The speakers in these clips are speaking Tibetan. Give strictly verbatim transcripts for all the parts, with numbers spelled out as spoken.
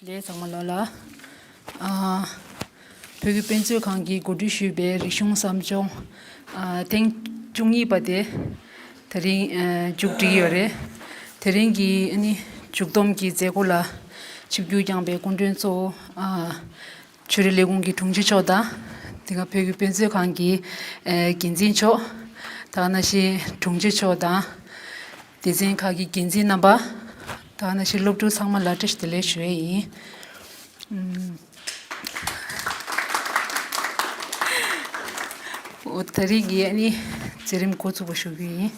ལགས་ཚང་མ་ལོ་ལ། ཨ། བོད་ཀྱི་དཔེ་མཛོད་ཁང་གིས་གོ་སྒྲིག་ཞུས་པའི་རིག་གཞུང་ཟབ་སྦྱོང་། ཨ། ཐེངས་བཅུ་གཉིས་པ་དེ་དེ་རིང་། ཨ། མཇུག་སྒྲིལ་ཡོད་རེད། དེ་རིང་གི་ཨ་ནི་མཇུག་བསྡོམས་ཀྱི་མཛད་སྒོ་ལ་ཆིབས་བསྒྱུར་བསྐྱངས་པའི་སྐུ་མགྲོན་གཙོ་བོ། ཨ། ཆོས་རིག་ལས་ཁུངས་ཀྱི་དྲུང་ཆེ་མཆོག་དང་། དེ་ག་བོད་ཀྱི་དཔེ་མཛོད་ཁང་གི་ཨ་འགན་འཛིན་མཆོག། དེ་ག་ནང་བཞིན་དྲུང་ཆེ་མཆོག་དང་། སྡེ་ཚན་ཁག་གི་འགན་འཛིན་རྣམ་པ། དེ་ག་ནང་བཞིན་སློབ་ཕྲུག་ཚང་མ་ལ་བཀྲ་ཤིས་བདེ་ལེགས་ཞུ་ཡས་ཡིན། ཨུམ། འོ། དེ་རིང་གི་ཨ་ནི་མཛད་རིམ་འགོ་ཚུགས་པ་ཞུ་རྒྱུ་ཡིན།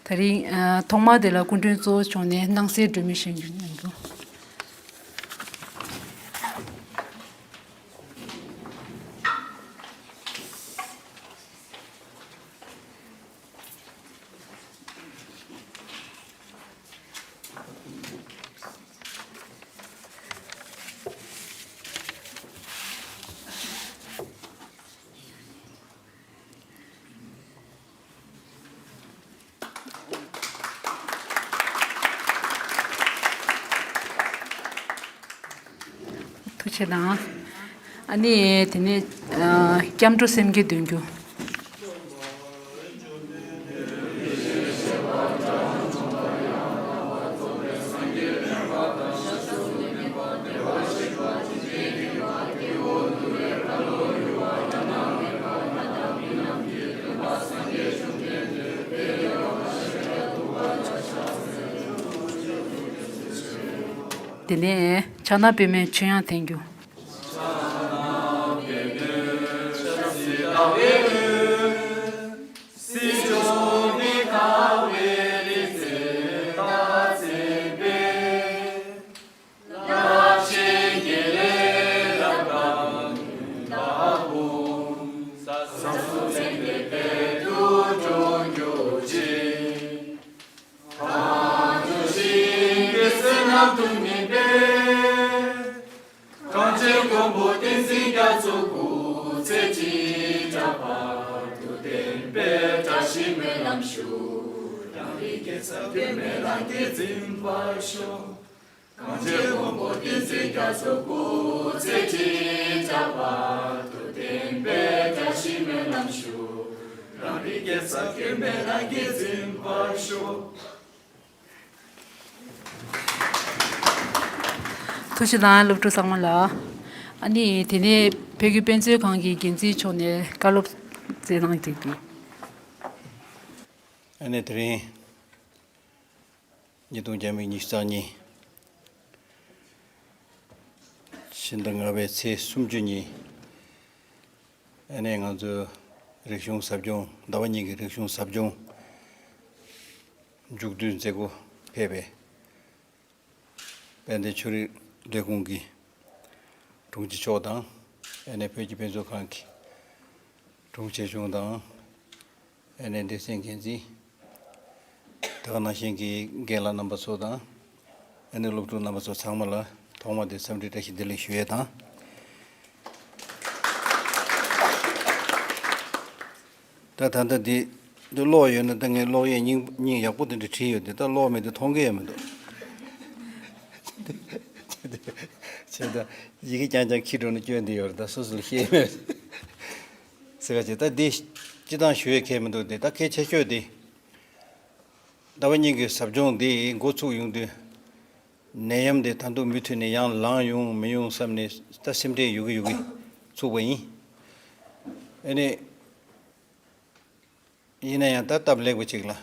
དེ་རིང་། ཨ། ཐོག་མར་དེ་ལ་སྐུ་མགྲོན་གཙོ་བོ་མཆོག་ནས་སྣང་གསལ་སྒྲོན་མེ་བཞེངས་རྒྱུ་གནང་རྒྱུ། ཐུགས་རྗེ་ཆེ་གནང་། ཨ་ནི་དེ་ནས། ཨ། སྐྱབས་འགྲོ་སེམས་བསྐྱེད་འདོན་རྒྱུ། དེ་ནས་ཕྱག་ན་པདྨོས་མཆོད་དབྱངས་འཐེན་རྒྱུ། གངས་ཅན་མགོན་པོ་བསྟན་འཛིན་རྒྱ་མཚོ་སྐུ་ཚེ་ཁྲི་ཕྲག་བར་དུ་བརྟན་པའི་བཀྲ་ཤིས་སྨོན་ལམ་ཞུ། རང་རིགས་སྐྱེ་ས་སྐྱོན་མེད་ལམ་གྱིས་འཛིན་པར་ཤོག། གངས་ཅན་མགོན་པོ་བསྟན་འཛིན་རྒྱ་མཚོ་སྐུ་ཚེ་ཁྲི་ཕྲག་བར་དུ་བརྟན་པའི་བཀྲ་ཤིས་སྨོན་ལམ་ཞུ། རང་རིགས་སྐྱེ་ས་སྐྱོན་མེད་ལམ་གྱིས་འཛིན་པར་ཤོག། ཐུགས་རྗེ་གནང་། སློབ་ཕྲུག་ཚང་མ་ལ། ཨ་ནི་དེ་ནས་བོད་ཀྱི་དཔེ་མཛོད་ཁང་གི་འགན་འཛིན་མཆོག་ནས་བཀའ་སློབ་སྩལ་གནང་གི་འདུག། ཨ་ནི་དེ་རིང་ཉིས་སྟོང་ཉི་ཤུ་རྩ་གཉིས། ཕྱི་ཟླ་ལྔ་པའི་ཚེས་སུམ་ཅུ་ཉིན། ཨ་ནི་ང་ཚོའི་རིག་གཞུང་ཟབ་སྦྱོང་། ཟླ་བ་གཉིས་ཀྱི་རིག་གཞུང་ཟབ་སྦྱོང་མཇུག་བསྡུའི་མཛད་སྒོ་ཕེབས་པའི། དཔལ་ལྡན་ཆོས་རིག་ལས་ཁུངས་ཀྱི་དྲུང་ཆེ་མཆོག་དང་། ཨ་ནི་བོད་ཀྱི་དཔེ་མཛོད་ཁང་གི་དྲུང་ཆེ་གཞུང་དང་། ཨ་ནི་སྡེ་ཚན་འགན་འཛིན། དེ་ག་ནང་བཞིན་གྱི་རྒན་ལགས་རྣམ་པ་ཚོ་དང་། ཨ་ནི་སློབ་ཕྲུག་རྣམ་པ་ཚོ་ཚང་མ་ལ་ཐོག་མ་དེ་འཚམས་འདྲི་བཀྲ་ཤིས་བདེ་ལེགས་ཞུ་ཡས་དང་། ད་ད་ལྟ་འདི་འདི་ཀློག་ཡོད་ན། ད་ངས་ཀློག་ཡས་སྙིང་སྙིང་ཡག་པོ་དེ་འདྲ་བྲིས་ཡོད་དེ། ད་ཀློག་མེད་དེ་མཐོང་གི་ཡོད་མི་འདུག། བྱས་ཙང་ཡི་གེ་རྐྱང་རྐྱང་འཁྱེར་འགྲོ་ན་སྐྱོན་དེ་ཡོད་རེད། ད་སོ་སོ་ལ་ཤེས་མེད་ཟེར་བ་བྱས། ད་འདི་སྤྱི་བཏང་ཞུ་ཡས་གལ་མི་འདུག་སྟེ། ད་གལ་ཆེ་ཤོས་དེ་ཟླ་བ་གཉིས་ཀྱི་ཟབ་སྦྱོང་འདི་འགོ་ཚུགས་ཡོང་དུས། ནད་ཡམས་དེ་ད་དུང་མུ་མཐུད་ནས་ཡང་ལངས་ཡོང་མི་ཡོང་བསམ་ནས་ད་སེམས་ཁྲལ་ཡོད་ཀྱི་ཡོད་ཀྱི་ཚུགས་པ་ཡིན། ཨ་ནི་ཡིན་ན་ཡང་ད་སྟབས་ལེགས་པ་ཅིག་ལ།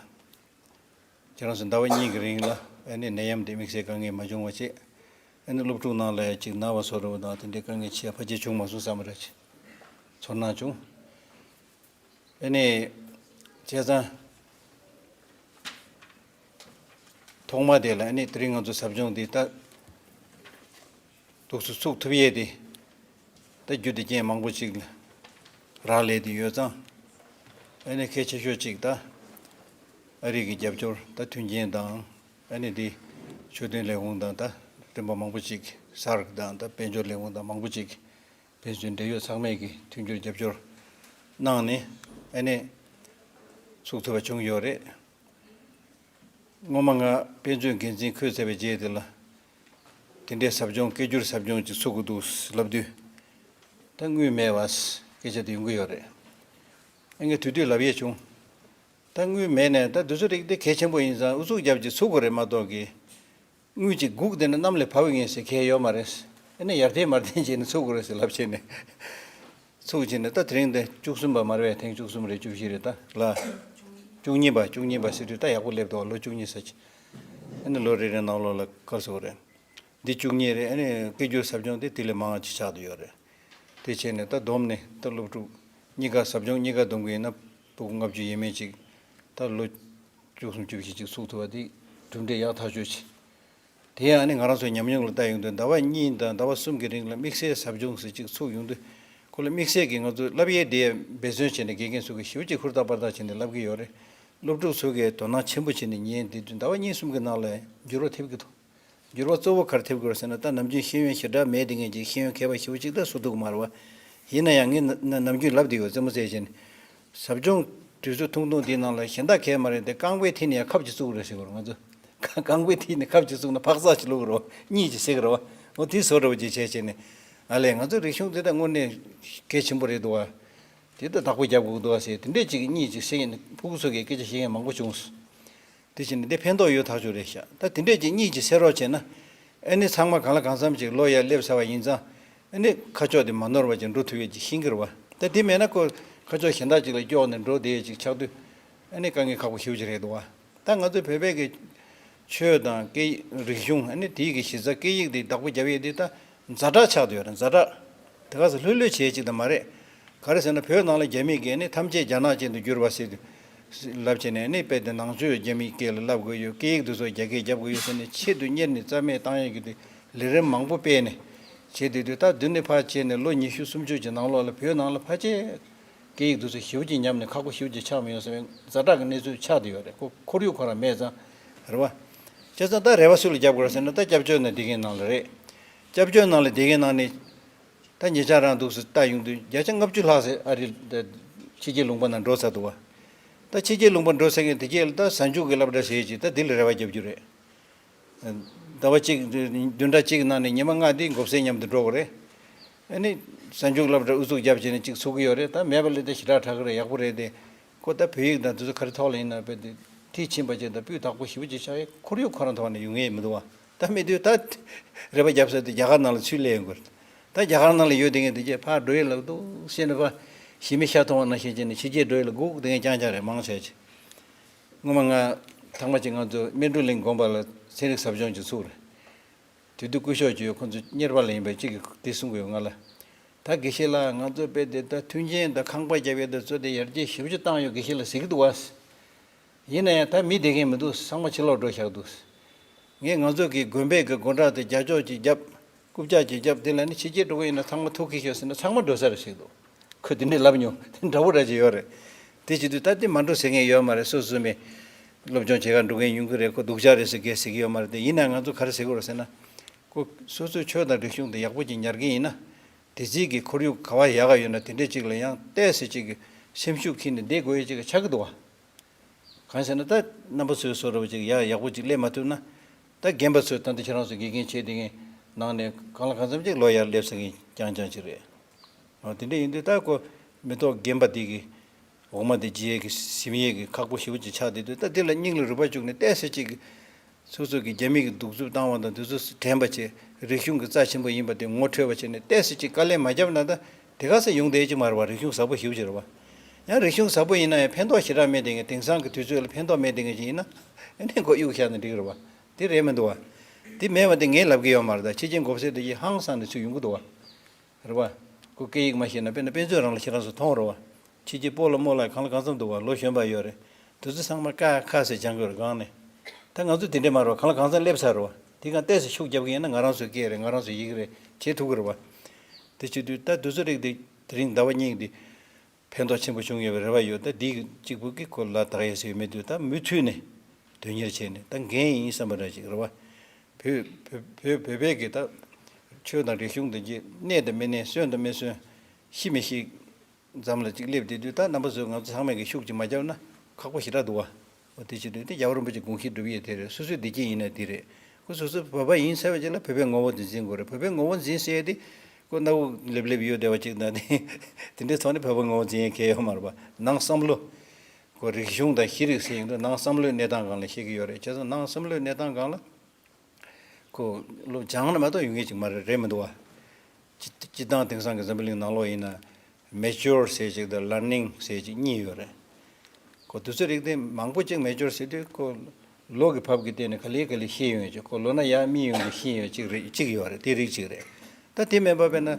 ཁྱེད་རང་ཚོ་ཟླ་བ་གཉིས་ཀྱི་རིང་ལ་ཨ་ནི་ནད་ཡམས་དེ་དམིགས་བསལ་དཀའ་ངལ་མ་བྱུང་བ་བྱས། ཨ་ནི་སློབ་ཕྲུག་ནང་ལ་ཡང་ཅིག་ན་བ་སོ་རུ་བ་དང་དེ་འདྲའི་དཀའ་ངལ་ཆེ་ཕལ་ཆེར་བྱུང་མ་སོང་བསམ་པ་འདྲ་ཅིག་ཚོར་སྣང་བྱུང་། ཨ་ནི་བྱས་ཙང་ཐོག་མ་དེ་ལ་ཨ་ནི་དེ་རིང་ང་ཚོ་ཟབ་སྦྱོང་འདི་ད་འདུག་སེ་ཚུགས་ཐུབ་ཡས་དེ། ད་རྒྱུ་དེ་རྐྱེན་མང་པོ་ཅིག་རག་ལས་དེ་ཡོད་ཙང་། ཨ་ནི་གལ་ཆེ་ཤོས་ཅིག་ད་ཨ་རི་གི་རྒྱབ་སྐྱོར། ད་མཐུན་རྐྱེན་དང་། ཨ་ནི་དེ་ཆོས་དོན་ལས་ཁུངས་དང་། ད་རིམ་པ་མང་པོ་ཅིག་སར་དང་། ད་དཔལ་འབྱོར་ལས་ཁུངས་དང་མང་པོ་ཅིག་ཕན་ཚུན་འབྲེལ་ཡོད་ཚང་མས་ཀྱི་མཐུན་འགྱུར་རྒྱབ་སྐྱོར་གནང་ནས་ཨ་ནི་ཚུགས་ཐུབ་པ་བྱུང་ཡོད་རེད། སྔོན་མ་ང་དཔེ་མཛོད་འགན་འཛིན་འཁོད་ཚར་བའི་རྗེས་དེ་ལ། དེ་འདྲའི་ཟབ་སྦྱོང་སྐད་སྒྱུར་ཟབ་སྦྱོང་ཅིག་ཚུགས་ཀྱི་འདུག་ལབ་དུས། ད་དངུལ་མེད་པ་སྐད་ཆ་དེ་ཡོང་གི་ཡོད་རེད། ཨ་ངས་དུས་དུས་ལབ་ཡས་བྱུང་། ད་དངུལ་མེད་ནས་ད་དུས་ཚོད་རིགས་དེ་གལ་ཆེན་པོ་ཡིན་ཙང་ཨུ་ཚུགས་རྒྱབ་ཀྱི་ཚུགས་དགོས་རེད་མ་གཏོགས་ཀྱི། དངུལ་གཅིག་སྒུག་བསྡད་ན་གནམ་ལས་བབས་ངེས་ཟེར་གལ་ཡོད་མ་རེད། ཨ་ནི་ཡར་འཐེན་མར་འཐེན་བྱས་ནས་ཚུགས་དགོས་རེད་ཟེར་ལབ་བྱས་ནས། ཚུགས་བྱས་ནས་ད་དེ་རིང་འདི་བཅུ་གསུམ་པ་མ་རེད་པས། ཐེངས་བཅུ་གསུམ་རེད། བཅུ་བཞི་རེད་ད་ལ། བཅུ་གཉིས་པ་བཅུ་གཉིས་པ་ཟེར་དུས་ད་ཡག་པོ་སླེབས་འདུག་ལོ་བཅུ་གཉིས་ཟེར་གྱི། ཨ་ནི་ལོ་རེ་རེ་ནང་ལོགས་ལ་ག་རེ་ཟེར་དགོས་རེད། འདི་བཅུ་གཉིས་རེད། ཨ་ནི་སྐད་སྒྱུར་ཟབ་སྦྱོང་དེ་དེ་ལས་མང་བ་ཅིག་ཆགས་བསྡད་ཡོད་རེད། དེ་བྱས་ནས་ད་བསྡོམས་ནས་ད་སློབ་ཕྲུག་གཉིས་ཀ་ཟབ་སྦྱོང་གཉིས་ཀ་བསྡོམས་ཀྱི་ཡིན་ན་ཕྲུ་གུ་ལྔ་བཅུ་ཡས་མས་ཅིག་ད་ལོ་བཅུ་གསུམ་བཅུ་བཞི་ཅིག་ཚུགས་ཐུབ་པ་དེ་གྲུབ་འབྲས་ཡག་ཐག་ཆོད་ཅིག་དེ་ཡང་ཨ་ནི་ང་རང་ཚོའི་ཉམས་མྱོང་ལ་ལྟ་ཡོང་དུས་ཟླ་བ་གཉིས་དང་ཟླ་བ་གསུམ་གྱི་རིང་ལ་དམིགས་བསལ་ཟབ་སྦྱོང་ཟེར་ཅིག་ཚུགས་ཡོང་དུས། ཁོ་ལ་དམིགས་བསལ་གྱི་ང་ཚོས་བསླབ་ཡས་དེ་འབད་བརྩོན་བྱས་ནས་དགེ་རྒན་ཚོ་གིས་ཞེ་པོ་ཅིག་ཧུར་ཐག་པར་ཐག་བྱས་ནས་བསླབ་ཀྱི་ཡོད་རེད། སློབ་ཕྲུག་ཚོ་གིས་དོ་སྣང་ཆེན་པོ་བྱས་ནས་ཉན་དེ་དུས་ཟླ་བ་གཉིས་གསུམ་གྱི་ནང་ལ་འགྱུར་བ་ཐེབས་ཀྱི་འདུག་འགྱུར་བ་གཙོ་བོ་ག་རེ་ཐེབས་ཀྱི་རེད་ཟེར་ན། ད་ནམ་རྒྱུན་ཤེས་ཡོན་ཞེ་དྲག་མེད་དེ་ངེད་ཀྱི་ཤེས་ཡོན་མཁས་པ་ཞེ་པོ་ཅིག་ད་བཟོ་ཐུབ་ཀྱི་མ་རེད་བ། ཡིན་ན་ཡང་ངས་ན་ན་ནམ་རྒྱུན་ལབ་བསྡད་ཡོད། རྩེད་མོ་རྩེ་བྱས་ནས། ཟབ་སྦྱོང་དུས་ཚོད་ཐུང་ཐུང་འདིའི་ནང་ལ་གཞན་དག་གས་མ་རེད་དེ་རྐང་པའི་མཐིལ་ནས་ཡང་ཁབ་ཅིག་བཙུགས་རེད་ཟེར་གི་རེད་ང་ཚོ། རྐང་པའི་མཐིལ་ནས་ཁབ་ཅིག་བཙུགས་ན་འཕག་འཚག་ཅིག་བླུགས་གི་རེད་བ། གཉིད་ཅིག་སད་གི་རེད་བ། འོ་དེ་བཟོ་འདྲ་བོ་ཅིག་བྱས་བྱས་ནས། ཨ་ལས་ང་ཚོའི་རིག་གཞུང་འདི་ད་དངོས་གནས་གལ་ཆེན་པོ་རེད་འདུག་བ། དེ་ད་བདག་པོ་རྒྱབ་དགོས་འདུག་བ་ཟེར་དེ་འདྲས་ཅིག་གཉིད་ཅིག་སད་ནས་ཕྲུ་གུ་ཚོ་གིས་སྐད་ཆ་བཤད་མཁན་མང་པོ་བྱུང་སོང་། དེ་བཞིན་འདི་ཕན་ཐོགས་ཡོད་ཐག་ཆོད་རེད་ཤག་ད་དེ་འདྲས་ཀྱི་གཉིད་ཀྱི་སད་རོགས་བྱས་ན། ཨ་ནི་ཚང་མ་གང་ལ་གང་འཚམ་ཅིག་ལོ་ཡར་སླེབས་ཚར་བ་ཡིན་ཙང་། ཨ་ནི་ཁ་ཕྱོགས་དེ་མ་ནོར་བ་ཅིག་འགྲོ་ཐུབ་ཡས་ཅིག་ཤེས་ཀྱི་རེད་བ། ད་དེ་མེད་ན་ཁོ་ཁ་ཕྱོགས་གཞན་དག་ཅིག་ལ་དཀྱོགས་ནས་འགྲོ་བསྡད་ཡས་ཅིག་ཆགས་དུས། ཨ་ནི་དཀའ་ངལ་ཁག་པོ་ཞེ་པོ་ཅིག་རེད་འདུག་བ། ད་ང་ཚོའི་བོད་པའི་གི་ཆོས་དང་སྐད་རིག་གཞུང་ཨ་ནི་དེའི་གི་གཞི་རྩ་སྐད་ཡིག་དེ་བདག་པོ་རྒྱབ་ཡས་དེ་ད་ཛ་དྲག་ཆགས་བསྡད་ཡོད་རེད། ཛ་དྲག་དེ་ག་ས་ལྷོད་ལྷོད་བྱེད་ཅིག་ད་མ་རེད། ག་རེ་ཟེར་ན་བོད་ནང་ལ་རྒྱ་མི་གིས་ནི་ཐམས་ཅད་རྒྱ་ནག་ཅན་དུ་བསྒྱུར་བ་ཟེར་དུས་ལབ་བྱས་ནས་ནི་དཔེ་དེ་ནང་ཆོས་རྒྱ་མིའི་སྐད་ལ་བསླབ་དགོས་ཡོད། སྐད་ཡིག་དེ་ཚོ་རྒྱ་སྐད་རྒྱབ་དགོས་ཡོད་ཟེར་ནས་ཆེད་དུ་གཉེར་ནས་རྩ་མེད་བཏང་ཡས་ཀྱི་དེ་ལས་རིམ་མང་པོ་སྤེལ་ནས་བྱེད་དུས་དུས་ད་དུས་ནས་ཕར་བྱས་ནས་ལོ་ཉི་ཤུ་སུམ་ཅུ་གྱི་ནང་ལོགས་ལ་བོད་ནང་ལ་ཕལ་ཆེར་སྐད་ཡིག་དེ་ཚོ་ཞེ་པོ་ཅིག་ཉམས་ནས་ཁག་པོ་ཞེ་པོ་ཅིག་ཆགས་མི་ཡོང་ཟེར་བའི་ཛ་དྲག་གི་གནས་ཚུལ་ཆགས་བསྡད་ཡོད་རེད། ཁོ་ཁོར་ཡུག་ཁོ་རང་མེད་ཙང་རེད་བ། བྱས་ཙང་ད་རེ་བ་སུ་ལ་རྒྱབ་དགོས་རེད་ཟེར་ན་ད་སྐྱབས་བཅོལ་ནང་བསྡད་མཁན་ནང་ལ་རེད། སྐྱབས་བཅོལ་ནང་ལ་བསྡད་མཁན་ནང་ནས། ད་ཉེ་ཆར་རང་འདུག་སེ་ལྟ་ཡོང་དུས་བརྒྱ་ཆ་ལྔ་བཅུ་ལྷག་ཙམ་ཨ་རི་ད་ཕྱི་རྒྱལ་ལུང་པ་ནང་འགྲོ་ཚར་འདུག་བ། ད་ཕྱི་རྒྱལ་ལུང་པ་འགྲོ་ཚར་མཁན་དེ་གས་ལ་ད་གཟའ་མཇུག་གི་སློབ་གྲྭ་ཟེར་ཅིག་ད་འདི་ལ་རེ་བ་རྒྱབ་རྒྱུ་རེད། ཟླ་བ་གཅིག་བདུན་ཕྲག་གཅིག་གི་ནང་ནས་ཉི་མ་ལྔ་འདི་མགོ་སེར་མཉམ་དུ་འགྲོ་དགོས་རེད། ཨ་ནི་གཟའ་མཇུག་སློབ་གྲྭ་ཨུ་ཚུགས་རྒྱབ་བྱས་ནས་གཅིག་ཚུགས་ཀྱི་ཡོད་རེད། ད་མེད་པ་ལས་ད་ཞེ་དྲག་དྲག་གི་རེད། ཡག་པོ་རེད་དེ། ཁོ་ད་བོད་ཡིག་དང་དེ་ཚོ་ག་རེ་ཐོག་ལ་ཡིན་ན་དཔེ་དེ་མཐིལ་ཕྱིན་པ་ཅིག་དང་སྤུས་དག་པོ་ཞེ་པོ་ཅིག་ཆགས་ཡས་ཁོར་ཡུག་ཁོ་རང་ཐོག་ནས་ཡོང་ཡས་མི་འདུག་བ། ད་མི་དུས་ད་རེ་བ་རྒྱབ་ས་དེ་རྒྱ་གར་ནང་ལ་ཚུར་སླེབས་ཡོང་དགོས་རེད། ད་རྒྱ་གར་ནང་ལ་ཡོད་དེ་ངས་དེ་རྗེས་ཕར་འགྲོ་ཡས་ལབ་འདུག་ཟེར་ནས་ཕར་ཞི་མི་ཤ་མཐོང་བ་ནང་བཞིན་བྱས་ནས་ཕྱི་རྒྱལ་འགྲོ་ཡས་ལ་སྒུག་དེ་ངས་རྐྱང་རྐྱང་རེད་མང་ཆེ་ཆེ། སྔོན་མ་ང་ཐེངས་མ་གཅིག་ང་ཚོ་སྨིན་གྲོལ་གླིང་དགོན་པ་ལ་ཚན་རིག་ཟབ་སྦྱོང་ཅིག་ཚུགས་རེད། དེ་དུས་སྐུ་ཞབས་ཅིག་ཡོད། ཁོང་ཚོ་གཉེར་པ་ལ་ཡིན་པའི་གཅིག་གིས་དེ་གསུང་གི་ཡོད་ང་ལ། ད་དགེ་བཤེས་ལགས་ང་ཚོ་དཔེ་དེ་ད་མཐུན་རྐྱེན་དང་ཁང་པ་རྒྱབ་ཡས་དེ་ཚོ་དེ་ཡར་རྒྱས་ཞེ་པོ་ཅིག་བཏང་ཡོད་དགེ་བཤེས་ལགས་ཟེར་གི་འདུག་བ། ཡིན་ན་ཡང་ད་མི་བསྡད་མཁན་མི་འདུག་ཚང་མ་ཕྱི་ལོགས་འགྲོ་བཞག་འདུག་ངས་ང་ཚོ་གི་དགོན་པའི་གི་སྒོ་འགྲམ་དེ་རྒྱ་ཅོག་ཅིག་བརྒྱབ། རྐུབ་བཀྱག་ཅིག་བརྒྱབ། དེ་ལ་ནི་ཕྱི་རྒྱལ་འགྲོ་གི་ཡིན་ན་ཚང་མ་ཐུག་གི་ཤོག་ཟེར་ན་ཚང་མ་འགྲོ་ས་རེད་ཟེར་འདུག་ཁོས་དེ་འདྲས་ལབ་མྱོང་། དེ་འདྲ་བོ་འདྲ་ཅིག་ཡོད་རེད། དེ་བྱེད་དུས་ད་དེ་མ་འགྲོ་ཟེར་མཁན་ཡོད་མ་རེད། སོ་སོ་མི་སློབ་སྦྱོང་བྱེད་གར་འགྲོ་མཁན་ཡོང་གི་རེད། ཁོ་སྡུག་ཅག་རེད་ཟེར་གས་ཟེར་གི་ཡོད་མ་རེད། དེ་ཡིན་ན་ང་ཚོ་ག་རེ་ཟེར་གི་རེད་ཟེར་ན། ཁོ་སོ་སོའི་ཆོས་དང་རིག་གཞུང་དེ་ཡག་པོ་ཅིག་ཉར་གི་ཡིན་ན། དེ་རྩིས་ཀྱི་ཁོར་ཡུག་ག་བ་ཡག་ག་ཡོད་ན་དེ་འདྲས་ཅིག་ལ་ཡང་ཏོག་ཙམ་ཅིག་གི་སེམས་ཤུགས་ཁྱེར་ནས་བསྡད་དགོས་ཡས་ཅིག་ཆགས་ཀྱི་འདུག་བ། གང་ཟེར་ན་ད་རྣམ་པ་ཚོའི་བཟོ་འདྲ་བོ་ཅིག་ཡག་ཡག་པོ་ཅིག་སླེབས་མ་ཐུབ་ན། ད་རྒན་པ་ཚོས་ད་ལྟ་ཁྱེད་རང་ཚོ་དགེ་རྒན་བྱས་བསྡད་མཁན་ནང་ནས་གང་ལ་གང་འཚམ་ཅིག་ལོ་ཡར་སླེབས་ས་མཁན་རྐྱང་རྐྱང་ཅིག་རེད། འོ་དེ་འདྲ་ཡིན་དུས་ད་ཁོ་མི་ཐོག་རྒན་པ་དེ་གི་འོག་མ་དེ་བརྗེ་ཡས་ཀྱི་ཟིན་ཡས་ཀྱི་ཁག་པོ་ཞེ་པོ་ཅིག་ཆགས་བསྡད་དུས། ད་དེ་ལ་སྙིང་ལ་རུས་པ་བཅུག་ནས་ཏོག་ཙམ་ཅིག་གི་སོ་སོ་གི་རྒྱ་མི་གི་གདུག་རྩུབ་བཏང་བ་དང་དེ་ཚོ་དྲན་པ་བྱས། རིག་གཞུང་གི་རྩ་ཆེན་པོ་ཡིན་པ་དེ་ངོ་འཕྲོད་པ་བྱས་ནས་ཏོག་ཙམ་ཅིག་དཀའ་ལས་མ་བརྒྱབ་ན་ད་དེ་ག་ས་ཡོང་བསྡད་ཀྱི་མ་རེད་བ། རིག་གཞུང་ཟབ་པོ་ཞེ་པོ་ཅིག་རེད་བ། ཡང་རིག་གཞུང་ཟབ་པོ་ཡིན་ན་ཡང་ཕན་ཐོགས་ཞེ་དྲག་མེད་དེ་ངས་དེང་སང་གི་དུས་ཚོད་ལ་ཕན་ཐོགས་མེད་དེ་ངས་ཅིག་ཡིན་ན་ཨ་ནི་མགོ་གཡུག་བཞག་ན་འགྲིག་གི་རེད་བ། དེ་རེད་མི་འདུག་བ། དེ་མེད་པ་དེ་ངས་ལབ་གི་ཡོད་མ་རེད། ད་ཕྱི་རྒྱལ་མགོ་སེར་དེ་ཡིས་ཧང་སངས་ནས་ཚུར་ཡོང་གི་འདུག་བ། རེད་བ། ཁོ་སྐད་ཡིག་མ་ཤེས་ན་དཔེར་ན་དཔེ་མཛོད་རང་ལ་ཁྱེད་རང་ཚོ་མཐོང་རེད་བ། ཕྱི་རྒྱལ་སྤོ་ལོ་རྨོ་ལོ་གང་ལ་གང་འཚམ་འདུག་བ། ལོ་གཞོན་པ་ཡོད་རེད། དེ་ཚོ་ཚང་མ་ཀ་ཁ་ཟེར་སྦྱང་གི་ཡོད་རེད་སྒང་ནས། ད་ང་ཚོ་དེ་འདྲས་མ་རེད་བ། གང་ལ་གང་འཚམ་སླེབས་ཚར་རེད་བ། དེ་གང་ཏོག་ཙམ་ཤུགས་རྒྱབ་གི་ཡིན་ན་ང་རང་ཚོའི་སྐད་རེད། ང་རང་ཚོའི་ཡི་གེ་རེད། བྱེད་ཐུབ་གི་རེད་བ། དེ་བྱེད་དུས་ད་དུས་ཚོད་རིགས་དེ་དེ་རིང་ཟླ་བ་གཉིས་འདི་ཕན་ཐོགས་ཆེན་པོ་བྱུང་ཡོད་པའི་རེ་བ་ཡོད། ད་འདི་གཅིག་པུ་གིས་ཁོ་ལ་དག་ཡས་ཟེར་མེད་དུས་ད་མུ་མཐུད་ནས་དོན་གཉེར་བྱས་ནས་ད་འགན་ཡིན་བསམ་པ་འདྲ་ཅིག་རེད་བ། བོད་བོད་བོད་བོད་པའི་གི་ད་ཆོས་དང་རིག་གཞུང་དེ་གྱི་གནས་དང་མི་གནས། གསོན་དང་མི་གསོན། ཤི་མི་ཤི། མཚམས་ལ་གཅིག་སླེབས་བསྡད་དུས་ད་རྣམ་པ་ཚོས་ང་ཚོ་ཚང་མས་ཀྱི་ཤུགས་ཀྱིས་མ་བརྒྱབ་ན་ཁག་པོ་ཞེ་དྲག་འདུག་བ། འོ་དེ་བྱེད་དུས་དེ་རྒྱལ་བ་རིན་པོ་ཆེ་དགོངས་གཞི་སྒྲུབ་ཡས་དེ་རེད། སོ་སོའི་བདེ་སྐྱིད་ཡིན་ན་དེ་རེད། ཁོ་སོ་སོ་བོད་པ་ཡིན་ཟེར་བ་ཅིག་ལ་བོད་པའི་ངོ་བོ་དེ་འཛིན་དགོས་རེད། བོད་པའི་ངོ་བོ་འཛིན་ཟེར་ཡས་དེ་ཁོ་སྣ་བུག་ལེབ་ལེབ་ཡོད་བསྡད་པ་ཅིག་དང་དེ་དེ་འདྲའི་ཐོག་ནས་བོད་པའི་ངོ་བོ་འཛིན་ཡས་གལ་ཡོད་མ་རེད་པ། ནང་བསམ་བློ་ཁོ་རིག་གཞུང་དང་ཤེས་རིག་ཟེར་ཡོང་དུས་ནང་བསམ་བློའི་གནས་སྟངས་སྒང་ལ་བཤད་ཀྱི་ཡོད་རེད། བྱས་ཙང་ནང་བསམ་བློའི་གནས་སྟངས་སྒང་ལ་ཁོ་བློ་སྦྱངས་ན་མ་གཏོགས་ཡོང་མཁན་ཅིག་མ་རེད། རེད་མི་འདུག་བ། སྤྱི་སྤྱི་བཏང་དེང་སང་གི་འཛམ་བུ་གླིང་ནང་ལོགས་ཡིན་ན་mature་ཟེར་ཅིག་དང་learning་ཟེར་ཅིག་གཉིས་ཡོད་རེད། ཁོ་དུས་ཚོད་རིག་དེ་མང་པོ་ཅིག་mature་ཟེར་དུས་ཁོ་ལོ་གི་བབ་ཀྱི་སྟེང་ནས་ག་ལེ་ག་ལེ་ཤེས་ཡོང་ཡོད་ཅིག་ཁོ་ལོ་ན་ཡར་སྨིན་ཡོང་གི་ཤེས་ཡོང་ཅིག་རེད། ཅིག་ཡོད་རེད། དེ་རིགས་ཅིག་རེད། ད་དེ་མིན་པ་དཔེར་ན་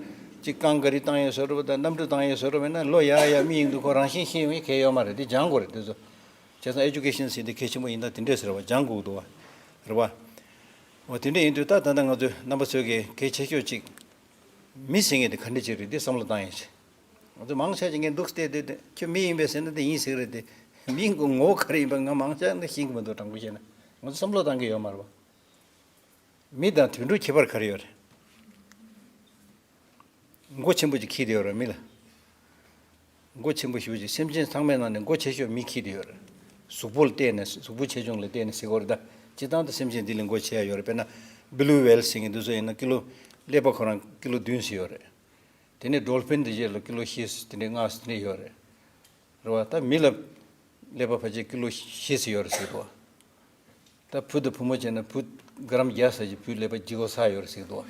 ཅིག་རྐང་ག་རེ་བཏང་ཡས་བཟོ་འདྲ་པོ་དང་གནམ་གྲུ་བཏང་ཡས་བཟོ་འདྲ་པོ་ཡིན་ན་ལོ་ཡར་ཡར་སྨིན་ཡོང་དུས་ཁོ་རང་བཞིན་ཤེས་ཡོང་ཡས་གལ་ཡོད་མ་རེད། དེ་སྦྱང་དགོས་རེད། དེ་ཚོ་བྱས་ཙང་education་ཟེར་དེ་གལ་ཆེན་པོ་ཡིན་ད་དེ་འདྲས་ཟེར་བ་སྦྱང་དགོས་འདུག་བ། རེད་བ། འོ་དེ་འདྲས་ཡིན་དུས་ད་ད་ལྟ་ང་ཚོས་རྣམ་པ་ཚོས་གི་གལ་ཆེ་ཤོས་ཅིག་མི་ཟེར་མཁན་དེ་ག་འདྲ་ཅིག་རེད་དེ་བསམ་བློ་བཏང་ཡིན་ཞིག་ང་ཚོ་མང་ཆེ་ཅིག་ངས་འདུག་བལྟས་བསྡད་དེ་ཁྱོད་མི་ཡིན་པས་ཟེར་ན་དེ་ཡིན་ཟེར་གི་རེད་དེ། མིའི་ངོ་བོ་ག་རེ་ཡིན་པ་ང་མང་ཆེ་ནས་ཤེས་ཀྱི་མི་འདུག་དྲང་པོ་བཤད་ན་ང་ཚོ་བསམ་བློ་བཏང་གི་ཡོད་མ་རེད་བ། མི་དང་དུད་འགྲོ་ཁྱད་པར་ག་རེ་ཡོད་རེད། མགོ་ཆེན་པོ་ཅིག་འཁྱེར་བསྡད་ཡོད་རེད་མི་ལ། མགོ་ཆེན་པོ་ཞེ་པོ་ཅིག་སེམས་ཅན་ཚང་མའི་ནང་ནས་མགོ་ཆེ་ཤོས་མི་འཁྱེར་བསྡད་ཡོད་རེད། གཟུགས་པོ་ལ་བལྟས་ནས་གཟུགས་པོ་ཆེ་ཆུང་ལ་བལྟས་ནས་ཟེར་གྱི་ཡོད་རེད་ད། སྤྱིར་བཏང་དུ་སེམས་ཅན་འདི་ལ་མགོ་ཆེ་ཡ་ཡོད་རེད། དཔེར་ན་blue whale་ཟེར་མཁན་འདི་ཚོ་ཡིན་ན་ཀི་ལོ་ཀླད་པ་ཁོ་རང་ཀི་ལོ་བདུན་ཙམ་ཡོད་རེད། དེ་ནས་dolphin་དེ་རྗེས་ལ་ཀི་ལོ་བཞི་དེ་འདྲའི་ལྔ་དེ་འདྲའི་ཡོད་རེད། རེད་བ། ད་མི་ལ་ཀླད་པ་ཕལ་ཆེར་ཀི་ལོ་བཞི་ཙམ་ཡོད་རེད་ཟེར་གྱི་འདུག་ད་བུ་དང་བུ་མོ་བྱས་ན་བུ་ག་རམ་བརྒྱ་ཙམ་ཞིག་བུའི་ཀླད་པ་ལྗིད་ཁོག་ཙམ་ཡོད་རེད་ཟེར་གྱི་འདུག་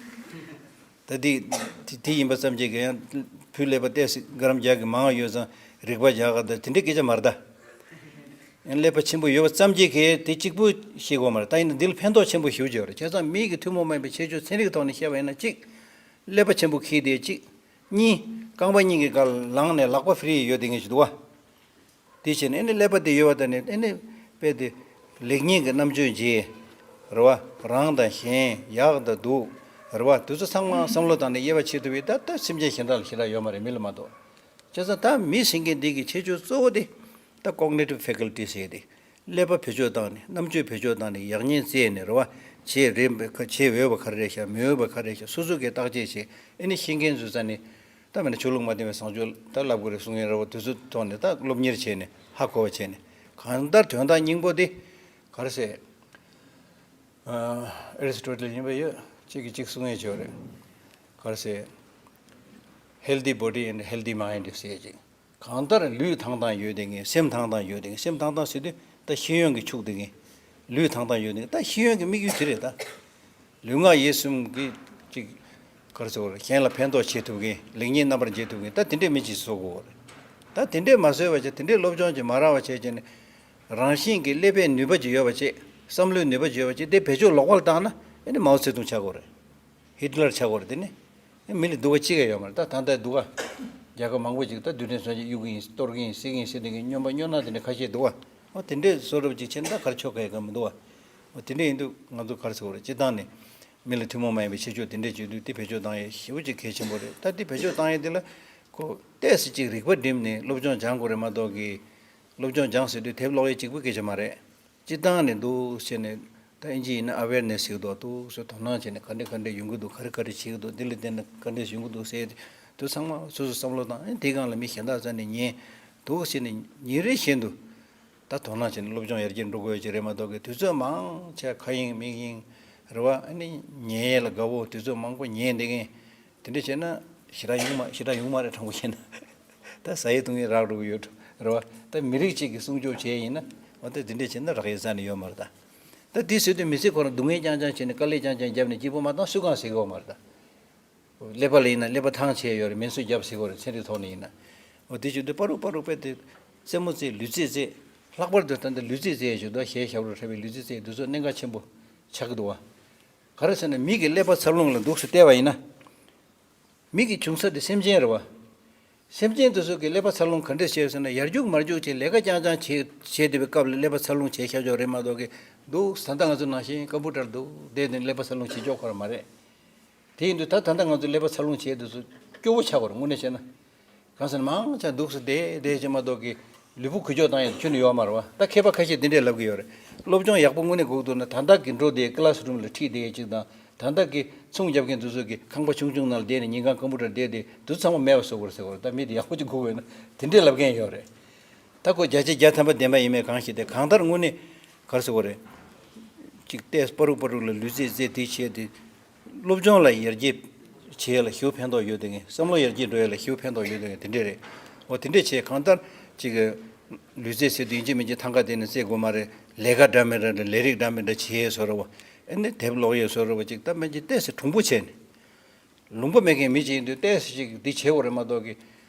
ད་དེ་དེ་དེ་ཡིན་པ་ཙམ་གྱིས་ཀྱང་བུའི་ཀླད་པ་ཏོག་ཙམ་ག་རམ་བརྒྱ་གི་མང་བ་ཡོད་ཙང་རིག་པ་རྒྱག་ག་ད་དེ་འདྲའི་སྐད་ཆ་མ་རེད་ད། ཀླད་པ་ཆེན་པོ་ཡོད་པ་ཙམ་གྱིས་གལ་དེ་གཅིག་པུ་ཤེས་དགོས་མ་རེད། ད་ཡིན་ན་འདི་ལ་ཕན་ཐོགས་ཆེན་པོ་ཞེ་པོ་ཅིག་ཡོད་རེད། བྱས་ཙང་མིའི་གི་ཐུན་མོང་མ་ཡིན་པའི་ཁྱད་ཆོས་ཚན་རིག་ཐོག་ནས་བཤད་པ་ཡིན་ན་གཅིག་ཀླད་པ་ཆེན་པོ་འཁྱེར་བསྡད་གཅིག་གཉིས། རྐང་པ་གཉིས་ཀྱི་སྒང་ལངས་ནས་ལག་པ་ཕི་རི་ཡོད་བསྡད་མཁན་ཞིག་འདུག་བ། དེ་བྱས་ནས་ཨ་ནི་ཀླད་པ་དེ་ཡོད་པ་དང་ནི་ཨ་ནི་དཔེ་དེ་ལེགས་ཉེས་ཀྱི་རྣམ་དཔྱོད་འབྱེད། རེད་བ། རང་དང་གཞན་ཡག་དང་སྡུག་རེད་བ། དེ་ཚོ་ཚང་མ་བསམ་བློ་བཏང་ནས་དབྱེ་བ་ཕྱེ་ཐུབ་པའི་ད་ལྟ་སེམས་ཅན་གཞན་དག་ལ་ཞེ་དྲག་ཡོད་མ་རེད་མི་ལ་མ་གཏོགས། བྱས་ཙང་ད་མི་ཟེར་མཁན་འདི་གི་ཁྱད་ཆོས་གཙོ་བོ་དེ་ད་cognitive faculty་ཟེར་ཏེ། ཀླད་པ་བེད་སྤྱོད་བཏང་ནས་རྣམ་དཔྱོད་བེད་སྤྱོད་བཏང་ནས་ཡག་ཉེས་བཙལ་ནས་རེད་བ། བྱེད་རེད་བྱེད་འོས་པ་ག་རེ་རེད་ཤག་མི་འོས་པ་ག་རེ་རེད་ཤག་སོ་སོ་གིས་བརྟག་དཔྱད་བྱེད། ཨ་ནི་ཤེས་མཁན་ཚོའི་རྩ་ནས་ད་མེད་ན་ཆོས་ལུགས་མ་བདེན་པའི་བཟང་སྤྱོད་ད་བསླབ་དགོས་རེད་གསུང་མཁན་རེད་བ། དེ་ཚོའི་ཐོག་ནས་ད་སློབ་གཉེར་བྱས་ནས་ཧ་གོ་བ་བྱས་ནས་གང་ལྟར་དོན་དག་སྙིང་པོ་དེ་ག་རེ་ཟེར། ཨ་ཨེ་རི་སི་ཊོ་ཊལ་ཡིན་པ་ཡོད་གཅིག་གིས་གཅིག་གསུང་ཡས་བྱས་རེད། ག་རེ་ཟེར། Healthy body and healthy mind་ཟེར་ཅིག་གང་ལྟར་ལུས་ཐང་ཐང་ཡོད་བསྡད་མཁན་སེམས་ཐང་ཐང་ཡོད་བསྡད་མཁན་སེམས་ཐང་ཐང་ཟེར་དུས་ད་ཤེས་ཡོན་གྱིས་ཕྱུག་བསྡད་མཁན་ལུས་ཐང་ཐང་ཡོད་བསྡད་མཁན་ད་ཤེས་ཡོན་གྱི་དམིགས་ཡུལ་དེ་རེད་ད། ལུས་ངག་ཡིད་གསུམ་གྱིས་ཅིག་ག་རེ་ཟེར་དགོས་རེད། གཞན་ལ་ཕན་ཐོགས་བྱེད་ཐུབ་མཁན་ལེགས་ཉེས་རྣམ་པར་འབྱེད་ཐུབ་མཁན་ད་དེ་འདྲས་མི་ཅིག་བཟོ་དགོས་རེད། ད་དེ་འདྲས་མ་བཟོས་པ་བྱས་དེ་འདྲས་སློབ་སྦྱོང་ཅིག་མ་རག་པ་བྱས་བྱས་ནས་རང་བཞིན་གྱི་ཀླད་པའི་ནུས་པ་ཅིག་ཡོད་པ་བྱས་བསམ་བློའི་ནུས་པ་ཅིག་ཡོད་པ་བྱས་དེ་བེད་སྤྱོད་ལོག་པར་བཏང་ན་ཨེ་ནི་མའོ་ཙེ་ཏུང་ཆགས་དགོས་རེད། ཧི་ཏི་ལར་ཆགས་དགོས་རེད་དེ་ནི། མི་ལ་སྡུག་པ་གཅིག་ཀྱང་ཡོད་མ་རེད། ད་ད་ལྟ་སྡུག་ག་རྒྱལ་ཁབ་མང་པོ་ཅིག་ད་རྡུལ་ཕྲན་སོན་ཆ་གཡུག་གི་ཡིན་གཏོར་གི་ཡིན་བསད་གི་ཡིན་ཟེར་དེ་གི་སྨྱོན་པ་སྨྱོ་ནག་དེ་འདྲ་ཁ་ཤས་འདུག་བ། འོ་དེ་འདྲས་བཟོ་རབས་ཅིག་བྱས་ན་ད་ག་རེ་ཆོག་གི་ཡོད་གི་མི་འདུག་བ། འོ་དེ་འདྲས་ཡིན་དུས་ང་ཚོ་ག་རེ་ཟེར་དགོས་རེད། སྤྱིར་བཏང་ནས་མི་ལ་ཐུན་མོང་མ་ཡིན་པའི་ཁྱད་ཆོས་དེ་འདྲས་བརྗོད་དུས་དེ་བེད་སྤྱོད་བཏང་ཡས་ཞེ་པོ་ཅིག་གལ་ཆེན་པོ་རེད། ད་དེ་བེད་སྤྱོད་བཏང་ཡས་དེ་ལ་ཁོ་ཏོག་ཙམ་ཅིག་རིག་པ་བསྒྲིམས་ནས་སློབ་སྦྱོང་སྦྱང་དགོས་རེད་མ་གཏོགས་གི། སློབ་སྦྱོང་སྦྱང་ཟེར་དུས་དེབ་ཀློག་ཡས་གཅིག་པུ་སྐད་ཆ་མ་རེད། སྤྱིར་བཏང་ནས་འདུག་ཟེར་ནས་ད་ཨིན་ཇི་ཡིན་ན་ཨ་ཝེར་ནེ་སི་ཟེར་གི་འདུག་ཏོག་ཙམ་དོ་སྣང་བྱས་ནས་ག་འདྲས་ག་འདྲས་ཡོང་གི་འདུག་ག་རེ་ག་རེ་བྱེད་ཀྱི་འདུག་འདི་ལ་བརྟེན་ནས་ག་འདྲས་ཡོང་གི་འདུག་ཟེར་དུས་ཚང་མ་སོ་སོ་བསམ་བློ་བཏང་ཨེ་དེའི་སྒང་ལ་མི་གཞན་དག་རྩ་ནས་ཉན་འདུག་ཟེར་ནས་ཉིན་རེ་བཞིན་དུ་ད་དོ་སྣང་བྱས་ནས་སློབ་སྦྱོང་ཡར་རྒྱས་འགྲོ་དགོས་ཀྱི་རེད་མ་གཏོགས་གི་དུས་ཚོད་མང་ཆེ་ཁ་ཡེངས་མིག་ཡེངས་རེད་བ། ཨ་ནི་ཉན་ཡས་ལ་དགའ་བོ་དུས་ཚོད་མང་པོ་ཉན་བསྡད་མཁན། དེ་འདྲ་བྱས་ན་ཞེ་དྲག་ཡོང་མ་ཞེ་དྲག་ཡོང་མ་རེད། དྲང་པོ་བཤད་ན་ད་ཟ་ཡས་བཏུང་ཡས་རག་འགྲོ་གི་ཡོད་རེད་བ། ད་མི་རིགས་གཅིག་གི་སྲུང་སྐྱོབ་བྱས་ཡིན་ན་འོ་ད་དེ་འདྲ་བྱས་ན་རག་ཡས་རྩ་ནས་ཡོད་མ་རེད་ད། ད་དེ་ཟེར་དུས་མི་ཚེ་ཁོ་རང་སྡུག་བསྔལ་རྐྱང་རྐྱང་བྱས་ནས་དཀའ་ལས་རྐྱང་རྐྱང་བརྒྱབ་ནས་སྐྱིད་པོ་མ་བཏང་སུས་གང་ཟེར་གི་ཡོད་མ་རེད་ད། ཀླད་པ་ལ་ཡིན་ན་ཀླད་པ་ཐང་ཆད་ཡོད་རེད། སྨན་གསོ་བརྒྱབ་ཟེར་གི་ཡོད་རེད། ཚན་རིག་ཐོག་ནས་ཡིན་ན། འོ་དེ་བྱེད་དུས་པ་རུ་པ་རུ་དཔེ་དེ་རྩེད་མོ་རྩེ་ལུས་རྩེད་རྩེད། ལྷག་པར་དུ་ད་ལྟ་ལུས་རྩེད་རྩེད་ཡས་བྱེད་དུས་གཞས་ཞབས་བྲོ་འཁྲབ་པའི་ལུས་རྩེད་རྩེད་དུས་ཚོད་གནད་འགག་ཆེན་པོ་ཆགས་ཀྱི་འདུག་བ། ག་རེ་ཟེར་ན་མི་གི་ཀླད་པ་འཚར་ལོངས་ལ་འདུག་སེ་བལྟས་པ་ཡིན་ན། མི་གི་བྱུང་ས་དེ་སེམས་ཅན་རེད་བ། སེམས་ཅན་དེ་ཚོ་གི་ཀླད་པ་འཚར་ལོངས་ག་འདྲས་བྱས་ཟེར་ན་ཡར་རྒྱུག་མར་རྒྱུག་བྱས་ལས་ཀ་རྐྱང་རྐྱང་བྱས་བྱས་བསྡད་པའི་སྐབས་ལ་ཀླད་པ་འཚར་ལོངས་བྱས་ཤར་ཕྱོགས་རེད་མ་གཏོགས་གི་འདུག་ད་ལྟ་ང་ཚོ་ནང་བཞིན་ཀམ་པུ་ཊར་འདུག་བསྡད་དེ་ཀླད་པ་འཚར་ལོངས་བྱེད་ཆོག་ཁོ་རང་མ་རེད། དེ་ཡིན་དུས་ད་ད་ལྟ་ང་ཚོ་ཀླད་པ་འཚར་ལོངས་བྱས་དུས་སུ་སྐྱོ་བོ་ཆགས་པ་རེད་དངོས་གནས་བཤད་ན། གང་ཟེར་ན་མང་ཆེ་འདུག་སེ་བསྡད་བསྡད་བྱས་མ་གཏོགས་གི་ལུས་པོ་འགུལ་སྐྱོད་བཏང་ཡས་ཁྱོན་ནས་ཡོད་མ་རེད་བ། ད་མཁས་པ་ཁ་ཤས་འདི་འདྲས་ལབ་གི་ཡོད་རེད། སློབ་སྦྱོང་ཡག་པོ་དངོས་གནས་དགོས་འདུག་ན་ད་ལྟ་གི་འགྲོ་བསྡད་ཀི་ལ་སི་རུམ་ལ་ཁྲིད་བསྡད་ཡས་ཅིག་དང་ད་ལྟ་གི་ཚོང་རྒྱབ་མཁན་དེ་ཚོ་གི་ཁང་པ་ཆུང་ཆུང་ནང་ལ་བསྡད་ནས་ཉིན་གང་ཀམ་པུ་ཊར་བསྡད་དེ་དུས་ཚང་མ་མེད་པ་བཟོ་དགོས་རེད་ཟེར་གི་ཡོད་རེད། ད་མི་དེ་ཡག་པོ་ཅིག་དགོས་དགོས་ན་དེ་འདྲས་ལབ་མཁན་ཡོད་རེད། ད་ཁོ་བརྒྱ་ཆ་བརྒྱ་ཐམ་པ་བདེན་པ་ཡིན་མེད་གང་ཤེས་ཏེ་གང་ལྟར་དངོས་གནས་ག་རེ་ཟེར་དགོས་རེད། ཅིག་ཏོག་ཙམ་པ་རུག་པ་རུག་ལ་ལུས་རྩལ་རྩེད་དེ་བྱས་ཏེ། སློབ་སྦྱོང་ལ་ཡར་རྒྱས་བྱེད་ཡ་ལ་ཞེ་པོ་ཕན་ཐོགས་ཡོད་དེ་ངས་བསམ་བློ་ཡར་རྒྱས་འགྲོ་ཡ་ལ་ཞེ་པོ་ཕན་ཐོགས་ཡོད་དེ་ངས་དེ་འདྲས་རེད། འོ་དེ་འདྲས་བྱས་གང་ལྟར་ཅིག་ལུས་རྩལ་རྩེད་དུས་ཡིན་གཅིག་མིན་གཅིག་ཐང་ག་དེ་ནས་རྩེད་དགོས་མ་རེད། ལས་ཀ་འདྲ་མི་འདྲ་འདྲ་ལས་རིགས་འདྲ་མི་འདྲ་བྱེད་ཡས་བཟོ་འདྲ་བོ། ཨེ་ནས་དེབ་ཀློག་ཡས་བཟོ་འདྲ་བོ་ཅིག་ད་མིན་གཅིག་ཏོག་ཙམ་གྲུང་པོ་བྱས་ནས། ལུང་པ་མེད་མཁན་མི་གཅིག་ཡིན་དུས་ཏོག་ཙམ་ཅིག་འདི་བྱེད་དགོས་རེད་མ་གཏོགས་ཀི།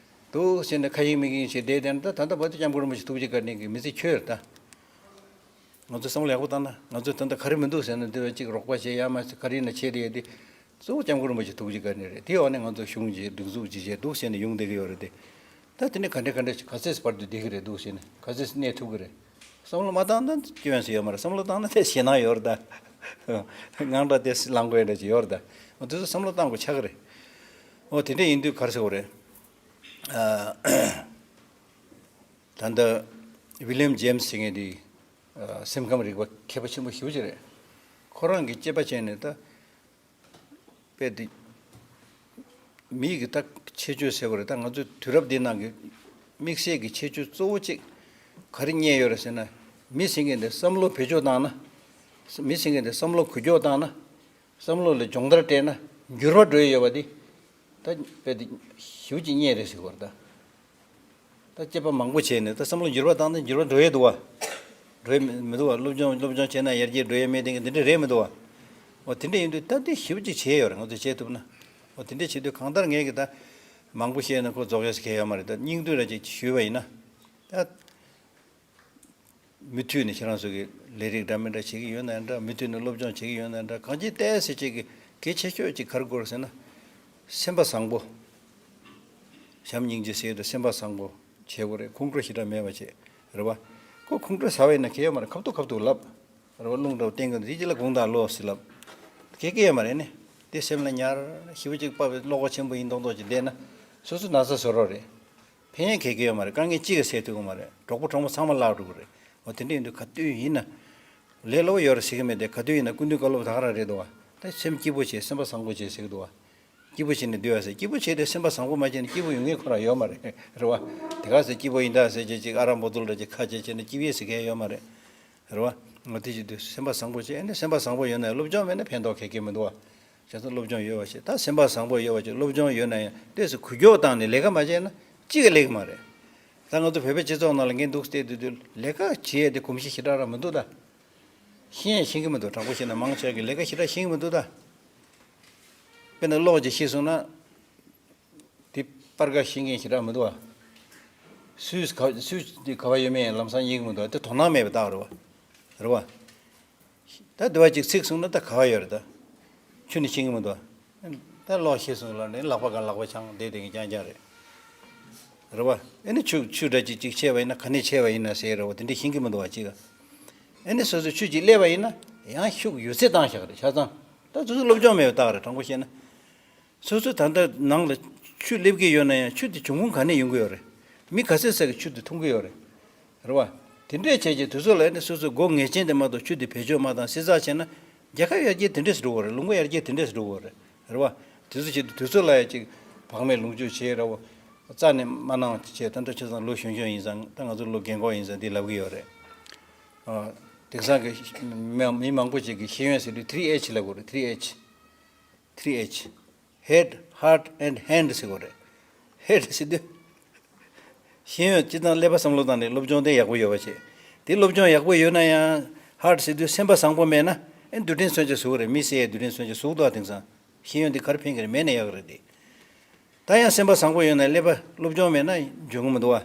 འདུག་ཟེར་ནས་ཁ་ཡིག་མིག་ཡིག་བྱས་བསྡད་བསྡད་ན་ད་ད་ལྟ་བར་དུ་སྐྱབས་མགོན་རིན་པོ་ཆེ་ཐུགས་རྗེ་བཀའ་དྲིན་གྱིས་མི་ཚེ་འཁྱོལ་རེད་ད། ང་ཚོས་བསམ་བློ་ཡག་པོ་བཏང་ན་ང་ཚོས་ད་ལྟ་ག་རེ་མི་འདུག་ཟེར་ན་འདི་བས་ཅིག་རོགས་པ་བྱེད་ཡ་མ་ཚད་ག་རེ་ཡིན་ན་བྱེད་དེ་ཡོད་དེ། གཙོ་བོ་སྐྱབས་མགོན་རིན་པོ་ཆེ་ཐུགས་རྗེ་བཀའ་དྲིན་རེད། དེའི་འོག་ནས་ང་ཚོ་གཞུང་བྱས་སྒྲིག་འཛུགས་ཅིག་བྱས་འདུག་ཟེར་ནས་ཡོང་བསྡད་ཀྱི་ཡོད་རེད་དེ། ད་དེ་ནས་ག་འདྲ་ག་འདྲ་ག་ཚོད་བར་དུ་བསྡད་ཀྱི་རེད་འདུག་ཟེར་ནས་ག་ཚོད་གནས་ཐུབ་ཀྱི་རེད། བསམ་བློ་མ་བཏང་ན་སྐྱོན་ཟེར་ཡོད་མ་རེད། བསམ་བློ་བཏང་ན་དེ་ཞེད་སྣང་ཡོད་རེད་ད། ངང་འདྲ་དེ་ལངས་དགོས་འདྲ་ཅིག་ཡོད་རེད་ད། འོ་དེ་ཚོ་བསམ་བློ་བཏང་དགོས་ཆགས་ཀྱི་རེད། འོ་དེ་འདྲ་ཡིན་དུས་ག་རེ་ཟེར་དགོས་རེད། ཨ། ད་ལྟ་ཝི་ལི་ཡམ་ཇེམ་སི་ཟེར་མཁན་དེ་ཨ་སེམས་ཁམས་རིག་པ་མཁས་པ་ཆེན་པོ་ཞེ་པོ་ཅིག་རེད། ཁོ་རང་གིས་དཔྱད་པ་བྱས་ནས་ད་དཔེ་དེ་མི་གི་ད་ཁྱད་ཆོས་ཟེར་བ་རེད། ད་ང་ཚོའི་དུས་རབས་འདི་ནང་གི་དམིགས་བསལ་གྱི་ཁྱད་ཆོས་གཙོ་བོ་གཅིག་ག་རེ་རྙེད་ཡོད་རེད་ཟེར་ན། མི་ཟེར་མཁན་དེ་བསམ་བློ་བེད་སྤྱོད་བཏང་ན། མི་ཟེར་མཁན་དེ་བསམ་བློ་འགུལ་སྐྱོད་བཏང་ན། བསམ་བློ་ལ་སྦྱོང་བརྡར་སྤྲད་ན་འགྱུར་བ་འགྲོ་ཡི་ཡོད་པ་འདི། ད་དཔེ་དེ་ཞེ་པོ་ཅིག་རྙེད་རེད་ཟེར་བ་རེད་ད། ད་དཔྱད་པ་མང་པོ་བྱས་ནས་ད་བསམ་བློ་འགྱུར་བ་བཏང་ན་འགྱུར་བ་འགྲོ་ཡི་འདུག་བ། འགྲོ་ཡི་མི་མི་འདུག་བ། སློབ་སྦྱོང་སློབ་སྦྱོང་བྱས་ན་ཡར་རྒྱས་འགྲོ་ཡི་མེད་དེ་འདི་འདྲ་རེད་མི་འདུག་བ། འོ་དེ་འདྲ་ཡིན་དུས་ད་འདི་ཞེ་པོ་ཅིག་བྱས་ཡོད་རེད། ང་ཚོས་བྱས་ཐུབ་ན། འོ་དེ་འདྲ་བྱེད་དུས་གང་ལྟར་ངས་ཀྱི་ད་མང་པོ་བཤད་ན་ཁོ་རྫོགས་ཡས་ཟེར་མཁན་ཡོད་མ་རེད། ད་སྙིང་བསྡུས་ར་ཅིག་ཞུས་པ་ཡིན་ན། ད། མུ་མཐུད་ནས་ཁྱེད་རང་ཚོ་གི་ལས་རིགས་འདྲ་མི་འདྲ་བྱེད་ཀྱི་ཡོད་ན་འདྲ། མུ་མཐུད་ནས་སློབ་སྦྱོང་བྱེད་ཀྱི་ཡོད་ན་འདྲ། གང་ཅི་ཏོག་ཙམ་ཅིག་གི་གལ་ཆེ་ཤོས་ཅིག་ག་རེ་དགོས་རེད་ཟེར་ན། སེམས་པ་བཟང་པོ། བྱམས་སྙིང་རྗེ་ཟེར་དུས་སེམས་པ་བཟང་པོ་བྱེད་དགོས་རེད། ཁོང་ཁྲོ་ཞེ་དྲག་མེད་པ་བྱེད་རེད་བ། ཁོ་ཁོང་ཁྲོ་ཟ་བ་ཡིན་ན་གལ་ཡོད་མ་རེད། ཁ་ཐུག་ཁ་ཐུག་ལབ་རེད་བ། རླུང་འདྲ་བོ་བསྟན་གི་འདུག་དེ་ཅི་ལ་དགོངས་དག་ལོ་ཟེར་ལབ། གལ་གལ་ཡོད་མ་རེད་ནི། དེ་སེམས་ལ་ཉར་ཞེ་པོ་ཅིག་ཕབ་བློ་ཁོག་ཆེན་པོ་ཡིན་མདོག་མདོག་ཅིག་བསྡད་ན་སོ་སོ་ན་ཚ་བཟོ་རོགས་རེད། ཕན་ཡོན་ག་གེ་ཡོད་མ་རེད། དཀའ་ངལ་གཅིག་གིས་སེལ་ཐུབ་ཀྱི་མ་རེད། གྲོགས་པོ་གྲོགས་མོ་ཚང་མ་བརླག་འགྲོ་གི་རེད། འོ་དེ་འདྲ་ཡིན་དུས་ག་དུས་ཡིན་ན། ལས་སླ་པོ་ཡོད་རེད་ཟེར་གི་མེད་དེ། ག་དུས་ཡིན་ན་སྐུ་མདུན་བཀའ་སློབ་ད་ག་རང་རེད་འདུག་བ། ད་སེམས་སྐྱིད་པོ་བྱེད། སེམས་པ་བཟང་པོ་བྱེད་ཟེར་གི་འདུག་བ། སྐྱིད་པོ་བྱེད་ནས་སྡོད་ཡ་ཟེར། སྐྱིད་པོ་བྱས་ཏེ་སེམས་པ་བཟང་པོ་མ་བྱས་ན་སྐྱིད་པོ་ཡོང་མཁན་ཁོ་རང་ཡོད་མ་རེད། རེད་བ། དེ་ག་ཟེར་སྐྱིད་པོ་ཡིན་ད་ཟེར་བྱས་ཅིག་ཨ་རག་བོ་ཏོལ་འདྲ་ཅིག་ཁ་བྱས་བྱས་ནས་སྐྱིད་པོ་ཟེར་མཁན་ཡོད་མ་རེད། རེད་བ། འོ་དེ་བྱེད་དུས་སེམས་པ་བཟང་པོ་བྱེད། ཨ་ནི་སེམས་པ་བཟང་པོ་ཡོད་ན་ཡང་སློབ་སྦྱོང་མེད་ན་ཕན་ཐོགས་ག་གེ་མི་འདུག་བ། བྱས་ཙང་སློབ་སྦྱོང་ཡོད་པ་ཞིག་ད་སེམས་པ་བཟང་པོ་ཡོད་པ་ཞིག་སློབ་སྦྱོང་ཡོད་ན་ཡང་ཏོག་ཙམ་འགུལ་སྐྱོད་བཏང་ནས་ལས་ཀ་མ་བྱས་ན་ཅི་ག་ལེགས་མ་རེད། ད་ང་ཚོ་བོད་པའི་སྤྱི་ཚོགས་ནང་ལ་ངས་འདུག་བལྟས་དུས་དུས་ལས་ཀ་བྱེད་ཡས་དེ་གོམས་གཤིས་ཞེ་དྲག་རང་མི་འདུག་ད། ཤེས་ཡས་ཤེས་ཀྱི་མི་འདུག་དྲང་པོ་བཤད་ན་མང་ཆེ་གིས་ལས་ཀ་ཞེ་དྲག་ཤེས་ཀྱི་མི་འདུག་ད། དཔེར་ན་གློག་ཅིག་ཤེས་སོང་ན། དེ་པར་ཀ་ཤེས་མཁན་ཞེ་དྲག་མི་འདུག་བ། སུས་ག་སུས་དེ་ག་བ་ཡོད་མེད་ལམ་སང་རྙེད་ཀྱི་མི་འདུག་བ། དེ་དོ་སྣང་མེད་པའི་རྟགས་རེད་བ། རེད་བ། ད་འདི་བ་ཅིག་ཚིག་སོང་ན་ད་ག་བ་ཡོད་རེད་ད། ཆུ་ནི་ཤེས་ཀྱི་མི་འདུག་བ། ད་གློག་ཤེས་སོང་ལ་ནི་ལག་པ་ག་ལག་པ་འཆང་བསྡད་བསྡད་མཁན་རྐྱང་རྐྱང་རེད། རེད་བ། ཨེ་ནི་ཆུ་ཆུ་འདྲ་ཅིག་ཅིག་ཆད་པ་ཡིན་ན་ག་ནས་ཆད་པ་ཡིན་ན་ཟེར་རེད་བ། དེ་འདྲ་ཤེས་ཀྱི་མི་འདུག་བ་ཅིག་ཨེ་ནི་སོ་སོ་ཆུ་ཅིག་སླེབས་པ་ཡིན་ན་ཡང་ཤུགས་ཡོད་ཚད་བཏང་བཞག་རེད་ཆ་ཚང་། ད་དེ་ཚོ་སློབ་སྦྱོང་མེད་པའི་རྟགས་རེད་དྲང་པོ་བཤད་ན། སོ་སོ་ད་ལྟ་ནང་ལ་ཆུ་སླེབས་ཀྱི་ཡོད་ན་ཡང་ཆུ་དེ་འབྱུང་ཁུངས་ག་ནས་ཡོང་གི་ཡོད་རེད། མི་ག་ཚོད་ཙམ་གྱིས་ཆུ་དེ་འཐུང་གི་ཡོད་རེད། རེད་བ། དེ་འདྲས་བྱས་རྗེས་དུས་ཚོད་ལ་ཨེ་ནི་སོ་སོ་སྒོ་ངེས་ཅན་དེ་མ་གཏོགས་ཆུ་དེ་བེད་སྤྱོད་མ་བཏང་བསྲེ་ཚགས་བྱས་ན། རྒྱལ་ཁབ་ཡར་རྒྱས་དེ་འདྲས་སུ་འགྲོ་གི་རེད། ལུང་པ་ཡར་རྒྱས་དེ་འདྲས་སུ་འགྲོ་གི་རེད། རེད་བ། དེ་ཚོ་བྱེད་དུས་དུས་ཚོད་ལ་ཡ་ཅིག་བག་མེད་ལོངས་སྤྱོད་བྱས་ར་བོ། རྩ་ནས་མ་གནང་བྱས་ད་ལྟ་ཁྱེད་ཚང་ལོ་གཞོན་གཞོན་ཡིན་ཙང་ད་ང་ཚོ་ལོ་རྒན་གོག་ཡིན་ཙང་འདི་ལབ་གི་ཡོད་རེད། ཨ། དེང་སང་གི་མི་མི་མང་པོ་ཅིག་གིས་ཤེས་ཡོན་ཟེར་དུས་ཐི་རི་ཨེཆ་ལབ་གི་རེད། ཐི་རི་ཨེཆ། ཐི་རི་ཨེཆ། Head, heart and hand ཟེར་དགོས་རེད། ཧེཌ་ཟེར་དུས། ཤེས་ཡོན་སྤྱི་དང་ཀླད་པ་བསམ་བློ་བཏང་ནས་སློབ་སྦྱོང་དེ་ཡག་པོ་ཡོད་པ་བྱེད། དེ་སློབ་སྦྱོང་ཡག་པོ་ཡོད་ན་ཡང་ཧར་ཊི་ཟེར་དུས་སེམས་པ་བཟང་པོ་མེད་ན་ཨེ་འདུ་འཛི་མཚོན་ཆ་ཟུག་རེད། མི་ཟེར་ཡས་འདུ་འཛི་མཚོན་ཆ་ཟུག་འདུག་ཨ། དེང་སང་ཤེས་ཡོན་དེ་ག་རེ་ཕན་གི་རེད། མེད་ན་ཡག་གི་རེད་དེ། ད་ཡང་སེམས་པ་བཟང་པོ་ཡོད་ན་ཀླད་པ་སློབ་སྦྱོང་མེད་ན་འཇོན་གི་མི་འདུག་ཨ།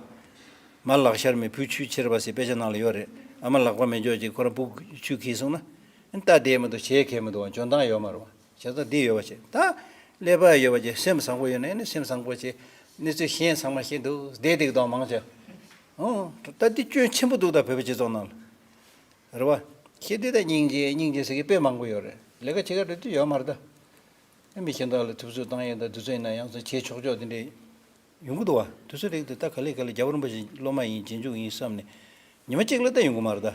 མ་ལག་ཤར་མེད་བུ་ཆུས་ཁྱེར་བ་ཟེར་དཔེ་ཆ་ནང་ལ་ཡོད་རེད། ཨ་མ་ལག་པ་མེད་ཅོག་ཅིག་ཁོ་རང་བུ་ཆུས་ཁྱེར་སོང་ན་ཨེ་ལྟ་བསྡད་མི་འདུག་བྱེད་མཁན་མི་འདུག་ཨ། འཇོན་ཐང་ཡོད་མ་རེད་བ། བྱས་ཙང་འདི་ཡོད་པ་བྱེད། ད་ཀླད་པ་ཡོད་པ་བྱེད། སེམས་བཟང་པོ་ཡོད་ན་ཨེ་ནི་སེམས་བཟང་པོ་བྱེད། གནས་ཚུལ་གཞན་ཚང་མ་ཤེས་འདུག་བསྡད་བསྡད་ཀྱི་འདུག་མང་ཆེ། ཨོ། ད་འདི་སྐྱོན་ཆེན་པོ་འདུག་ད་བོད་པའི་སྤྱི་ཚོགས་ནང་ལ། རེད་བ། ཤེས་འདི་ད་སྙིང་རྗེ་སྙིང་རྗེ་ཟེར་གྱི་དཔེ་མང་པོ་ཡོད་རེད། ལས་ཀ་བྱེད་ག་འགྲོ་དུས་ཡོད་མ་རེད་ད། ཨེ་མི་གཞན་དག་ལ་ཐུབ་ཚོད་བཏང་ཡས་ད་དུས་ཚོད་ཡིན་ན་ཡང་སོ་བྱེད་ཆོག་ཆོག་དེ་འདྲས་ཡོང་གི་འདུག་བ། དུས་ཚོད་རིགས་དེ་ད་ག་ལེ་ག་ལེ་རྒྱལ་བ་རིན་པོ་ཆེ་སློབ་མ་ཡིན་རྗེས་འཇུག་ཡིན་བསམ་ནས་ཉི་མ་གཅིག་ལ་ད་ཡོང་གི་མ་རེད་ད།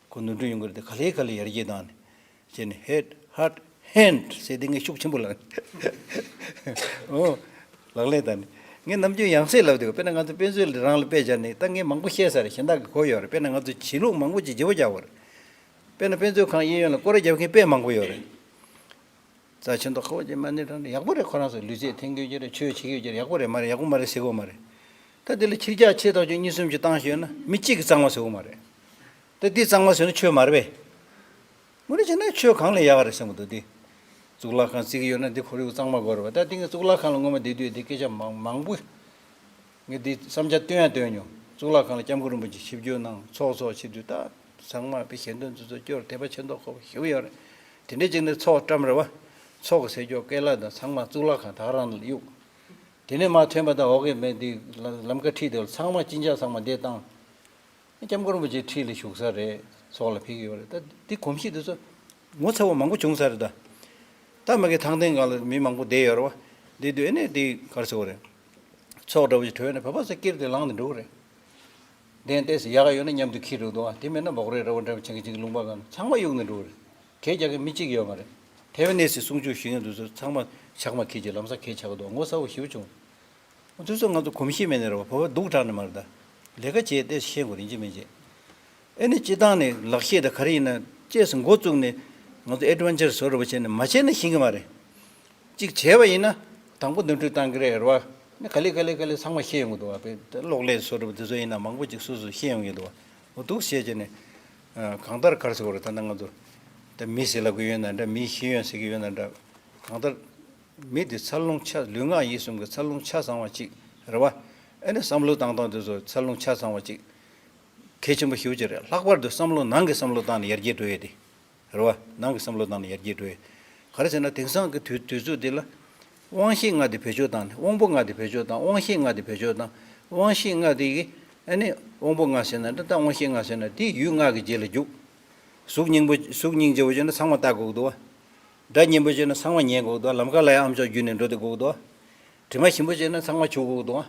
ཁོ་ནོར་འཁྲུལ་ཡོང་གི་རེད་དེ། ག་ལེ་ག་ལེ་ཡར་རྒྱས་བཏང་ནས་བྱས་ནས་ཧེཌ་ཧར་ཊི་ཧེན་ཌི་ཟེར་དེ་ངས་ཤུགས་ཆེན་པོ་ལ། ཨོ། ལག་ལེན་བསྟར་ནས། ངས་ནམ་རྒྱུན་ཡང་སེ་ལབ་བསྡད་ཡོད། དཔེར་ན་ང་ཚོ་དཔེ་མཛོད་ལ་རང་ལ་དཔེ་སྦྱར་ནས་ད་ངས་མང་པོ་བཤད་ས་རེད། གཞན་དག་གིས་གོ་ཡོད་རེད། དཔེར་ན་ང་ཚོ་བྱེད་ལུགས་མང་པོ་ཅིག་བརྗེ་པོ་རྒྱག་དགོས་རེད། དཔེར་ན་དཔེ་མཛོད་ཁང་གཡས་གཡོན་ལ་སྐོར་ར་རྒྱབ་མཁན་དཔེ་མང་པོ་ཡོད་རེད། རྩ་ཆེ་མདོག་ཁ་པོ་ཅན་མ་ཎི་བགྲང་ནས་ཡག་པོ་རེད། ཁོ་རང་ཚོ་ལུས་རྩལ་འཐེན་དགོས་ཀྱི་རེད། ཆོས་བྱེད་དགོས་ཀྱི་རེད། ཡག་པོ་རེད་མ་རེད། ཡག་པོ་མ་རེད་ཟེར་གོ་མ་རེད། ད་དེ་ལ་ཕྱིར་རྒྱག་ཆེ་ཐག་ཆོད་གཉིས་གསུམ་ཅིག་བཏང་ཤེས་ན་མི་གཅིག་གིས་གཙང་མ་ཟེར་གོ་མ་རེད། ད་འདི་གཙང་མ་ཟེར་ན་ཆོས་མ་རེད་པས། དངོས་གནས་བྱས་ན་ཆོས་གང་ལས་ཡག་ག་རེད་བསམ་གི་འདུག་འདི་གཙུག་ལག་ཁང་བརྩིགས་ཡོད་ན་འདི་ཁོར་ཡུག་གཙང་མ་དགོས་རེད་པ། ད་འདི་ངས་གཙུག་ལག་ཁང་ལ་སྔོན་མ་བསྡད་དུས་འདི་སྐད་ཆ་མང་མང་པོ། ངས་འདི་བསམ་འཆར་བཏོན་ཡང་བཏོན་མྱོང་། གཙུག་ལག་ཁང་ལ་སྐྱབས་མགོན་རིན་པོ་ཆེ་ཆིབས་བསྒྱུར་གནང་། ཚོགས་གསོག་བྱེད་དུས་ད་ཚང་མ་དཔེ་ཞལ་འདོན་དུས་ཚོད་སྐྱོར། དད་པ་ཆེ་མདོག་ཁ་པོ་ཞེ་པོ་ཡོད་རེད། དེ་འདྲའི་ཅིག་ནས་ཚོགས་བཀྲམ་རེད་པ། ཚོགས་ཀྱི་ཟས་སྐྱོར་སྐལ་ལ་དང་ཚང་མ་གཙུག་ལག་ཁང་ད་ག་རང་ལ་གཡུགས། དེ་ནས་མར་ཐོན་པ་དང་འོག་གི་མི་འདི་ལམ་ཁ་འཁྲིས་དེ་ལ་ཚང་མ་གཅིན་སྐྱག་ཚང་མ་འདེད་བཏང་། སྐྱབས་མགོན་རིན་པོ་ཆེ་འཁྲིས་ལ་བཞུགས་ས་རེད། ཚོགས་ལ་ཕེབས་ཀྱི་ཡོད་རེད། ད་འདི་གོམས་གཤིས་འདི་ཚོ་ངོ་ཚ་བོ་མང་པོ་བྱུང་ས་རེད་ད། ད་མ་གི་ཐང་སྟེང་སྒང་ལ་མི་མང་པོ་བསྡད་ཡོད་རེད་པ། བསྡད་དུས་ཨ་ནི་འདི་ག་རེ་ཟེར་དགོས་རེད། ཚོགས་འདྲ་པོ་ཞིག་གྲོལ་ནས་བོད་པ་ཚོ་ཀིར་དེ་ལངས་ནས་འགྲོ་གི་རེད། གདན་ཏོག་ཙམ་ཡག་ག་ཡོད་ན་མཉམ་དུ་འཁྱེར་འགྲོ་འདུག་པ། དེ་མེད་ན་མོག་རའི་ར་བ་འདྲ་པོ་ཆེ་གི་ཅིག་ལུང་པ་སྒང་ལ་ཚང་མ་གཡུགས་ནས་འགྲོ་གི་རེད། གད་རྒྱག་མཁན་མི་གཅིག་ཡོད་མ་རེད། ཐེ་ཝན་ནས་སྲུང་སྐྱོབ་ཞུ་མཁན་དེ་ཚོ་ཚང་མ་ཇག་མ་འཁྱེར་གྱི་ལམ་སང་གད་ཆག་གི་འདུག་ངོ་ཚ་བོ་ཞེ་པོ་བྱུང་། དེ་ཚོ་ང་ཚོ་གོམས་གཤིས་མེད་ནས་རེད་པ། བོད་པ་སྡུག་དྲགས་ནས་མ་རེད་ད། ལས་ཀ་བྱས་ཏེ་ཤེས་དགོས་རེད་ཅི་མིན་བྱས། ཨེ་ནི་སྤྱི་བཏང་ནས་ལག་ཤེས་དང་ག་རེ་ཡིན་ན་ཅེས་འགོ་བཙུགས་ནས་ང་ཚོ་ཨེ་ཌི་ཝེན་ཅར་བཟོ་འདྲ་པོ་བྱས་ནས་མ་བྱས་ན་ཤེས་ཀྱི་མ་རེད། གཅིག་བྱས་པ་ཡིན་ན་དང་པོ་འདོན་སྤྲོད་བཏང་གི་རེད་རེད་པ། ནི་ག་ལེ་ག་ལེ་ག་ལེ་ཚང་མ་ཤེས་ཡོང་གི་འདུག་པ། དཔེ་གློག་ཀླད་བཟོ་འདྲ་པོ་དེ་ཚོ་ཡིན་ན་མང་པོ་ཅིག་སོ་སོས་ཤེས་ཡོང་གི་འདུག་པ། འོ་འདུག་བྱས་བྱས་ནས་གང་ལྟར་ག་རེ་ཟེར་དགོས་རེད། ད་ལྟ་ང་ཚོ་ད་མི་ཟེར་ལབ་ཀྱི་ཡོད་ན་འདྲ། མིའི་ཤེས་ཡོན་ཟེར་གྱི་ཡོད་ན་འདྲ། གང་ལྟར་མི་དེ་འཚར་ལོངས་ཆ་ལུས་ངག་ཡིད་གསུམ་གྱི་འཚར་ལོངས་ཆ་ཚང་བ་ཅིག་རེད་པ། ཨ་ནི་བསམ་བློ་བཏང་སྟངས་དེ་ཚོ་འཚར་ལོངས་ཆ་ཚང་བ་ཅིག་གལ་ཆེན་པོ་ཞེ་པོ་ཅིག་རེད། ལྷག་པར་དུ་བསམ་བློ་ནང་གི་བསམ་བློ་བཏང་ནས་ཡར་རྒྱས་འགྲོ་ཡས་དེ་རེད་པ། ནང་གི་བསམ་བློ་བཏང་ནས་ཡར་རྒྱས་འགྲོ་ཡས། ག་རེ་ཟེར་ན་དེང་སང་གི་དུས་དུས་ཚོད་འདི་ལ་དབང་ཤེས་ལྔ་དེ་བེད་སྤྱོད་བཏང་ནས་དབང་པོ་ལྔ་དེ་བེད་སྤྱོད་བཏང་། དབང་ཤེས་ལྔ་དེ་བེད་སྤྱོད་བཏང་། དབང་ཤེས་ལྔ་དེ་གི་ཨ་ནི་དབང་པོ་ལྔ་ཟེར་ན་འདྲ། ད་དབང་ཤེས་ལྔ་ཟེར་ན་དེ་ཡུལ་ལྔ་གི་རྗེས་ལ་རྒྱུག་གཟུགས་སྙིང་པོ་གཟུགས་སྙིང་རྗེ་པོ་བྱས་ན་ཚང་མ་ལྟ་དགོས་ཀྱི་འདུག་པ། སྒྲ་སྙན་པོ་བྱས་ན་ཚང་མ་ཉན་དགོས་ཀྱི་འདུག་པ། ལམ་ཁ་ལ་ཡང་ཨམ་ཅོག་བརྒྱུད་ནས་འགྲོ་བསྡད་དགོས་ཀྱི་འདུག་པ། དྲི་མ་ཞིམ་པོ་བྱས་ན་ཚང་མ་བྱུག་དགོས་ཀྱི་འདུག་པ།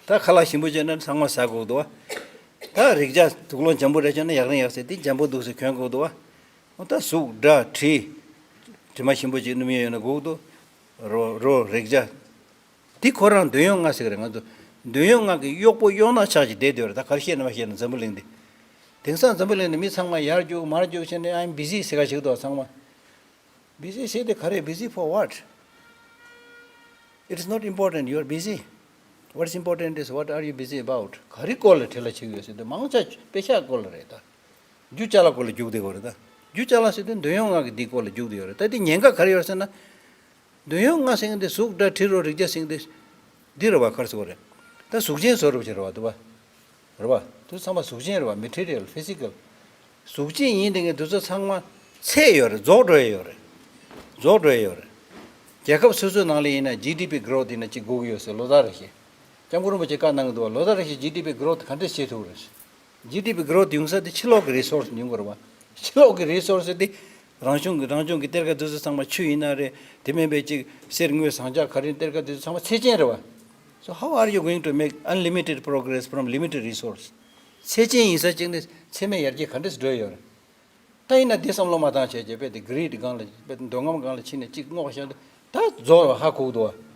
ད་ཁ་ལག་ཞིམ་པོ་བྱས་ན་ཚང་མ་ཟ་དགོས་ཀྱི་འདུག་པ། ད་རེག་བྱ་དུག་སློང་འཇམ་པོ་རེ་བྱས་ན་ཡག་རིང་ཡག་ཟེར་དེ་འཇམ་པོ་འདུག་ཟེར་གྱོན་དགོས་ཀྱི་འདུག་པ། འོ་ད་གཟུགས་སྒྲ་དྲི། དྲི་མ་ཞིམ་པོ་ཅིག་སྣོམ་ཡས་ཡོད་ན་དགོས་ཀྱི་འདུག་རོ་རོ་རེག་བྱ། འདི་ཁོ་རང་འདོད་ཡོན་ལྔ་ཟེར་གི་རེད། ང་ཚོ་འདོད་ཡོན་ལྔ་གི་གཡོག་པོ་གཡོག་ནག་ཆགས་ཀྱི་བསྡད་བསྡད་ཡོད་རེད། ད་ག་རེ་བཤད་ན་མ་བཤད་ན་འཛམ་བུ་གླིང་འདི། དེང་སང་འཛམ་བུ་གླིང་ནས་མི་ཚང་མ་ཡར་རྒྱུག་མར་རྒྱུག་བྱས་ནས་I'm busy ཟེར་ག་ཞིག་འདུག་ཚང་མ། Busy ཟེར་དེ་ག་རེ། Busy for what? It is not important you are busy. What is important is what are you busy about? ག་རེ་སྐོར་ལ་བྲེལ་བ་བྱེད་ཀྱི་ཡོད་ཟེར་དུས་མང་ཆེ་དཔེ་ཤག་སྐོར་ལ་རེད་ད། རྒྱུ་ཅ་ལག་སྐོར་ལ་རྒྱུག་བསྡད་ཡོད་རེད་ད། རྒྱུ་ཅ་ལག་ཟེར་དུས་འདོད་ཡོན་ལྔ་གི་འདི་སྐོར་ལ་རྒྱུག་བསྡད་ཡོད་རེད། ད་འདི་ཉེན་ཁ་ག་རེ་ཡོད་ཟེར་ན། འདོད་ཡོན་ལྔ་ཟེར་མཁན་དེ་གཟུགས་སྒྲ་དྲི་རོ་རེག་བྱ་ཟེར་མཁན་དེ་འདི་རེད་པ། ག་རེ་ཟེར་དགོས་རེད། ད་གཟུགས་ཅན་བཟོ་འདྲ་པོ་ཅིག་རེད་པ། འདུག་པ། རེད་པ། དེ་ཚང་མ་གཟུགས་ཅན་རེད་པ། Material, physical. གཟུགས་ཅན་ཡིན་དེ་ངས་དེ་ཚོ་ཚང་མ་ཚད་ཡོད་རེད། རྫོགས་འགྲོ་ཡས་ཡོད་རེད། རྫོགས་འགྲོ་ཡས་ཡོད་རེད། རྒྱལ་ཁབ་སོ་སོའི་ནང་ལ་ཡིན་ན་ཇི་ཌི་པི་གྷི་རོ་ཐི་ཡིན་ན་གཅིག་དགོས་ཀྱི་ཡོད་ཟེར་ལོ་ལྟར་རེ་བཞིན། སྐྱབས་མགོན་རིན་པོ་ཆེས་བཀའ་གནང་གི་འདུག་པ། ལོ་ལྟར་རེ་བཞིན་ཇི་ཌི་པི་གྷི་རོ་ཐི་ག་འདྲས་བྱེད་ཐུབ་རེད། ཇི་ཌི་པི་གྷི་རོ་ཐི་ཡོང་ས་དེ་ཕྱི་ལོགས་ཀྱི་རི་སོར་སི་ཡོང་དགོས་རེད་པ། ཕྱི་ལོགས་ཀྱི་རི་སོར་སི་དེ་རང་བྱུང་གི་རང་བྱུང་གི་གཏེར་ཁ་དེ་ཚོ་ཚང་མ་ཆུ་ཡིན་ན་རེད། དེ་མིན་པའི་གཅིག་གསེར་དངུལ་ཟངས་ལྕགས་ག་རེ་གཏེར་ཁ་དེ་ཚོ་ཚང་མ་ཚད་ཅན་རེད་པ། So how are you going to make unlimited progress from limited resource? ཚད་ཅན་ཡིན་ས་གཅིག་ནས་ཚད་མེད་ཡར་རྒྱས་ག་འདྲས་འགྲོ་ཡོད་རེད། ད་ཡིན་ན་འདི་བསམ་བློ་མ་བཏང་བྱས་བྱས་དཔེ་དེ་གྷི་རིཌ་སྒང་ལ་དཔེ་འདོད་རྔམ་སྒང་ལ་ཕྱིན་ནས་གཅིག་སྔོག་བཤད་དུས་ད་རྫོགས་པ་ཧ་གོ་གི་འདུག་པ།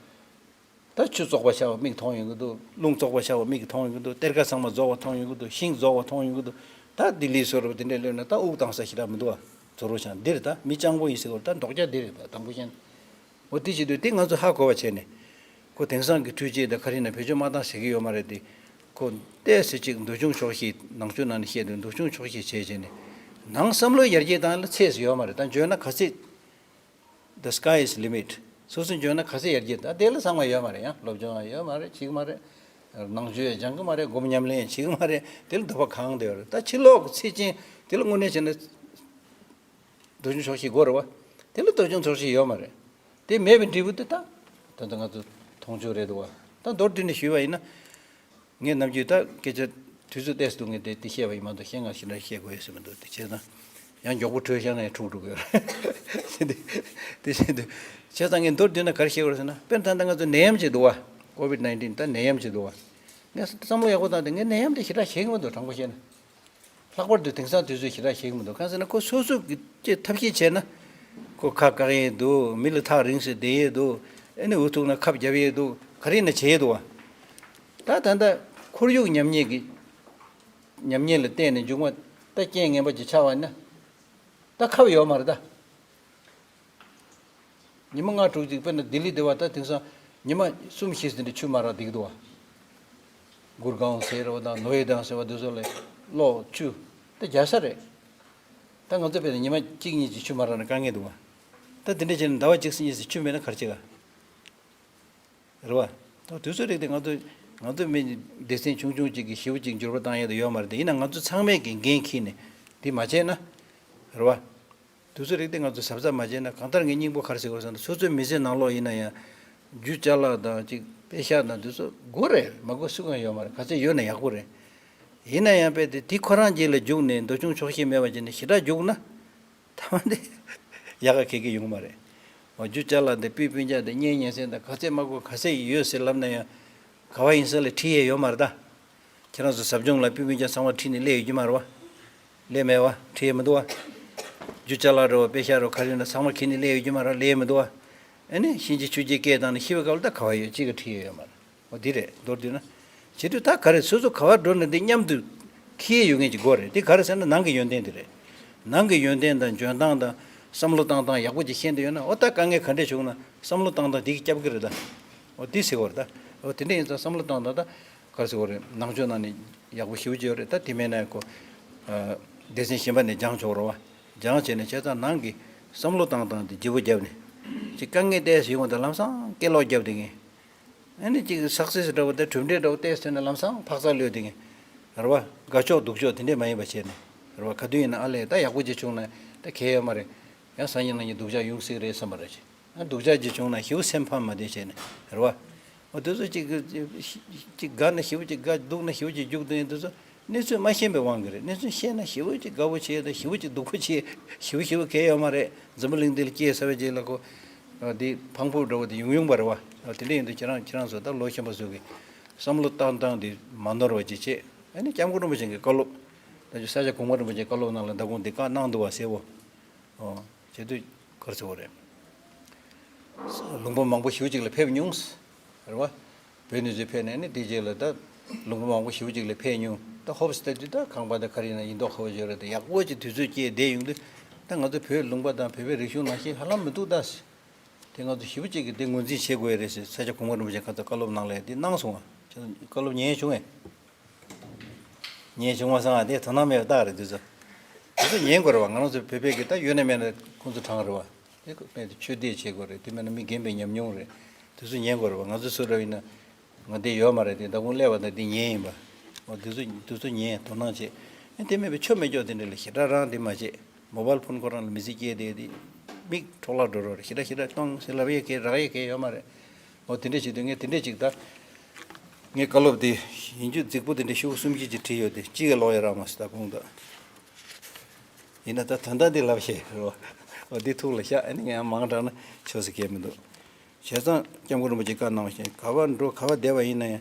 ད་ཆུ་བཙོག་པ་ཤར་བ་མིག་མཐོང་ཡོང་གི་འདུག། རླུང་བཙོག་པ་ཤར་བ་མིག་གིས་མཐོང་ཡོང་གི་འདུག། གཏེར་ཁ་ཚང་མ་རྫོགས་པ་མཐོང་ཡོང་གི་འདུག། ཤིང་རྫོགས་པ་མཐོང་ཡོང་གི་འདུག། ད་ལྡི་ལི་བཟོ་འདྲ་པོ་དེ་འདྲས་སླེབས་ན་ད་དབུགས་བཏང་ས་ཞེ་དྲག་མི་འདུག་པ། རྫོགས་རོགས་བྱང་འདི་རེད། ད་མི་སྤྱང་པོ་ཡིན་ཟེར་བ་ད་ལྡོག་རྒྱག་འདི་རེད། ད་དང་པོ་བཤད་ན། འོ་དེ་བྱེད་དུས་དེ་ང་ཚོ་ཧ་གོ་བ་བྱས་ནས། ཁོ་དེང་སང་གི་འཕྲུལ་ཆས་དང་ག་རེ་ན་བེད་སྤྱོད་མ་བཏང་ཟེར་གི་ཡོད་མ་རེད་དེ། ཁོ་ཏོག་ཙམ་ཅིག་འདུལ་སྦྱོང་ཆོག་ཤེས་ནང་ཆོས་ནང་ནས་བཤད་དུས་འདུལ་སྦྱོང་ཆོག་ཤེས་བྱས་བྱས་ནས། ནང་བསམ་བློ་ཡར་རྒྱས་བཏང་ལ་ཚད་ཟེར་ཡོད་མ་རེད། ད་འཇོན་ན་ག་ཚད། The sky is limit. སོ་སོ་འཇོན་ན་ག་ཚད་ཡར་རྒྱས། ད་དེ་ལ་ཚང་མ་ཡོད་མ་རེད། ཡང་སློབ་སྦྱོང་ཡང་ཡོད་མ་རེད། བྱེད་ཀྱི་མ་རེད། ནང་ཆོས་ཡང་སྦྱང་གི་མ་རེད། སྒོམ་ཉམས་ལེན་ཡང་བྱེད་ཀྱི་མ་རེད། དེ་ལ་འདོད་པ་གང་དེ་ཡོད་རེད། ད་ཕྱི་ལོགས་ཀྱི་ཚད་ཅན་དེ་ལ་དངོས་གནས་བྱས་ན་འདུལ་སྦྱོང་ཆོག་ཤེས་དགོས་རེད་པ། དེ་ལ་འདུལ་སྦྱོང་ཆོག་ཤེས་ཡོད་མ་རེད། དེ་མེད་པའི་འབྲས་བུ་དེ་ད་ད་ལྟ་ང་ཚོ་མཐོང་ཆོས་རེད་འདུག་པ། ད་མདོར་བསྡུས་ནས་ཞུས་པ་ཡིན་ན། ངས་ནམ་རྒྱུན་ད་སྐད་ཆ་དུས་ཚོད་ཏོག་ཙམ་འདུག། ངས་དེ་དེ་བཤད་པ་ཡིན་མ་གཏོགས་གཞན་ང་ཞིག་འདྲ་བཤད་དགོས་ཡོད་ཟེར་མི་འདུག། དེ་བྱས་ཙང་ཡང་མགྱོགས་པོ་བྲོས་བཞག་ན་ཡང་འཁྲུག་འགྲོ་གི་ཡོད་རེད། དེ་བྱས་དུས་བྱས་ཙང་ངས་མདོར་བསྡུས་ན་ག་རེ་བཤད་དགོས་རེད་ཟེར་ན། དཔེར་ན་ད་ལྟ་ང་ཚོ་ནད་ཡམས་ཅིག་འདུག་པ། ཀོ་ཝིཌ་ནའིན་ཊིན་ད་ནད་ཡམས་ཅིག་འདུག་པ། ངས་བསམ་བློ་ཡག་པོ་བཏང་སྟེ་ངས་ནད་ཡམས་དེ་ཞེ་དྲག་ཤེས་ཀྱི་མི་འདུག། དྲང་པོ་བཤད་ན། ལྷག་པར་དུ་དེང་སང་དུས་ཚོད་ཞེ་དྲག་ཤེས་ཀྱི་མི་འདུག། གང་ཟེར་ན་ཁོ་སོ་སོ་གི་ཅིག་ཐབས་ཤེས་བྱས་ན། ཁོ་ཁ་བཀག་ཡས་འདུག། མི་ལ་ཐག་རིང་སེ་བསྡད་ཡས་འདུག། ཨ་ནི་འུ་ཐུག་ན་ཁབ་རྒྱབ་ཡས་འདུག། ག་རེ་ཡིན་ན་བྱེད་ཡས་འདུག་པ། ད་ད་ལྟ་ཁོར་ཡུག་ཉམས་ཉེས་ཀྱི་ཉམས་ཉེས་ལ་བརྟེན་ནས་མཇུག་མ་ད་རྐྱེན་ངན་པ་ཅིག་ཆགས་པ་ན། ད་ཁབ་ཡོད་མ་རེད་ད། ཉི་མ་ལྔ་དྲུག་ཅིག་དཔེར་ན་ལྡི་ལི་དེ་བ་ད་དེང་སང་ཉི་མ་གསུམ་བཞི་ཟིན་དུ་ཆུ་མ་རག་འདུག་འདུག་བ། གུར་གང་ཟེར་བ་དང་ནོ་ཝེ་དང་ཟེར་བ་དེ་ཚོ་ལས་གློག་ཆུ་ད་རྒྱག་ས་རེད། ད་ང་ཚོ་དཔེར་ན་ཉི་མ་གཅིག་གཉིས་ཅིག་ཆུ་མ་རག་ན་དཀའ་ངལ་འདུག་བ། ད་དེ་འདྲ་བྱས་ན་ཟླ་བ་གཅིག་གཉིས་ཟིན་ཆུ་མེད་ན་ག་རེ་བྱེད་ག་རེད་བ། ད་དུས་ཚོད་རིགས་དེ་ང་ཚོ་ང་ཚོ་མི་སྡེ་ཚན་ཆུང་ཆུང་གཅིག་གིས་ཞེ་པོ་ཅིག་འགྱུར་བ་བཏང་ཡས་དེ་ཡོད་མ་རེད་དེ། ཡིན་ན་ང་ཚོ་ཚང་མས་ཀྱི་འགན་འཁྱེར་ནས་དེ་མ་བྱས་ན་རེད་བ། དུས་ཚོད་རིགས་དེ་ང་ཚོ་གཟབ་གཟབ་མ་བྱས་ན། གང་ལྟར་ངས་སྙིང་པོ་ག་རེ་ཟེར་དགོས་ཟེར་ན། སོ་སོའི་མི་ཚེ་ནང་ལོགས་ཡིན་ན་ཡང་རྒྱུ་ཅ་ལག་དང་ཅིག་པེ་ཤག་དང་དུས་ཚོད་དགོས་རེད། མ་དགོས་སུ་གང་ཡོད་མ་རེད། ག་ཚད་ཡོད་ན་ཡག་པོ་རེད། ཡིན་ན་ཡང་དཔེ་དེ་དེ་ཁོ་རང་རྗེས་ལ་རྒྱུགས་ནས་འདོད་ཆུང་ཆོག་ཤེས་མེད་པ་བྱས་ནས་ཞེ་དྲག་རྒྱུགས་ན། ཐ་མ་དེ་ཡག་ག་གེ་གེ་ཡོང་མ་རེད། འོ་རྒྱུ་ཅ་ལག་འདི་སྤུས་སྤུན་ཆ་འདི་གཉེན་ཉེ་ཚན་འདི་ག་ཚད་མ་དགོས་ག་ཚད་ཡོད་ཟེར་ལབ་ན་ཡང་ག་བ་ཡིན་ས་ལ་ཁྲིད་ཡས་ཡོད་མ་རེད་ད། ཁྱེད་རང་ཚོ་ཟབ་སྦྱོང་ལ་སྤུས་སྤུན་ཆ་ཚང་མ་ཁྲིད་ནས་སླེབས་ཡོད་ཀྱི་མ་རེད་བ། སླེབས་མེད་བ། ཁྲིད་ཡས་མི་འདུག་བ། རྒྱུ་ཅ་ལག་རེད་བ། པེ་ཤག་རེད་བ། ག་རེ་ཡིན་ན་ཚང་མ་ཁྱེར་ནས་སླེབས་ཡོད་ཀྱི་མ་རེད། སླེབས་ཡས་མི་འདུག་བ། ཨ་ནི་གཤིན་རྗེ་ཆུ་རྗེ་སྐད་བཏང་ནས་ཤི་བའི་སྐབས་ལ་ད་ག་བ་ཡོད་གཅིག་ག་ཁྲིད་ཡས་ཡོད་མ་རེད། འོ་འདི་རེད། མདོར་བསྡུས་ན། བྱེད་དུས་ད་ག་རེ་སོ་སོ་ག་བར་འགྲོ་ན་འདི་མཉམ་དུ་འཁྱེར་ཡོད་མཁན་གྱི་སྒོ་རེད། འདི་ག་རེ་ཟེར་ན་ནང་གི་ཡོན་ཏན་འདི་རེད། ནང་གི་ཡོན་ཏན་དང་འཇོན་ཐང་དང་བསམ་བློ་བཏང་སྟངས་ཡག་པོ་ཅིག་ཤེས་འདོད་ཡོད་ན། འོ་ད་དཀའ་ངལ་ག་འདྲས་བྱུང་ན་བསམ་བློ་བཏང་སྟངས་འདི་གིས་སྐྱབས་ཀྱི་རེད་ད། འོ་འདི་ཟེར་བ་རེད་ད། འོ་དེ་འདྲ་ཡིན་ཙང་བསམ་བློ་བཏང་སྟངས་ད་ག་རེ་ཟེར་བ་རེད། ནང་ཆོས་ནང་ནས་ཡག་པོ་ཞེ་པོ་ཅིག་ཡོད་རེད། ད་དེ་མེད་ན་ཁོ་སྡེ་ཚན་གཞན་པ་ནས་སྦྱང་ཆོག་རེད་བ། སྦྱང་བྱས་ནས་བྱས་ཙང་ནང་གི་བསམ་བློ་བཏང་སྟངས་འདི་ལྗིད་པོ་བརྒྱབ་ནས་ཅིག་དཀའ་ངལ་ཏོག་ཙམ་ཡོང་བ་དང་ལམ་སང་སྐད་ལོག་བརྒྱབ་བསྡད་མཁན། ཨ་ནི་ཅིག་སག་སེ་སི་འདྲ་བོ་དེ་གྲུབ་འབྲས་འདྲ་བོ་ཏོག་ཙམ་ཐོན་ནས་ལམ་སང་འཕག་འཚག་ལུས་བསྡད་མཁན་རེད་བ། དགའ་ཕྱོགས་སྡུག་ཕྱོགས་དེ་འདྲས་མ་ཡིན་པ་བྱས་ནས་རེད་བ། ག་དུས་ཡིན་ན་ཨ་ལས་ད་ཡག་པོ་ཅིག་བྱུང་ན་ད་གལ་ཡོད་མ་རེད། ཡང་སང་ཉིན་གནངས་ཉིན་སྡུག་ཅག་ཡོང་སྲིད་རེད་བསམ་པ་རེད། ཅིག་ཨ་སྡུག་ཅག་ཅིག་བྱུང་ན་ཞེ་པོ་སེམས་ཕམ་མ་བསྡད་བྱས་ནས་རེད་བ། འོ་དེ་ཚོ་ཅིག་ཅིག་དགའ་ན་ཞེ་པོ་ཅིག་དགའ། སྡུག་ན་ཞེ་པོ་ཅིག་སྡུག་དེ་འདི་ཚོ་གནས་ཚུལ་མ་ཤེས་པའི་དབང་གིས་རེད། གནས་ཚུལ་ཤེས་ན་ཞེ་པོ་ཅིག་དགའ་པོ་བྱེད་དང་ཞེ་པོ་ཅིག་སྡུག་པོ་བྱེད། ཞེ་པོ་ཞེ་པོ་གལ་ཡོད་མ་རེད། འཛམ་བུ་གླིང་འདི་ལ་སྐྱེས་ཚར་བའི་རྗེས་ལ་ཁོ་འདི་ཕངས་པོ་འདྲ་བོ་དེ་ཡོང་ཡོང་པ་རེད་བ། དེ་འདྲ་ཡིན་དུས་ཁྱེད་རང་ཁྱེད་རང་ཚོ་ད་ལོ་ཆེན་པོ་ཚོ་གི་བསམ་བློ་བཏང་སྟངས་དེ་མ་ནོར་བ་ཅིག་བྱེད། ཨ་ནི་སྐྱབས་མགོན་རིན་པོ་ཆེ་གི་བཀའ་སློབ། ད་ཅི་ས་སྐྱ་གོང་མ་རིན་པོ་ཆེའི་བཀའ་སློབ་ནང་ལ་ད་གུང་འདི་བཀའ་གནང་འདུག་བ་ཟེར་བོ། ཨོ། བྱེད་དུས་ག་རེ་ཟེར་བ་རེད། ལུང་པ་མང་པོ་ཞེ་པོ་ཅིག་ལ་ཕེབས་མྱོང་། རེད་བ། བོད་ནས་ཚུར་ཕེབས་ནས་ནི་དེ་རྗེས་ལ་ད་ལུང་པ་མང་པོ་ཞེ་པོ་ཅིག་ལ་ཕེབས་མྱོང་། ད་ཧོབ་སྟེ་ལྟ་དུས་ད་ཁང་པ་ད་ག་རེ་ཡིན་ན་ཡིན་མདོག་ཁ་པོ་ཅིག་ཡོད་རེད། ད་ཡག་པོ་ཅིག་དུས་ཚོད་སྐྱེལ་བསྡད་ཡོང་དུས་ད་ང་ཚོ་བོད་ལུང་པ་དང་བོད་པའི་རིག་གཞུང་ནང་བཞིན་ཧ་ལམ་མི་འདུག་ད། དེ་ང་ཚོ་ཞེ་པོ་ཅིག་གིས་དེ་ངོས་འཛིན་བྱེད་དགོས་ཡ་རེད་ཟེར། ས་སྐྱ་གོང་མ་རིན་པོ་ཆེ་ཁ་ཚ་བཀའ་སློབ་གནང་ལས་དེ་གནང་སོང་བ། བཀའ་སློབ་ཉན་བྱུང་ངས། ཉན་བྱུང་བ་སང་ཨ་དེ་དོ་སྣང་མེད་པ་རྟགས་རེད། དེ་ཚོ་དེ་ཚོ་ཉན་དགོས་རེད་བ། ང་རང་ཚོ་བོད་པའི་གི་ད་ཡོད་ན་མེད་ན་ཁོང་ཚོ་དྲང་རེད་བ། དེ་ཁོ་དཔེ་དེ་ཆོས་དད་བྱེད་དགོས་རེད། དེ་མེད་ན་མི་རྒན་པའི་ཉམས་མྱོང་རེད། དེ་ཚོ་ཉན་དགོས་རེད་བ། ང་ཚོ་སུ་འདྲ་ཡིན་ན་ང་དེ་ཡོད་མ་རེད། དེ་ད་ཁོང་སླེབས་པ་དང་དེ་ཉན་ཡིན་པ། འོ་དེ་ཚོ་དེ་ཚོ་ཉན་དོ་སྣང་བྱེད། ཨེ་དེ་མེད་པའི་ཆོ་མེད་ཀྱོག་དེ་འདྲ་ལ་ཞེ་དྲག་རང་དེ་མ་བྱེད། མོ་བལ་ཕོན་ཁོ་རང་ལ་མི་ཚེ་སྐྱེལ་བསྡད་དེ་མིག་འཕྲོག་བརླག་འགྲོ་རོགས་རེད། ཞེ་དྲག་ཞེ་དྲག་གཏོང་ཟེར་ལབ་ཡས་གལ་རག་ཡས་གལ་ཡོད་མ་རེད། འོ་དེ་འདྲ་བྱེད་དུས་ངས་དེ་འདྲ་ཅིག་ད། ངས་བཀའ་སློབ་དེ་ཡིན་རྒྱུ་རྫིག་པོ་དེ་འདྲ་ཤོག་གུ་སུམ་ཅུ་ཅིག་བྲིས་ཡོད་དེ་གཅིག་གི་ཀློག་ཡས་རག་མ་སོང་ད་དགོངས་དག་ཡིན་ན་ད་དོན་དག་འདི་ལབ་ཤེས་རོ། འོ་འདི་ཐུགས་ལ་ཤག་ཨ་ནི་ངས་ཡང་མང་དྲགས་ན་ཆོག་ཟེར་གལ་མི་འདུག་བྱས་ཙང་སྐྱབས་མགོན་རིན་པོ་ཆེས་བཀའ་གནང་བ་བཞིན་ག་བར་འགྲོ་ག་བར་བསྡད་པ་ཡིན་ན་ཡང་།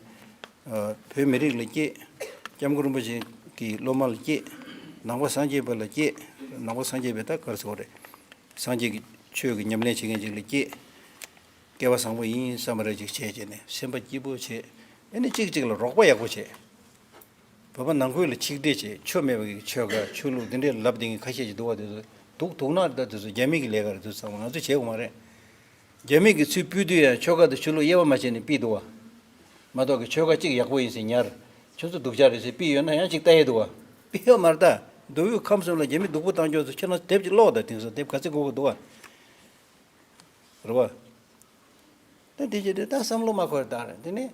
བོད་མི་རིགས་ལ་སྐྱེས། སྐྱབས་མགོན་རིན་པོ་ཆེ་གི་སློབ་མ་ལ་སྐྱེས། ནང་པ་སངས་རྒྱས་པ་ལ་སྐྱེས། ནང་པ་སངས་རྒྱས་པའི་ད་ག་རེ་ཟེར་དགོས་རེད། སངས་རྒྱས་ཀྱི་ཆོས་ཀྱི་ཉམས་ལེན་བྱེད་མཁན་ཅིག་ལ་སྐྱེས། སྐལ་བ་བཟང་པོ་ཡིན་བསམ་པ་རེ་ཅིག་བྱས་བྱས་ནས་སེམས་པ་སྐྱིད་པོ་བྱས། ཨ་ནི་གཅིག་གཅིག་ལ་རོགས་པ་ཡག་པོ་བྱས། བོད་པ་ནང་ཁུལ་ལ་ཆིག་སྒྲིལ་བྱས། ཆོ་མེད་པའི་ཆོལ་ཁ་ཆོས་ལུགས་འདི་འདྲའི་ལབ་བསྡད་མཁན་ཁ་ཤས་ཅིག་འདུག་བ། དེ་ཚོ་སྡུག་སྡུག་ན་ད་དེ་ཚོ་རྒྱ་མི་གི་ལས་ཀ་རེད། དེ་ཚོ་ཚང་མ་ང་ཚོས་བྱེད་དགོས་མ་རེད། རྒྱ་མི་གིས་ཚུར་ཕུལ་དུས་ཡང་ཆོལ་ཁ་དང་ཆོས་ལུགས་དབྱེ་བ་མ་ཕྱེ་ནས་ཕུལ་འདུག་བ། མ་གཏོགས་ཀྱི་ཆོལ་ཁ་གཅིག་ཡག་པོ་ཡིན་ཟེར་ཉར། ཁྱོད་ཚོ་སྡུག་ཅག་རེད་ཟེར་ཕུལ་ཡོད་ན་ཡང་གཅིག་ལྟ་ཡས་འདུག་བ། ཕུལ་ཡོད་མ་རེད་ད། མདོ་དབུས་ཁམས་གསུམ་ལ་རྒྱ་མི་སྡུག་པོ་བཏང་ཕྱོགས་ཚོ་ཁྱེད་རང་དེབ་ཅིག་ཀློག་དང་། དེང་སང་དེབ་ག་ཚོད་དགོས་ཀྱི་འདུག་བ། རེད་བ། ད་དེ་ཅི་དེ་ད་བསམ་བློ་མ་འཁོར་ད་རེད། དེ་ནས།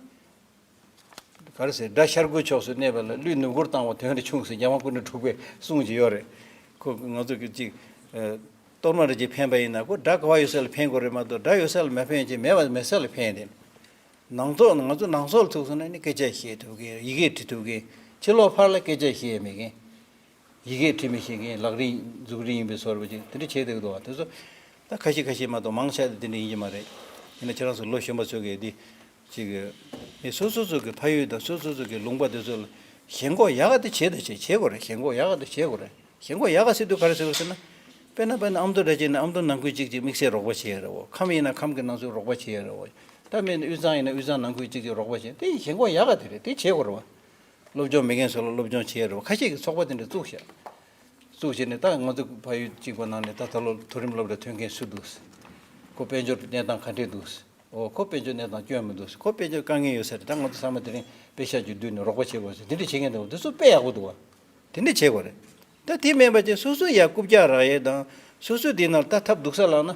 ག་རེ་ཟེར། དགྲ་ཤར་སྒོའི་ཕྱོགས་སུ་གནས་པ་ལ་ཀླུས་ནུབ་སྒོར་བཏང་བ་དོན་རེ་ཆུང་ཟེར་རྒྱལ་དབང་སྐུ་ཕྲེང་དྲུག་པའི་གསུང་ཅིག་ཡོད་རེད། ཁོ་ང་ཚོ་གི་ཅིག་ཨ། གཏོར་མ་རེ་ཅིག་འཕེན་པ་ཡིན་ན་ཁོ་དགྲ་ག་བ་ཡོད་ས་ལ་འཕེན་དགོས་རེད་མ་གཏོགས། དགྲ་ཡོད་ས་ལ་མ་འཕེན་ཅིག་མེད་པ་མེད་ས་ལ་འཕེན་ཏེ། ནང་ཚོགས་ང་ཚོ་ནང་སོག་ལ་ཐུག་སོང་ན་ནི་སྐད་ཆ་བཤད་ཐུབ་མཁན། ཡི་གེ་འབྲི་ཐུབ་མཁན། ཕྱི་ལོགས་ཕར་ལ་སྐད་ཆ་བཤད་མེད་མཁན། ཡི་གེ་འབྲི་མི་ཤེས་མཁན། ལག་རིས་མཛུབ་རིས་ཡིན་པའི་བཟོ་འདྲ་ཅིག་དེ་འདྲ་བྱས་བསྡད་ཀྱི་འདུག་བ། དེ་ཚོ་ད་ཁ་ཤས་ཁ་ཤས་མ་གཏོགས་མང་ཆེ་དེ་འདྲ་ཡིན་གྱི་མ་རེད། ཡིན་ན་ཁྱེད་རང་ཚོ་ལོ་གཞོན་པ་ཚོ་གིས་འདི་ཅིག་མི་སོ་སོ་ཚོ་གི་ཕ་ཡུལ་དང་སོ་སོ་ཚོ་གི་ལུང་པ་དེ་ཚོ་ལ་ཞེན་ཁོག་ཡག་ག་དེ་བྱེད་དང་བྱེད་བྱེད་དགོས་རེད། ཞེན་ཁོག་ཡག་ག་དེ་བྱེད་དགོས་རེད། ཞེན་ཁོག་ཡག་ག་ཟེར་དུས་ག་རེ་ཟེར་དགོས་ཟེར་ན། དཔེར་ན་དཔེར་ན་ཨ་མདོ་འདྲ་བྱས་ན་ཨ་མདོ་ནང་ཁུལ་གཅིག་ཅིག་དམིགས་བསལ་རོགས་པ་བྱེད་ཡ་རེད་བོ། ཁམས་ཡིན་ན་ཁམས་ཀྱི་ནང་ཚུད་རོགས་པ་བྱེད་ཡ་རེད་བོ། ད་མིན་དབུས་གཙང་ཡིན་ན་དབུས་གཙང་ནང་ཁུལ་གཅིག་ཅིག་རོགས་པ་བྱེད། དེ་ཞེན་ཁོག་ཡག་ག་དེ་རེད། དེ་བྱེད་དགོས་རེད་བ། སློབ་སྦྱོང་མེད་མཁན་ཚོ་ལ་སློབ་སྦྱོང་བྱེད་ཡ་རེད་བ། ཁ་ཤས་ཀྱིས་ཚོགས་པ་དེ་འདྲ་བཙུགས་ཤག་བཙུགས་བྱས་ནས། ད་ང་ཚོ་ཕ་ཡུལ་གཅིག་པ་ནང་ནས་ད་ད་ལོ་མཐོ་རིམ་སློབ་གྲྭ་ཐོན་མཁན་སུ་འདུག། ཁོ་དཔལ་འབྱོར་གནས་སྟངས་ག་འདྲས་འདུག། ཨོ་ཁོ་དཔལ་འབྱོར་གནས་སྟངས་སྐྱོན་མི་འདུག། ཁོ་དཔལ་འབྱོར་དཀའ་ངལ་ཡོད་ས་རེད། ད་ང་ཚོ་ཚང་མ་དེ་རིང་པེ་ཤག་ཅིག་བསྡུས་ནས་རོགས་པ་བྱེད་དགོས་ཟེར། དེ་འདྲས་བྱེད་མཁན་འདུག། དེ་ཚོ་དཔེ་ཡག་པོ་འདུག་བ། དེ་འདྲས་བྱེད་དགོས་རེད། ད་དེ་མེད་པ་ཅིག་སོ་སོ་ཡ་རྐུབ་བཀྱག་རག་ཡས་དང་། སོ་སོ་དེ་ནང་ད་ཐབས་སྡུག་ས་ལངས་ན།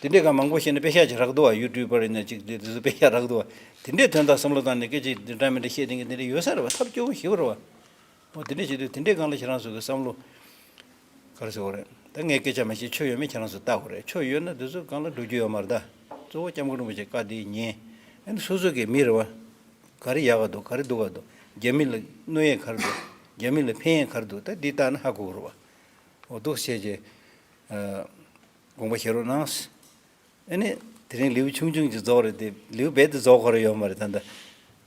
དེ་འདྲས་ག་མང་པོ་བཤད་ན་པེ་ཤག་ཅིག་རག་འདུག་བ། ཡུ་ཊུབ་པར་ཡིན་ན་ཅིག་དེ་དེ་ཚོ་པེ་ཤག་རག་འདུག་བ། དེ་འདྲས་དོན་དག་བསམ་བློ་བཏང་ནས་སྐད་ཆ་དེ་འདྲ་མི་འདྲ་བཤད་དེ་འདྲས་ཡོད་ས་རེད་བ། ཐབས་སྐྱོ་པོ་ཞིག་རེད་བ། འོ་དེ་འདྲས་བྱེད་དུས་དེ་འདྲས་སྒང་ལ་ཁྱེད་རང་ཚོ་གི་བསམ་བློ་ག་རེ་ཟེར་དགོས་རེད། ད་ངས་སྐད་ཆ་མ་བཤད། ཆོ་ཡོད་མེད་ཁྱེད་རང་ཚོ་བལྟ་དགོས་རེད། ཆོ་ཡོད་ན་དེ་ཚོ་སྒང་ལ་འགྲོ་རྒྱུ་ཡོད་མ་རེད། ད་གཙོ་བོ་སྐྱབས་མགོན་རིན་པོ་ཆེ་བཀའ་འདི་ཉན། ཨ་ནི་སོ་སོ་གི་མི་རེད་བ། ག་རེ་ཡག་ག་འདུག། ག་རེ་སྡུག་ག་འདུག། རྒྱ་མི་ལ་གནོད་ཡས་ག་རེ་འདུག། རྒྱ་མི་ལ་ཕན་ཡས་ག་རེ་འདུག། ད་འདི་ལྟ་ན་ཧ་གོ་གི་རེད་བ། འོ་འདུག་བྱས་རྗེས་དགོངས་པ་བཞེས་རོགས་གནང་། ཨ་ནི་དེ་རིང་ལེའུ་ཆུང་ཆུང་ཅིག་རྫོགས་རེད་དེ། ལེའུ་རྦད་དེ་རྫོགས་ཁོ་ར་ཡོད་མ་རེད། ད་ལྟ་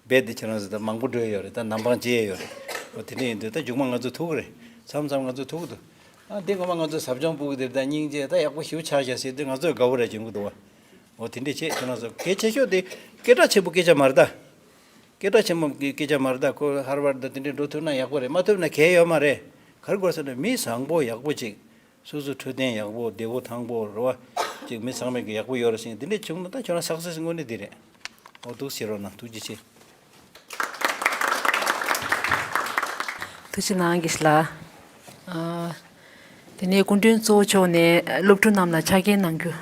རྦད་དེ་ཁྱེད་རང་ཚོ་ད་མང་པོ་འགྲོ་ཡོད་རེད། ད་ནམ་འཕང་བཅད་ཡོད་རེད། འོ་དེ་འདྲ་ཡིན་དུས་ད་མཇུག་མ་ང་ཚོ་ཐུག་གི་རེད། མཚམས་མཚམས་ང་ཚོ་ཐུག་གི་འདུག། ཨ་འདི་ངོ་མ་ང་ཚོ་ཟབ་སྦྱོང་སྤུ་གུ་དེ་ད་སྙིང་རྗེ། ད་ཡག་པོ་ཞེ་པོ་ཆགས་ཤག་ཟེར་དུས་ང་ཚོས་དགའ་པོ་རེད་བྱུང་གི་འདུག་བ། འོ་དེ་འདྲ་བྱས། ཁྱེད་རང་ཚོ་གལ་ཆེ་ཤོས་དེ་སྐད་གྲགས་ཆེན་པོ་སྐད་ཆ་མ་རེད་ད། སྐད་གྲགས་ཆེན་པོ་གི་སྐད་ཆ་མ་རེད་ད། ཁོ་ཧར་ཝར་ཌ་དེ་འདྲ་འགྲོ་ཐུབ་ན་ཡག་པོ་རེད། མ་ཐུབ་ན་གལ་ཡོད་མ་རེད། ག་རེ་དགོས་ཟེར་ན་མི་བཟང་པོ་ཡག་པོ་ཅིག། སོ་སོ་འཕྲོད་བསྟེན་ཡག་པོ། བདེ་པོ་ཐང་པོ་རེད་བ། ཅིག་མི་ཚང་མས་ཀྱི་ཡག་པོ་ཡོད་རེད་ཟེར། འདི་འདྲས་བྱུང་ན་ད་ཁྱོད་རང་སག་སེ་སི་དངོས་གནས་འདི་རེད། འོ་འདུག་བྱེད་རོགས་གནང་། ཐུགས་རྗེ་ཆེ། ཐུགས་རྗེ་གནང་། དགེ་བཤེས་ལགས། ཨ། དེ་ནས་སྐུ་མགྲོན་གཙོ་བོ་མཆོག་ནས་སློབ་ཕྲུག་རྣམས་ལ་ཕྱག་འཁྱེར་གནང་རྒྱུ།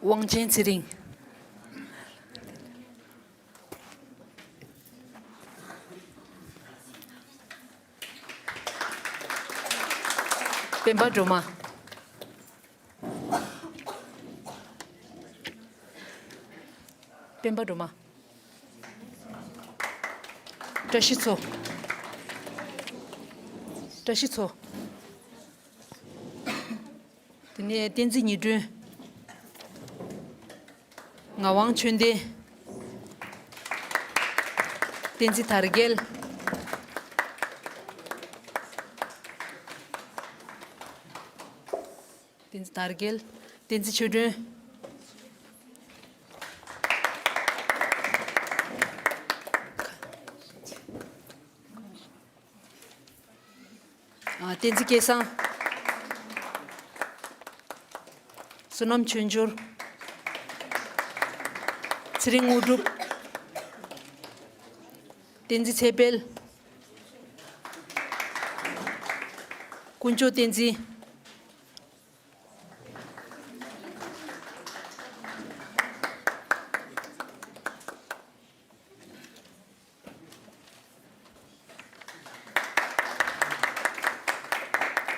དབང་ཆེན་ཚེ་རིང་། སྤེན་པ་སྒྲོལ་མ། སྤེན་པ་སྒྲོལ་མ། བཀྲ་ཤིས་མཚོ། བཀྲ་ཤིས་མཚོ། དེ་ནས་བསྟན་འཛིན་ཉི་སྒྲོན། ངག་དབང་ཆོས་ལྡན། བསྟན་འཛིན་དར་རྒྱས། བསྟན་འཛིན་དར་རྒྱས། བསྟན་འཛིན་ཆོས་སྒྲོན། ཨ། བསྟན་འཛིན་སྐལ་བཟང་། བསོད་ནམས་ཆོས་འབྱོར། ཚེ་རིང་དངོས་གྲུབ། བསྟན་འཛིན་ཚེ་དཔལ། དཀོན་མཆོག་བསྟན་འཛིན།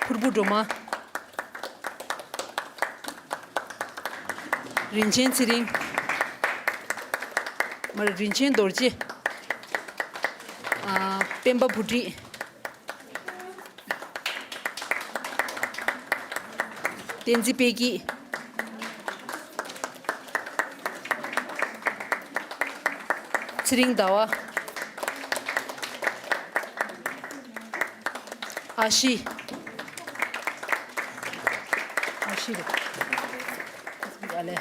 ཕུར་བུ་སྒྲོལ་མ། རིན་ཆེན་ཚེ་རིང་། མ་རེད། རིན་ཆེན་རྡོ་རྗེ། ཨ། སྤེན་པ་བུ་ཁྲིད། བསྟན་འཛིན་པད་སྐྱིད། ཚེ་རིང་ཟླ་བ། ཨ་ཤི། ཨ་ཤི་རེད། ཨ་ལས།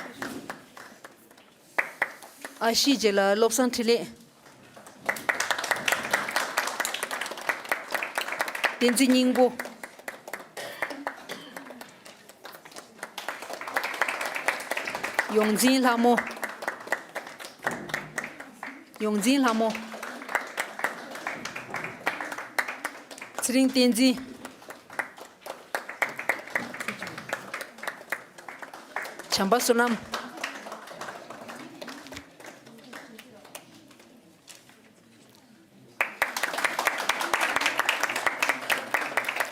ཨ་ཤི་རྗེས་ལ་བློ་བཟང་འཕྲིན་ལས། བསྟན་འཛིན་སྙིང་པོ། ཡོངས་འཛིན་ལྷ་མོ། ཡོངས་འཛིན་ལྷ་མོ། ཚེ་རིང་བསྟན་འཛིན། བྱམས་པ་བསོད་ནམས།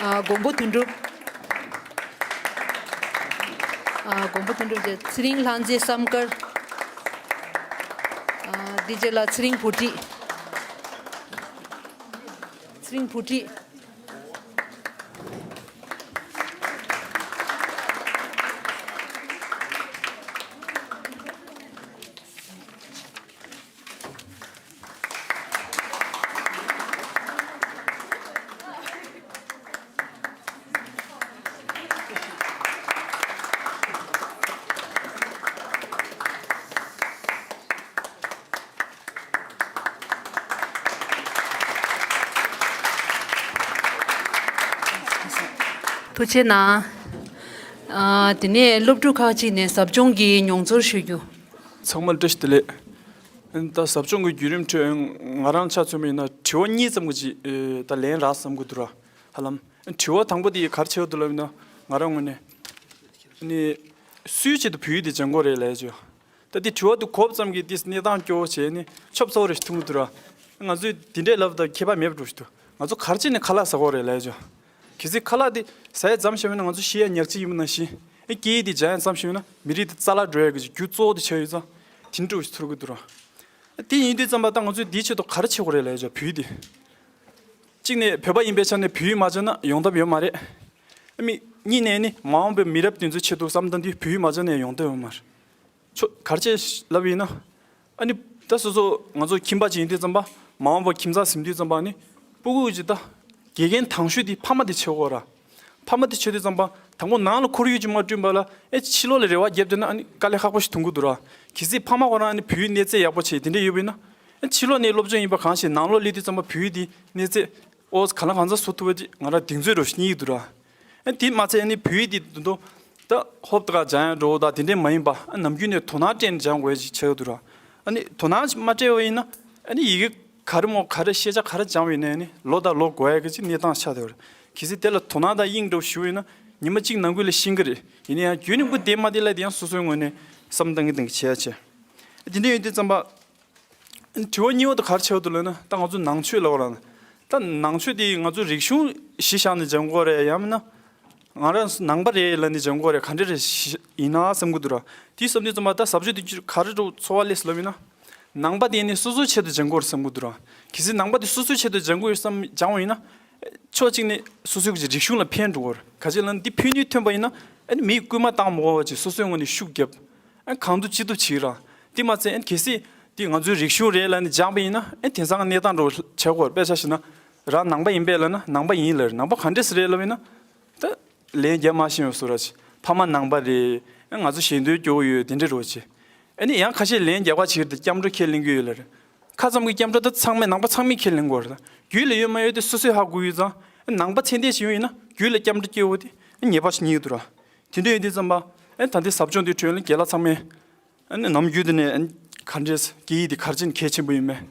ཨ། མགོན་པོ་དོན་གྲུབ། ཨ། མགོན་པོ་དོན་གྲུབ་རྗེས་ཚེ་རིང་ལྷ་མཛེས་བསམ་དཀར། ཨ། འདི་རྗེས་ལ་ཚེ་རིང་བུ་ཁྲིད། ཚེ་རིང་བུ་ཁྲིད། ཐུགས་རྗེ་གནང་། ཨ། དེ་ནས་སློབ་ཕྲུག་ཁག་ཅིག་ནས་ཟབ་སྦྱོང་གི་མྱོང་ཚོར་ཞུ་རྒྱུ། ཚང་མར་བཀྲ་ཤིས་བདེ་ལེགས། ད་ཟབ་སྦྱོང་གི་བརྒྱུད་རིམ་ཁྲོད་ང་རང་ཆ་མཚོན་པ་ཡིན་ན་དྲི་བ་གཉིས་ཙམ་གྱི་ཅིག་ད་ལན་རག་བསམ་གྱི་འདུག་ར། ཧ་ལམ། དྲི་བ་དང་པོ་དེ་ག་རེ་ཆགས་འདུག་ལབ་ན། ང་རང་ངོས་ནས་ནི་སུའི་ཆེད་དུ་བོད་ཡིག་དེ་སྦྱང་དགོས་རེད་ལབ་ཡ་ཅིག། ད་དེ་དྲི་བ་དེ་གོ་བ་ཙམ་གྱིས་དེ་གནས་སྟངས་སྐྱོ་བོ་བྱས་ནས་ཆོབ་ཚ་བོ་རེ་ཞིག་མཐོང་གི་འདུག་ར། ང་ཚོས་དེ་འདྲས་ལབ་ད་ཁྱད་པར་མེད་པ་འགྲོ་ཞིག་འདུག། ང་ཚོ་ག་རེ་བྱས་ནས་ཁ་ལག་ཟ་དགོས་རེད་ལབ་ཡ་ཅིག། གལ་སྲིད་ཁ་ལག་དེ་ཟ་ཡ་མཚམས་བཞག་པ་ཡིན་ན། ང་ཚོ་ཤི་ཡ་ཉག་གཅིག་ཡིན་པ་ནང་བཞིན། ཨེ། སྐད་ཡིག་དེ་སྦྱང་ཡ་མཚམས་བཞག་པ་ཡིན་ན་མི་རིགས་དེ་རྩ་བརླག་འགྲོ་ཡ་གི་རྒྱུ་གཙོ་བོ་དེ་ཆགས་ཡོད་ཙང་། དེ་འདྲ་བོ་ཞིག་ཚོར་གི་འདུག་ར། དེ་ཡིན་དུས་ཙམ་པ་ད་ང་ཚོས་དེའི་ཆེད་དུ་ག་རེ་བྱེད་དགོས་རེད་ལབ་ཡ་ཅིག། བོད་ཡིག་དེ། གཅིག་ནས་བོད་པ་ཡིན་པའི་ཆ་ནས་བོད་ཡིག་མ་སྦྱང་ན་ཡོང་ཐབས་ཡོད་མ་རེད། ཨ་མི། གཉིས་ནས་ནི་མ་འོངས་པའི་མི་རབས་དེ་ཚོའི་ཆེད་དུ་བསམ་བཏང་དུས་བོད་ཡིག་མ་སྦྱང་ན་ཡོང་ཐབས་ཡོད་མ་རེད། ཁྱོད་ག་རེ་བྱས་ལབ་ཡིན་ན། ཨ་ནི། ད་སོ་སོ་ང་ཚོ་ཁྱིམ་པ་ཅིག་ཡིན་དུས་ཙམ་པ། མ་འོངས་པ་ཁྱིམ་ཚང་ཟིན་དུས་ཙམ་པ་ནི། སྤུ་གུ་ཅིག་ད་དགེ་རྒན་དང་ཤོས་དེ་ཕ་མ་དེ་ཆགས་ཀྱི་ཡོད་ར། ཕ་མ་དེ་ཆགས་དུས་ཙམ་པ་དང་པོ་ནང་ལ་ཁོར་ཡུག་ཅིག་མ་བསྐྲུན་པ་ལ། ཨེ། ཕྱི་ལོགས་ལ་རེ་བ་བརྒྱབ་བསྡད་ན་ཨ་ནི་དཀའ་ལས་ཁག་པོ་ཞིག་ཐོན་གྱི་འདུག་ར། གལ་སྲིད་ཕ་མ་ཁོ་རང་ཨ་ནི་བོད་ཡིག་གནས་ཚད་ཡག་པོ་བྱས་དེ་འདྲས་ཡོད་པ་ཡིན་ན། ཨེ། ཕྱི་ལོགས་ནས་སློབ་སྦྱོང་ཡིན་པ་གང་ཞིག་ནང་ལོགས་སླེབས་དུས་ཙམ་པ་བོད་ཡིག་དེ་གནས་ཚད། ཨོ། ག་ལ་གང་འཚམ་བཟོ་ཐུབ་པ་དེ་ང་རང་གདེང་ཚོད་འདྲ་བོ་ཞིག་རྙེད་ཀྱི་འདུག་ར། ཨ། དེ་མ་ཚད་ཨ་ནི་བོད་ཡིག་དེ་དུ་དུ་ད་ཧོབ་ཏེ་ག་སྦྱང་ཡ་འགྲོ་ད་དེ་འདྲས་མ་ཡིན་པ། ཨ། ནམ་རྒྱུན་ནས་དོ་སྣང་སྤྲད་ནས་སྦྱང་དགོས་ཡ་ཅིག་ཆགས་ཀྱི་འདུག་ར། ཨ་ནི་དོ་སྣང་མ་སྤྲད་པ་ཡིན་ན། ཨ་ནི་ཡི་གེ་ག་རེ་མོ་ག་རེ་ཤེས་བྱ་ག་རེ་སྦྱངས་པ་ཡིན་ནའི་ཨ་ནི་ལོ་དང་ལོ་འགོར་ཡ་གི་ཅིག་གནས་སྟངས་ཆགས་བསྡད་པ་རེད། གལ་སྲིད་དེ་ལ་དོ་སྣང་དང་དབྱིངས་འདྲ་བོ་ཞུ་བ་ཡིན་ན་ཉི་མ་གཅིག་ནང་ཁུལ་ལ་ཤེས་ཀྱི་རེད། ཡིན་ན་ཡང་རྒྱུན་རིང་པོ་བསྡད་མ་བསྡད་ལབ་དེ་ཡང་སོ་སོའི་ངོས་ནས་བསམ་བཏང་གི་བཏང་གི་བྱེད་ཡ་བྱས། དེ་འདྲ་ཡིན་དུས་ཙམ་པ། དྲི་བ་གཉིས་པ་དེ་ག་རེ་ཆགས་འདུག་ལབ་ན། ད་ང་ཚོ་ནང་ཆོས་ལབ་པ་རང་། ད་ནང་ཆོས་དེ་ང་ཚོ་རིག་གཞུང་གཞི་བཞག་ནས་སྦྱང་དགོས་རེད། ཡང་མིན་ན་ང་རང་ནང་པ་རེད་ལབ་ནས་སྦྱང་དགོས་རེད། ག་འདྲ་རེད་ཤི་ཡིན་ན་བསམ་གྱི་འདུག་ར། དེ་བསམ་དུས་ཙམ་པ་ད་ཟབ་སྦྱོང་དེ་ག་རེ་འདྲ་བོ་ཚོར་བ་སླེབས་སོང་ལབ་ཡིན་ན། ནང་པ་དེ་ནི་སོ་སོའི་ཆེད་དུ་སྦྱང་དགོས་རེད་བསམ་གྱི་འདུག་ར། གལ་སྲིད་ནང་པ་དེ་སོ་སོའི་ཆེད་དུ་སྦྱང་དགོས་ཡོད་བསམ་སྦྱང་བ་ཡིན་ན། ཕྱོགས་གཅིག་ནས་སོ་སོའི་གི་རིག་གཞུང་ལ་ཕན་འགྲོ་གི་རེད། ག་ཅི་ལབ་ན་འདི་ཕན་ནུས་ཐོན་པ་ཡིན་ན། ཨ་ནི་མིས་སྐུལ་མ་བཏང་མ་དགོས་པ་ཅིག་སོ་སོའི་ངོས་ནས་ཤུགས་རྒྱབ། ཨ། གང་ཐུབ་ཅི་ཐུབ་བྱེད་ར། དེ་མ་ཚད་ཨ་ནི་གལ་སྲིད་དེ་ང་ཚོའི་རིག་གཞུང་རེད་ལབ་ནས་སྦྱངས་པ་ཡིན་ན། ཨ། དེང་སང་གནས་སྟངས་འདྲ་བོ་ཆགས་ཀྱི་ཡོད་རེད། དཔེ་ཆ་བཞག་ན། རང་ནང་པ་ཡིན་པས་ལབ་ན་ནང་པ་ཡིན་ལབ་རེད། ནང་པ་ག་འདྲས་སེ་རེད་ལབ་ཡིན་ན། ད་ལན་རྒྱག་མ་ཤེས་པའི་བཟོ་འདྲ་ཅིག། ཕ་མ་ནང་པ་རེད། ཨ། ང་ཚོ་ཞལ་འདོན་སྐྱོར་གྱི་ཡོད། དེ་འདྲས་འདྲ་བོ་ཅིག། ཨ་ནི་ཡང་ཁ་ཤས་ལན་རྒྱག་པ་ཅིག་རེད། སྐྱབས་འགྲོ་ཁས་ལེན་གྱི་ཡོད་ལབ་རེད། ཁ་ཙམ་གྱི་སྐྱབས་འགྲོ་ད་ཚང་མས་ནང་པ་ཚང་མས་ཁས་ལེན་དགོས་རེད། ད་རྒྱུད་ལ་ཡོད་མ་ཡོད་དེ་སོ་སོས་ཧ་གོ་གི་ཡོད་ཙང་། ནང་པ་ཚད་ལྡན་ཞིག་ཡོང་ཡིན་ན་རྒྱུད་ལ་སྐྱབས་འགྲོ་སྐྱེ་བོ་དེ་ངེས་པ་ཞིག་རྙེད་འདུག་ར། དེ་འདྲ་ཡིན་དུས་ཙམ་པ། ཨ། ད་ལྟའི་ཟབ་སྦྱོང་དེའི་ཁྲོད་ལ་རྒན་ལགས་ཚང་མས། ཨ་ནི་ནམ་རྒྱུན་དུ་ནས། ཨ། ག་འདྲས་སྐད་ཡིག་དེ་ག་རེ་བྱས་ནས་གལ་ཆེན་པོ་ཡིན་མེད།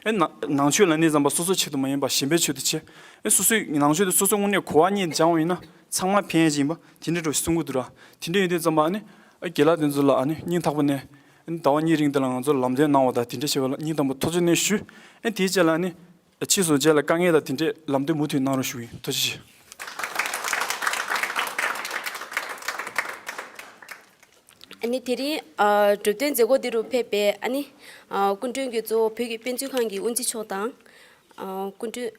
ཨ། ནང་ནང་ཆོས་ལབ་ནས་ཙམ་པ་སོ་སོའི་ཆེད་དུ་མ་ཡིན་པ་གཞན་པའི་ཆེད་དུ་བྱས། ཨ། སོ་སོའི་ནང་ཆོས་དེ་སོ་སོའི་དངོས་གནས་གོ་བ་རྙེད་སྦྱངས་པ་ཡིན་ན་ཚང་མ་ཕན་ཡས་ཅིག་ཡིན་པ་དེ་འདྲ་འདྲ་བོ་ཞིག་གསུང་གི་འདུག་ར། དེ་འདྲ་ཡིན་དུས་ཙམ་པ་ཨ་ནི། ཨ། རྒན་ལགས་དེ་ཚོ་ལ་ཨ་ནི་སྙིང་ཐག་པ་ནས། ཨ་ནི་ཟླ་བ་གཉིས་རིང་དེ་ལ་ང་ཚོར་ལམ་སྟོན་གནང་བ་དང་དེ་འདྲ་བྱས་པ་ལ་སྙིང་ཐག་པ་ཐུགས་རྗེ་ཆེ་ཞུ། ཨ། དེའི་རྗེས་ལ་ཨ་ནི། ཕྱིས་སུ་རྗེས་ལ་དཀའ་ངལ་དང་དེ་འདྲས་ལམ་སྟོན་མུ་མཐུད་གནང་རོགས་ཞུ་གི་ཡིན། ཐུགས་རྗེ་ཆེ། ཨ་ནི་དེ་རིང་། ཨ། གྲུབ་དོན་མཛད་སྒོ་འདི་རུ་ཕེབས་པའི། ཨ་ནི། ཨ། སྐུ་མགྲོན་གྱི་གཙོ་བོ་བོད་ཀྱི་དཔེ་མཛོད་ཁང་གི་དབུ་འཛིན་མཆོག་དང་། ཨ། སྐུ་མགྲོན།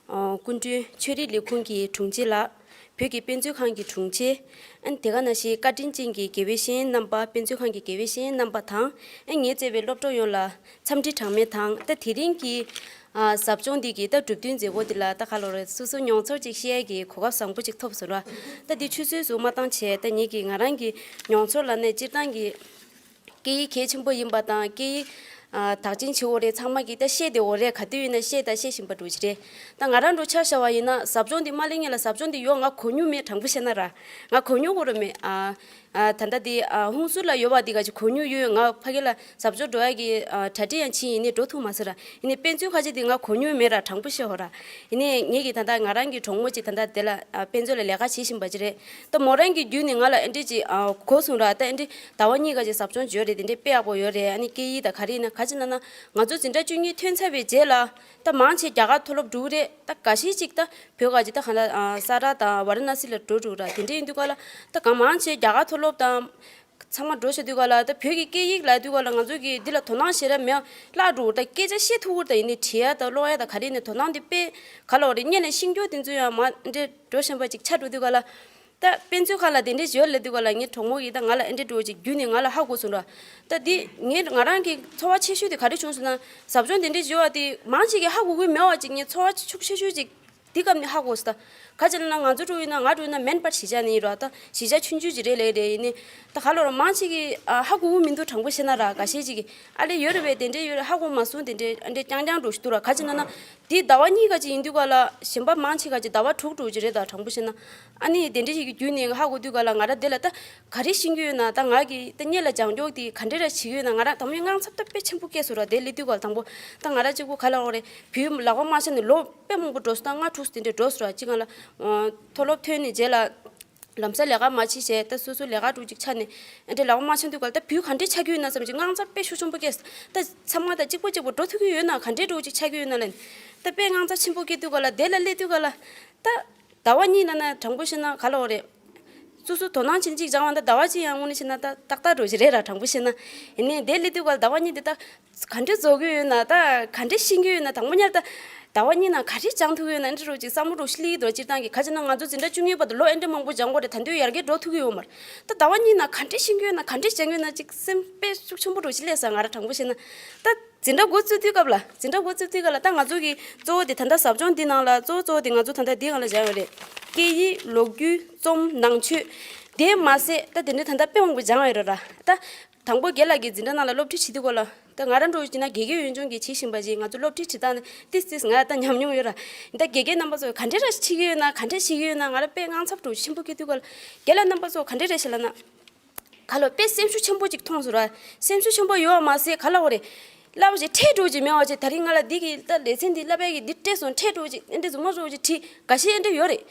ཨ། སྐུ་མགྲོན་ཆོས་རིག་ལས་ཁུངས་ཀྱི་དྲུང་ཆེ་ལགས། བོད་ཀྱི་དཔེ་མཛོད་ཁང་གི་དྲུང་ཆེ། ཨ་ནི་དེ་ག་ནང་བཞིན་བཀའ་དྲིན་ཅན་གྱི་དགེ་བའི་བཤེས་གཉེན་རྣམ་པ། དཔེ་མཛོད་ཁང་གི་དགེ་བའི་བཤེས་གཉེན་རྣམ་པ་དང་། ཨ། ངའི་བཅས་པའི་སློབ་གྲོགས་ཡོངས་ལ་འཚམས་འདྲི་གྲངས་མེད་དང་། ད་དེ་རིང་གི། ཨ། ཟབ་སྦྱོང་འདི་གི་ད་གྲུབ་དོན་མཛད་སྒོ་འདི་ལ་ད་ག་ལོ་རེད། སོ་སོ་མྱོང་ཚོར་ཅིག་བཤད་ཡས་ཀྱི་གོ་སྐབས་བཟང་པོ་ཅིག་ཐོབ་སོང་ར། ད་འདི་ཆུད་ཟོས་སུ་མ་བཏང་བྱས། ད་ངེད་ཀྱི་ང་རང་གི་མྱོང་ཚོར་ལབ་ནས་སྤྱིར་བཏང་གི། སྐད་ཡིག་གལ་ཆེན་པོ་ཡིན་པ་དང་། སྐད་ཡིག་ཨ། དག་ཅིང་བྱེད་འོ་རེད། ཚང་མ་གིས་ད་ཤེས་བསྡད་འོ་རེད། ག་དུས་ཡིན་ན་ཤེས་དང་ཤེས་བཞིན་པ་འགྲོ་གི་རེད། ད་ང་རང་འགྲོ་ཆ་བཞག་པ་ཡིན་ན་ཟབ་སྦྱོང་འདི་མ་སླེབས་སྔོན་ལ་ཟབ་སྦྱོང་འདི་ཡོད། ང་གོ་མྱོང་མེད། དྲང་པོ་བཤད་ན་ར། ང་གོ་མྱོང་གོ་ར་མེད། ཨ། ཨ། ད་ལྟ་འདི། ཨ། ཧུན་སུར་ལ་ཡོད་པ་འདི་ག་ཅིག་གོ་མྱོང་ཡོད། ང་ཕ་གི་ལ་ཟབ་སྦྱོང་འགྲོ་ཡ་གི། ཨ། གྲ་སྒྲིག་ཡང་བྱས། ཡིན་ནའི་འགྲོ་ཐུབ་མ་སོང་ར། ཡིན་ནའི་དཔེ་མཛོད་ཁ་ཤས་འདི་ང་གོ་མྱོང་མེད་ར། དྲང་པོ་བཤད་འོ་ར། ཡིན་ནའི་ངེད་ཀྱི་ད་ལྟ་ང་རང་གི་གྲོགས་མོ་ཅིག་ད་ལྟ་དེ་ལ། ཨ། དཔེ་མཛོད་ལ་ལས་ཀ་བྱེད་བཞིན་པ་ཅིག་རེད། ད་མོ་རང་གི་བརྒྱུད་ནས་ང་ལ་ཨེ་འདྲས་ཅིག། ཨ། གོ་སོང་ར། ད་ཨེ་འདྲས་ཟླ་བ་གཉིས་ཀ་ཅིག་ཟབ་སྦྱོང་བྱོས་རེད། དེ་འདྲས་དཔེ་ཡག་པོ་ཡོད་རེད། ཨ་ནི་སྐད་ཡིག་ད་ག་རེ་ཡིན་ན། ག་ཅི་ན་ན་ང་ཚོ་འཛིན་གྲྭ་བཅུ་གཉིས་ཐོན་ཚར་བའི་རྗེས་ལ་ད་མང་ཆེ་རྒྱ་གར་མཐོ་སློབ་འགྲོ་གི་རེད། ད་འགའ་ཤས་ཅིག་ད་བོད་ག་ཅིག་ད་ག་ན། ཨ། ས་ར་དང་ཝ་ར་ཎ་སི་ལ་འགྲོ་འགྲོ་ར། དེ་འདྲས་ཡིན་དུས་ག་ལ་ད་ག་མང་ཆེ་རྒྱ་གར་མཐོ་སློབ་དང་། ཚང་མ་འགྲོ་བཞག་དུས་ག་ལ་ད་བོད་ཀྱི་སྐད་ཡིག་ལབ་དུས་ག་ལ་ང་ཚོ་གི་འདི་ལ་དོ་སྣང་ཞེ་དྲག་མེད་བརླག་འགྲོ། ད་སྐད་ཆ་བཤད་ཐུབ་ཀྱི་རེད། ད་ཡིན་ནའི་བྲིས་ཡ་དང་ཀློག་ཡ་དང་ག་རེ་ནས་དོ་སྣང་དེ་དཔེ་ག་ལ་བ་རེད། སྔོན་ལ་ཤེས་རྒྱུ་དེ་ཚོ་ཡང་མར་འདྲེ་འགྲོ་བཞིན་པ་ཅིག་ཆགས་འགྲོ་དུས་ག་ལ། ད་དཔེ་མཛོད་ཁང་ལ་དེ་འདྲས་བྱོས་ལབ་དུས་ག་ལ་ངའི་གྲོགས་མོ་གིས་ད་ང་ལ་ཨེ་འདྲས་འགྲོ་ཅིག་བརྒྱུད་ནས་ང་ལ་ཧ་གོ་སོང་ར། ད་འདི་ངའི་ང་རང་གི་ཚོར་བ་ཆེ་ཤོས་དེ་ག་རེ་བྱུང་སོང་ན། ཟབ་སྦྱོང་དེ་འདྲས་བྱོས་པ་དེ་མང་ཆེ་གིས་ཧ་གོ་གི་མེད་པ་ཅིག་ངའི་ཚོར་བ་ཤུགས་ཆེ་ཤོས་ཅིག་འདི་སྐབས་ནས་ཧ་གོ་སོང་ད། ག་ཅི་ལབ་ན་ང་ཚོ་འགྲོ་ཡིན་ན་ང་འགྲོ་ཡིན་ན་མེན་པར་གཞིས་ཆགས་ནས་ཡིན་ར་ད་གཞིས་ཆགས་ཆུང་ཆུང་ཅིག་རེད་ལས་རེད་ཡིན་ནི། ད་ག་ལོར་མང་ཆེ་གི་ཨ་ཧ་གོ་གི་མི་འདུག་དྲང་པོ་བཤད་ན་ར་འགའ་ཤས་ཅིག་གི་ཨ་ལས་ཡོད་རེད་པས་དེ་འདྲས་ཡོད་རེད་ཧ་གོ་མ་སོང་དེ་འདྲས་ཨ་འདྲས་རྐྱང་རྐྱང་འགྲོ་ཞིག་འདུག་ར་ག་ཅི་ལབ་ན། དེ་ཟླ་བ་གཉིས་ག་ཅིག་ཡིན་དུས་ག་ལ་གཞན་པ་མང་ཆེ་ག་ཅིག་ཟླ་བ་དྲུག་འགྲོ་ཅིག་རེད་ད་དྲང་པོ་བཤད་ན། ཨ་ནི་དེ་འདྲས་ཞིག་གི་བརྒྱུད་ནས་ཧ་གོ་དུས་ག་ལ་ང་ར་དེ་ལ་ད་ག་རེ་ཤེས་ཀྱི་ཡོད་ན་ད་ང་གི་ད་སྔོན་ལ་སྦྱང་འཇོག་དེ་ག་འདྲས་ར་བྱེད་ཀྱི་ཡོད་ན་ང་ར་དང་པོ་དངངས་འཚབ་ད་དཔེ་ཆེན་པོ་སྐྱེས་སོང་ར་དེ་སླེབས་དུས་ག་ལ་དང་པོ་ད་ང་ར་གཅིག་པུ་ག་ལ་འོ་རེད་བུའི་ལག་པ་མ་ཤར་ནས་ལོ་དཔེ་མང་པོ་འགྲོ་སོང་ད་ལྔ་དྲུག་དེ་འདྲས་འགྲོ་སོང་ར་གཅིག་ག་ལ་མཐོ་སློབ་ཐོན་ནས་རྗེས་ལ་ལམ་སང་ལས་ཀ་མ་བྱེད་བྱས་ད་སོ་སོ་ལས་ཀ་དྲུག་ཅིག་ཆགས་ནས་ཨ་འདྲས་ལག་པ་མ་ཤར་དུས་ག་ལ་ད་བུ་ག་འདྲས་ཆགས་ཀྱི་ཡོད་ན་བསམ་གྱི་དངངས་འཚབ་དཔེ་ཤུགས་ཆེན་པོ་སྐྱེས་སོང་ད་ཚང་མ་ད་གཅིག་པ་གཅིག་པ་འགྲོ་ཐུབ་ཀྱི་ཡོད་ན་ག་འདྲས་འགྲོ་ཅིག་ཆགས་ཀྱི་ཡོད་ན་ལབ་ནས་ད་དཔེ་དངངས་འཚབ་ཆེན་པོ་སྐྱེས་དུས་ག་ལ་དེ་ལ་སླེབས་དུས་ག་ལ་ད། ཟླ་བ་གཉིས་ལབ་ན་དྲང་པོ་བཤད་ན་ག་ལ་འོ་རེད། སོ་སོ་དོ་སྣང་བྱེད་ཅིག་སྦྱང་བ་ད་ཟླ་བ་གཅིག་ཡང་དངོས་གནས་བཤད་ན་ད་ཏག་ཏག་འགྲོ་གི་རེད་ར་དྲང་པོ་བཤད་ན། ཡིན་ནའི་དེ་སླེབས་དུས་ག་ལ་ཟླ་བ་གཉིས་དེ་ད་ག་འདྲས་རྫོགས་ཀྱི་ཡོད་ན་ད་ག་འདྲས་ཤེས་ཀྱི་ཡོད་ན་དང་པོ་ཉར་ད་ཟླ་བ་གཉིས་ནང་ག་རེ་སྦྱང་ཐུབ་ཀྱི་ཡོད་ན་འདི་འདྲ་ཅིག་བསམ་བློ་འདྲ་ཞིག་སླེབས་ཀྱི་འདུག་སྤྱིར་བཏང་གི་ག་ཅི་ན་ང་ཚོ་འཛིན་གྲྭ་བཅུ་གཉིས་བར་དུ་ལོ་ཨེ་འདྲས་མང་པོ་སྦྱང་དགོས་རེད་ད་དུང་ཡར་རྒྱས་འགྲོ་ཐུབ་ཀྱི་ཡོད་མ་རེད་ད་ཟླ་བ་གཉིས་ནང་ག་འདྲས་ཤེས་ཀྱི་ཡོད་ན་ག་འདྲས་སྦྱང་གི་ཡོད་ན་ཅིག་སེམས་དཔེ་ཤུགས་ཆེན་པོ་འདྲ་ཞིག་སླེབས་སོང་ང་ར་དྲང་པོ་བཤད་ན་ད། འཛིན་གྲྭ་འགོ་བཙུགས་དུས་སྐབས་ལ་འཛིན་གྲྭ་འགོ་བཙུགས་དུས་སྐབས་ལ་ད་ང་ཚོ་གི་གཙོ་བོ་དེ་ད་ལྟ་ཟབ་སྦྱོང་འདི་ནང་ལ་གཙོ་བོ་གཙོ་བོ་དེ་ང་ཚོ་ད་ལྟ་འདི་སྒང་ལ་སྦྱང་ཡོད་རེད། སྐད་ཡིག་ལོ་རྒྱུས་རྩོམ་ནང་ཆོས། དེ་མ་ཟད་ད་དེ་འདྲའི་ད་ལྟ་དཔེ་མང་པོ་སྦྱང་ཡོད་རེད་ར། ད་དང་པོ་རྒན་ལགས་ཀྱི་འཛིན་གྲྭ་ནང་ལ་སློབ་ཁྲིད་བྱེད་དུས་སྐོར་ལ་ད་ང་རང་འདྲ་བོ་བྱས་ན་དགེ་རྒན་ཡོན་སྦྱོང་གི་བྱེད་བཞིན་པ་ཞིག་ང་ཚོ་སློབ་ཁྲིད་བྱེད་སྟངས་ཏིས་ཏིས་ང་ད་ཉམས་མྱོང་ཡོད་ར། ད་དགེ་རྒན་རྣམ་པ་ཚོ་ག་འདྲས་ར་ཁྲིད་ཀྱི་ཡོད་ན་ག་འདྲས་བྱེད་ཀྱི་ཡོད་ན་ང་ར་དཔེ་དངངས་འཚབ་འདྲ་བོ་ཆེན་པོ་སྐྱེ་དུས་སྐོར་ལ་རྒན་ལགས་རྣམ་པ་ཚོ་ག་འདྲས་རེད་ཤག་ལབ་ན། ག་ལ་དཔེ་སེམས་ཤུགས་ཆེན་པོ་ཅིག་མཐོང་སོང་ར། སེམས་ཤུགས་ཆེན་པོ་ཡོད་པ་མ་ཟད་ག་ལ་འོ་རེད། བསླབ་བྱ་ཁྲལ་འགྲོ་ཅིག་མེད་པ་བྱས་ད་རིང་ང་ལ་འདི་གི་ད་ལེ་ཚན་འདི་བསླབ་པའི་གི་འདི་སྤྲད་སོང་ཁྲལ་འགྲོ་ཅིག་ཨེ་འདྲ་རྫུན་མ་འགྲོ་ཅིག་བྲིས་འགའ་ཤས་ཨེ་འདྲ་ཡོད་རེད།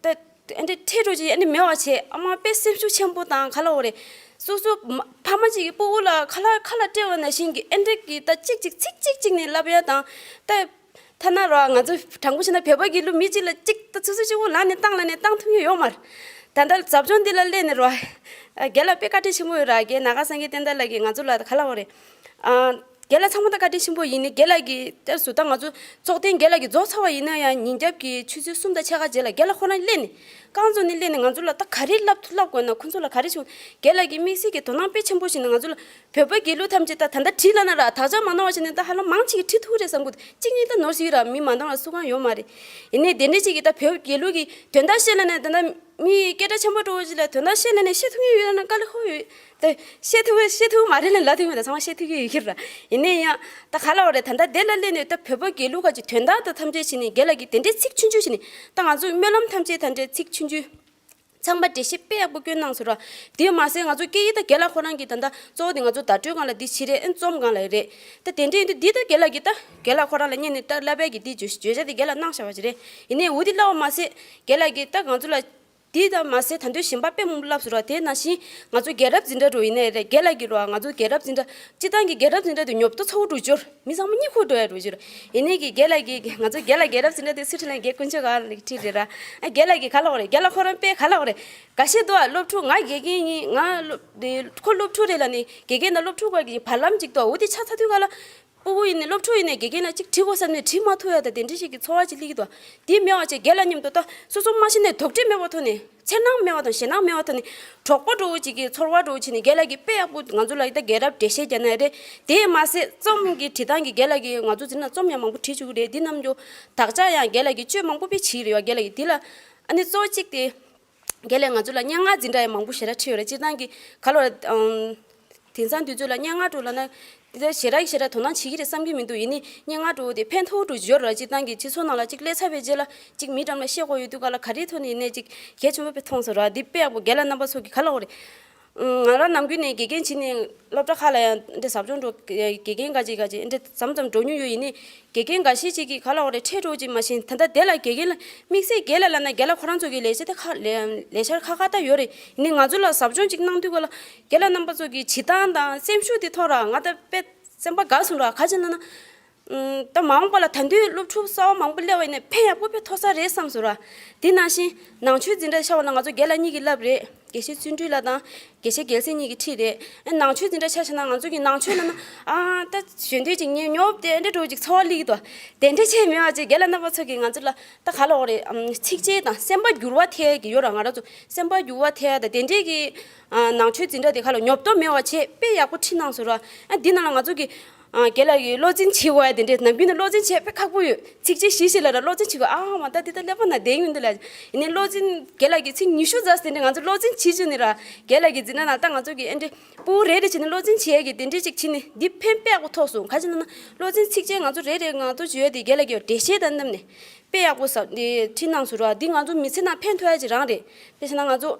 ད་ཨེ་འདྲ་ཁྲལ་འགྲོ་ཅིག་ཨེ་འདྲ་མེད་པ་བྱས་ཨ་མ་དཔེ་སེམས་ཤུགས་ཆེན་པོ་དང་ག་ལ་འོ་རེད། སོ་སོ་མ་ཕ་མ་ཅིག་གི་སྤུ་གུ་ལ་ཁ་ལག་ཁ་ལག་སྤྲད་པ་ནང་བཞིན་གི་ཨེ་འདྲ་གི་ད་གཅིག་གཅིག་ཚིག་གཅིག་གཅིག་ནས་བསླབ་ཡ་དང་ད། ཐ་ན་ར་ང་ཚོ་དྲང་པོ་བཤད་ན་བོད་པ་དགེ་ལུགས་མི་གཅིག་ལ་གཅིག་ད་ཆུ་ཚོད་གཅིག་པོ་ལངས་ནས་བཏང་ལ་ནས་བཏང་ཐུབ་ཀྱི་ཡོད་མ་རེད། ད་ལྟ་ཟབ་སྦྱོང་འདི་ལ་སླེབས་ནས་ར། རྒན་ལགས་དཔེ་བཀའ་དྲིན་ཆེན་པོ་ཡོད་ར་རྒན་ནཱ་ག་སངས་རྒྱས་བསྟན་དར་ལགས་ཀྱིས་ང་ཚོ་ལ་ག་ལ་བ་རེད། རྒན་ལགས་ཚང་མ་ད་བཀའ་དྲིན་ཆེན་པོ་ཡིན་ནི་རྒན་ལགས་ཀྱིས་ལྟར་སུ་ད་ང་ཚོ་ཚོགས་ཐེངས་རྒན་ལགས་ཀྱིས་རྫོགས་ཚར་བ་ཡིན་ན་ཡང་ཉིན་རྒྱབ་ཀྱི་ཆུ་ཚོད་གསུམ་དང་ཕྱེད་ཀ་རྗེས་ལ་རྒན་ལགས་ཁོ་རང་སླེབས་ནས་རྐང་བཙུགས་ནས་སླེབས་ནས་ང་ཚོ་ལ་ད་ག་རེ་བསླབ་ཐུབ་བསླབ་དགོས་ན་ཁོ་ཚོ་ལ་ག་རེ་བྱུང་རྒན་ལགས་ཀྱིས་དམིགས་བསལ་གྱི་དོ་སྣང་དཔེ་ཆེན་པོ་བྱས་ནས་ང་ཚོ་ལ། བོད་པ་དགེ་ལུགས་ཐམས་ཅད་ད་ད་ལྟ་བྲིས་ལ་ན་ར་དག་ཆ་མ་གནང་བ་བྱས་ནས་ད་ཧ་ལམ་མང་ཆེ་གིས་བྲིས་ཐུབ་རེད་བསམ་གི་འདུག་གཅིག་གཉིས་ད་ནོར་སྲིད་ར་མི་མ་འདང་བ་སུ་གང་ཡོད་མ་རེད། ཡིན་ནའི་དེ་འདྲས་ཅིག་གིས་ད་བོད་དགེ་ལུགས་ཀྱི་དོན་དག་བཤད་ལ་ན་ད་ལྟ་མི་སྐད་གྲགས་ཆེན་པོ་འགྲོ་བ་ཅིག་ལ་དོན་དག་བཤད་ལ་ན་བཤད་ཐུབ་ཀྱི་ཡོད་ན་དཀའ་ལས་ཁག་ཡོད་ད་བཤད་ཐུབ་བཤད་ཐུབ་མ་རེད་ལ་ལབ་ཐུབ་མེད་ད་ཚང་མ་བཤད་ཐུབ་ཀྱི་ཡོད་ཁྱེར་ར། ཡིན་ནའི་ཡང་ད་ག་ལ་བ་རེད་ད་ལྟ་དེ་ལ་སླེབས་ནས་ད་བོད་པ་དགེ་ལུགས་ཁ་ཅིག་དོན་དག་ད་ཐམས་ཅད་བྱས་ནས་རྒན་ལགས་ཀྱིས་དེ་འདྲས་ཚིག་ཆུང་ཆུང་བྱས་ནས་ད་ང་ཚོ་སྨོན་ལམ་ཐམས་ཅད་ད་འདྲས་ཚིག་ཆུང་ཆུང་། ཚང་མ་འགྲེལ་བཤད་དཔེ་ཡག་པོ་བསྐྱོན་གནང་སོང་ར། དེ་མ་ཟད་ང་ཚོ་སྐད་ཡིག་ད་རྒན་ལགས་ཁོ་རང་གིས་ད་ལྟ་གཙོ་བོ་དེ་ང་ཚོ་བརྡ་སྤྲོད་སྒང་ལ་འདི་བྱེད་རེད་ཨེ་རྩོམ་སྒང་ལ་རེད། ད་དེ་འདྲ་ཡིན་དུས་འདི་ད་རྒན་ལགས་ཀྱིས་ད་རྒན་ལགས་ཁོ་རང་ལ་སྙན་ནས་ད་བསླབ་པའི་གི་འདི་བརྗོད་བརྗོད་བྱ་དེ་རྒན་ལགས་གནང་བཞག་པ་ཞིག་རེད། ཡིན་ནའི་འོ་འདི་བསླབ་པ་མ་ཟད་རྒན་ལགས་ཀྱིས་ད་ང་ཚོ་ལ་འདི་ད་མ་ཟད་ད་དུང་གཞན་པ་དཔེ་མང་པོ་བསླབ་སོང་ར། དེ་ནང་བཞིན་ང་ཚོ་རྒྱལ་རབས་འཛིན་གྲྭ་འགྲོ་ཡིན་ནའི་རེད་རྒན་ལགས་ཀྱིས་ར་ང་ཚོ་རྒྱལ་རབས་འཛིན་གྲྭ་སྤྱིར་བཏང་གི་རྒྱལ་རབས་འཛིན་གྲྭ་དེ་ཉོབ་ཏོ་ཚ་བོ་འགྲོ་འབྱོར། མི་ཚང་མ་གཉིད་ཁུག་འགྲོ་ཡ་འགྲོ་རྒྱུ་རེད། ཡིན་ནའི་གི་རྒན་ལགས་ཀྱིས་ང་ཚོ་རྒན་ལགས་རྒན་རབས་འཛིན་གྲྭ་དེ་སི་ཁྲོན་ལ་རྒན་དཀོན་མཆོག་ག་ལ་ཁྲིད་རེད་ར། ཨ་རྒན་ལགས་ཀྱིས་ག་ལ་འོ་རེད་རྒན་ལགས་ཁོ་རང་དཔེ་ག་ལ་འོ་རེད། འགའ་ཤས་འདུག་ཨ་སློབ་ཕྲུག་ང་དགེ་རྒན་ཡིན་ང་སློབ་དེ་ཁོ་སློབ་ཕྲུག་རེད་ལབ་ནས་དགེ་རྒན་དང་སློབ་ཕྲུག་བར་གྱི་བར་ལམ་ཅིག་འདུག་ཨ་འོ་དེ་ཆ་ཚ་དུས་ག་ལ། སྤུ་གུ་ཡིན་ནའི་སློབ་ཕྲུག་ཡིན་ནའི་དགེ་རྒན་ལ་ཅིག་དྲི་དགོས་བསམ་ནས་དྲི་མ་ཐུབ་ཡ་ད་དེ་འདྲ་ཞིག་གི་ཚོར་བ་ཅིག་སླེབས་ཀྱི་འདུག་ཨ། དེ་མེད་པ་བྱས་རྒན་ལགས་མཉམ་དུ་ད་སོ་སོ་མ་ཤེས་ནས་དོགས་འདྲི་མེད་པ་ཐོག་ནས། འཚེར་སྣང་མེད་པ་དང་ཞེད་སྣང་མེད་པ་ཐོག་ནས་གྲོགས་པོ་འདྲ་བོ་ཅིག་གི་ཚོར་བ་འདྲ་བོ་བྱས་ནས་རྒན་ལགས་ཀྱིས་དཔེ་ཡག་པོ་ང་ཚོ་ལ་ད་རྒྱལ་རབས་འགྲེལ་བཤད་རྒྱག་ན་རེད། དེས་མ་ཟད་རྩོམ་གྱི་བྲིས་སྟངས་ཀྱི་རྒན་ལགས་ཀྱིས་ང་ཚོ་འཛིན་ན་རྩོམ་ཡང་མང་པོ་བྲིས་བཅུག་གི་རེད། འདི་རྣམས་ཀྱི་དག་ཆ་ཡང་རྒན་ལགས་ཀྱིས་བཅོས་མང་པོ་དཔེ་བྱས་རེད་བ། རྒན་ལགས་ཀྱིས་འདི་ལ་ཨ་ནི་གཙོ་བོ་གཅིག་དེ་རྒན་ལགས་ང་ཚོ་ལ་སྙན་ངག་འཛིན་གྲྭ་ཡང་མང་པོ་ཞེ་དྲག་ཁྲིད་ཡོད་རེད། སྤྱིར་བཏང་གི་ག་ལ་བ་རེད་ཨང་། དེང་སང་དུས་ཚོད་ལ་སྙན་ངག་འདྲ་བོ་ལབ་ན། དེ་ལྟར་ཞེ་དྲག་ཞེ་དྲག་དོ་སྣང་བྱེད་ཀྱི་རེད་བསམ་གྱི་མི་འདུག་ཡིན་ནའི་སྙན་ངག་འདྲ་བོ་དེ་ཕན་ཐོགས་འདྲ་བོ་ཅིག་ཡོད་རེད་བ། སྤྱིར་བཏང་གི་སྤྱི་ཚོགས་ནང་ལ་ཅིག་སླེབས་ཚར་བའི་རྗེས་ལ་ཅིག་མི་འགྲམ་ལ་བཤད་དགོས་ཡོད་དུས་ག་ལ་ག་རེའི་ཐོག་ནས་ཡིན་ནའི་ཅིག་གལ་ཆེན་པོ་དཔེ་མཐོང་སོང་ར། འདི་དཔེ་ཡག་པོ་རྒན་ལགས་རྣམ་པ་ཚོ་གིས་ག་ལ་འོ་རེད། ང་རང་ནམ་རྒྱུན་ནས་དགེ་རྒན་བྱས་ནས་སློབ་གྲྭ་ཁག་ལ་ཡང་འདི་ཟབ་སྦྱོང་འགྲོ་དགེ་རྒན་འགའ་ཅིག་འགའ་ཅིག་འདི་འདྲ་མཚམས་མཚམས་འགྲོ་མྱོང་ཡོད། ཡིན་ནའི་དགེ་རྒན་འགའ་ཤས་ཅིག་གིས་ག་ལ་འོ་རེད་ཁྲལ་འགྲོ་ཅིག་མ་ཤེས། ད་ལྟ་དེ་ལ་དགེ་རྒན་ལ་དམིགས་བསལ་རྒན་ལགས་ལབ་ན་རྒན་ལགས་ཁོ་རང་ཚོ་གི་ལས་བྱེད་དེ་ཁག་ལས་ལས་འཆར་ཁག་ཁག་ད་ཡོད་རེད། ཡིན་ནའི་ང་ཚོ་ལ་ཟབ་སྦྱོང་ཅིག་གནང་དུས་ག་ལ་རྒན་ལགས་རྣམ་པ་ཚོ་གི་བྱེད་སྟངས་དང་སེམས་ཤུགས་དེ་མཐོ་ར། ང་ད་དཔེ་སེམས་པ་དགའ་སོང་ར། ག་ཅི་ལབ་ན། ད་མ་འོངས་པ་ལ་ད་དུང་སློབ་ཕྲུག་གསར་པ་མང་པོ་སླེབས་པ་ཡིན་ན་ཕན་ཡག་པོ་དཔེ་ཐོགས་ས་རེད་བསམ་སོང་ར། དེ་ནང་བཞིན་ནང་ཆོས་འཛིན་གྲྭ་ཆ་བཞག་ན་ང་ཚོ་རྒན་ལགས་གཉིས་ཀྱིས་བསླབས་རེད། དགེ་བཤེས་བརྩོན་འགྲུས་ལགས་དང་དགེ་བཤེས་རྒྱལ་མཚན་གཉིས་ཀྱིས་ཁྲིད་རེད། ཨ་ནང་ཆོས་འཛིན་གྲྭ་ཆ་བཞག་ན་ང་ཚོ་གི་ནང་ཆོས་ལབ་ན་ཨ་ད་གཞོན་དུས་ཅིག་ཉེ་ཉོབ་དེ་འདྲ་འགྲོ་ཅིག་ཚོར་བ་སླེབས་ཀྱི་འདུག་དེ་འདྲ་བྱས་མེད་པ་ཅིག་རྒན་ལགས་རྣམ་པ་ཚོ་གིས་ང་ཚོ་ལ་ད་ག་ལ་འོ་རེད། ཨམ་ཚིགས་བཅད་དང་སེམས་པ་འགྱུར་བ་ཐེབས་ཀྱི་ཡོད་ར། ང་རང་ཚོ་སེམས་པ་འགྱུར་བ་ཐེབས་ཡ་ད་དེ་འདྲས་ཀྱི་ཨ་ནང་ཆོས་འཛིན་གྲྭ་དེ་ག་ལ་ཉོབ་ཏོ་མེད་པ་བྱས་དཔེ་ཡག་པོ་ཁྲིད་གནང་སོང་ར། ཨ་འདི་ནང་ལ་ང་ཚོ་གི་ཨ་རྒན་ལགས་ཀྱིས་བློ་འཛིན་བྱེད་དགོས་ཡ་དེ་འདྲས་ནམ་རྒྱུན་ནས་བློ་འཛིན་བྱེད་དཔེ་ཁག་པོ་ཡོད། ཚིགས་བཅད་བཞི་བཞི་ལ་ར་བློ་འཛིན་བྱེད་དགོས། ཨ་མ་ད་འདི་ད་ཀླད་པ་ན་བསྡད་ཡོང་འདི་ལ། ཡིན་ནའི་བློ་འཛིན་རྒན་ལགས་ཀྱིས་ཚིག་ཉི་ཤུ་ཙམ་དེ་འདྲས་ང་ཚོ་བློ་འཛིན་བྱེད་བཅུག་ནི་ར། རྒན་ལགས་ཀྱིས་འཛིན་གྲྭ་ནང་ད་ང་ཚོ་གི་ཨེ་འདྲས་སྤུ་གུ་རེ་རེ་བྱས་ནས་བློ་འཛིན་བྱེད་ཡ་གི་དེ་འདྲས་ཅིག་བྱས་ནས་འདི་ཕན་དཔེ་ཡག་པོ་ཐོགས་སོང་། ག་ཅི་ན་ན་བློ་འཛིན་ཚིགས་བཅད་ང་ཚོ་རེ་རེ་ང་ཚོ་བརྗོད་ཡ་དེ་རྒན་ལགས་ཀྱིས་འགྲེལ་བཤད་དང་བསྣམས་ནས་དཔེ་ཡག་པོ་ཟབ་འདི་ཁྲིད་གནང་སོང་ར། འདི་ང་ཚོ་མི་ཚེ་ནང་ཕན་ཐོགས་ཡ་ཅིག་རང་རེད། དཔེ་བྱས་ན་ང་ཚོ།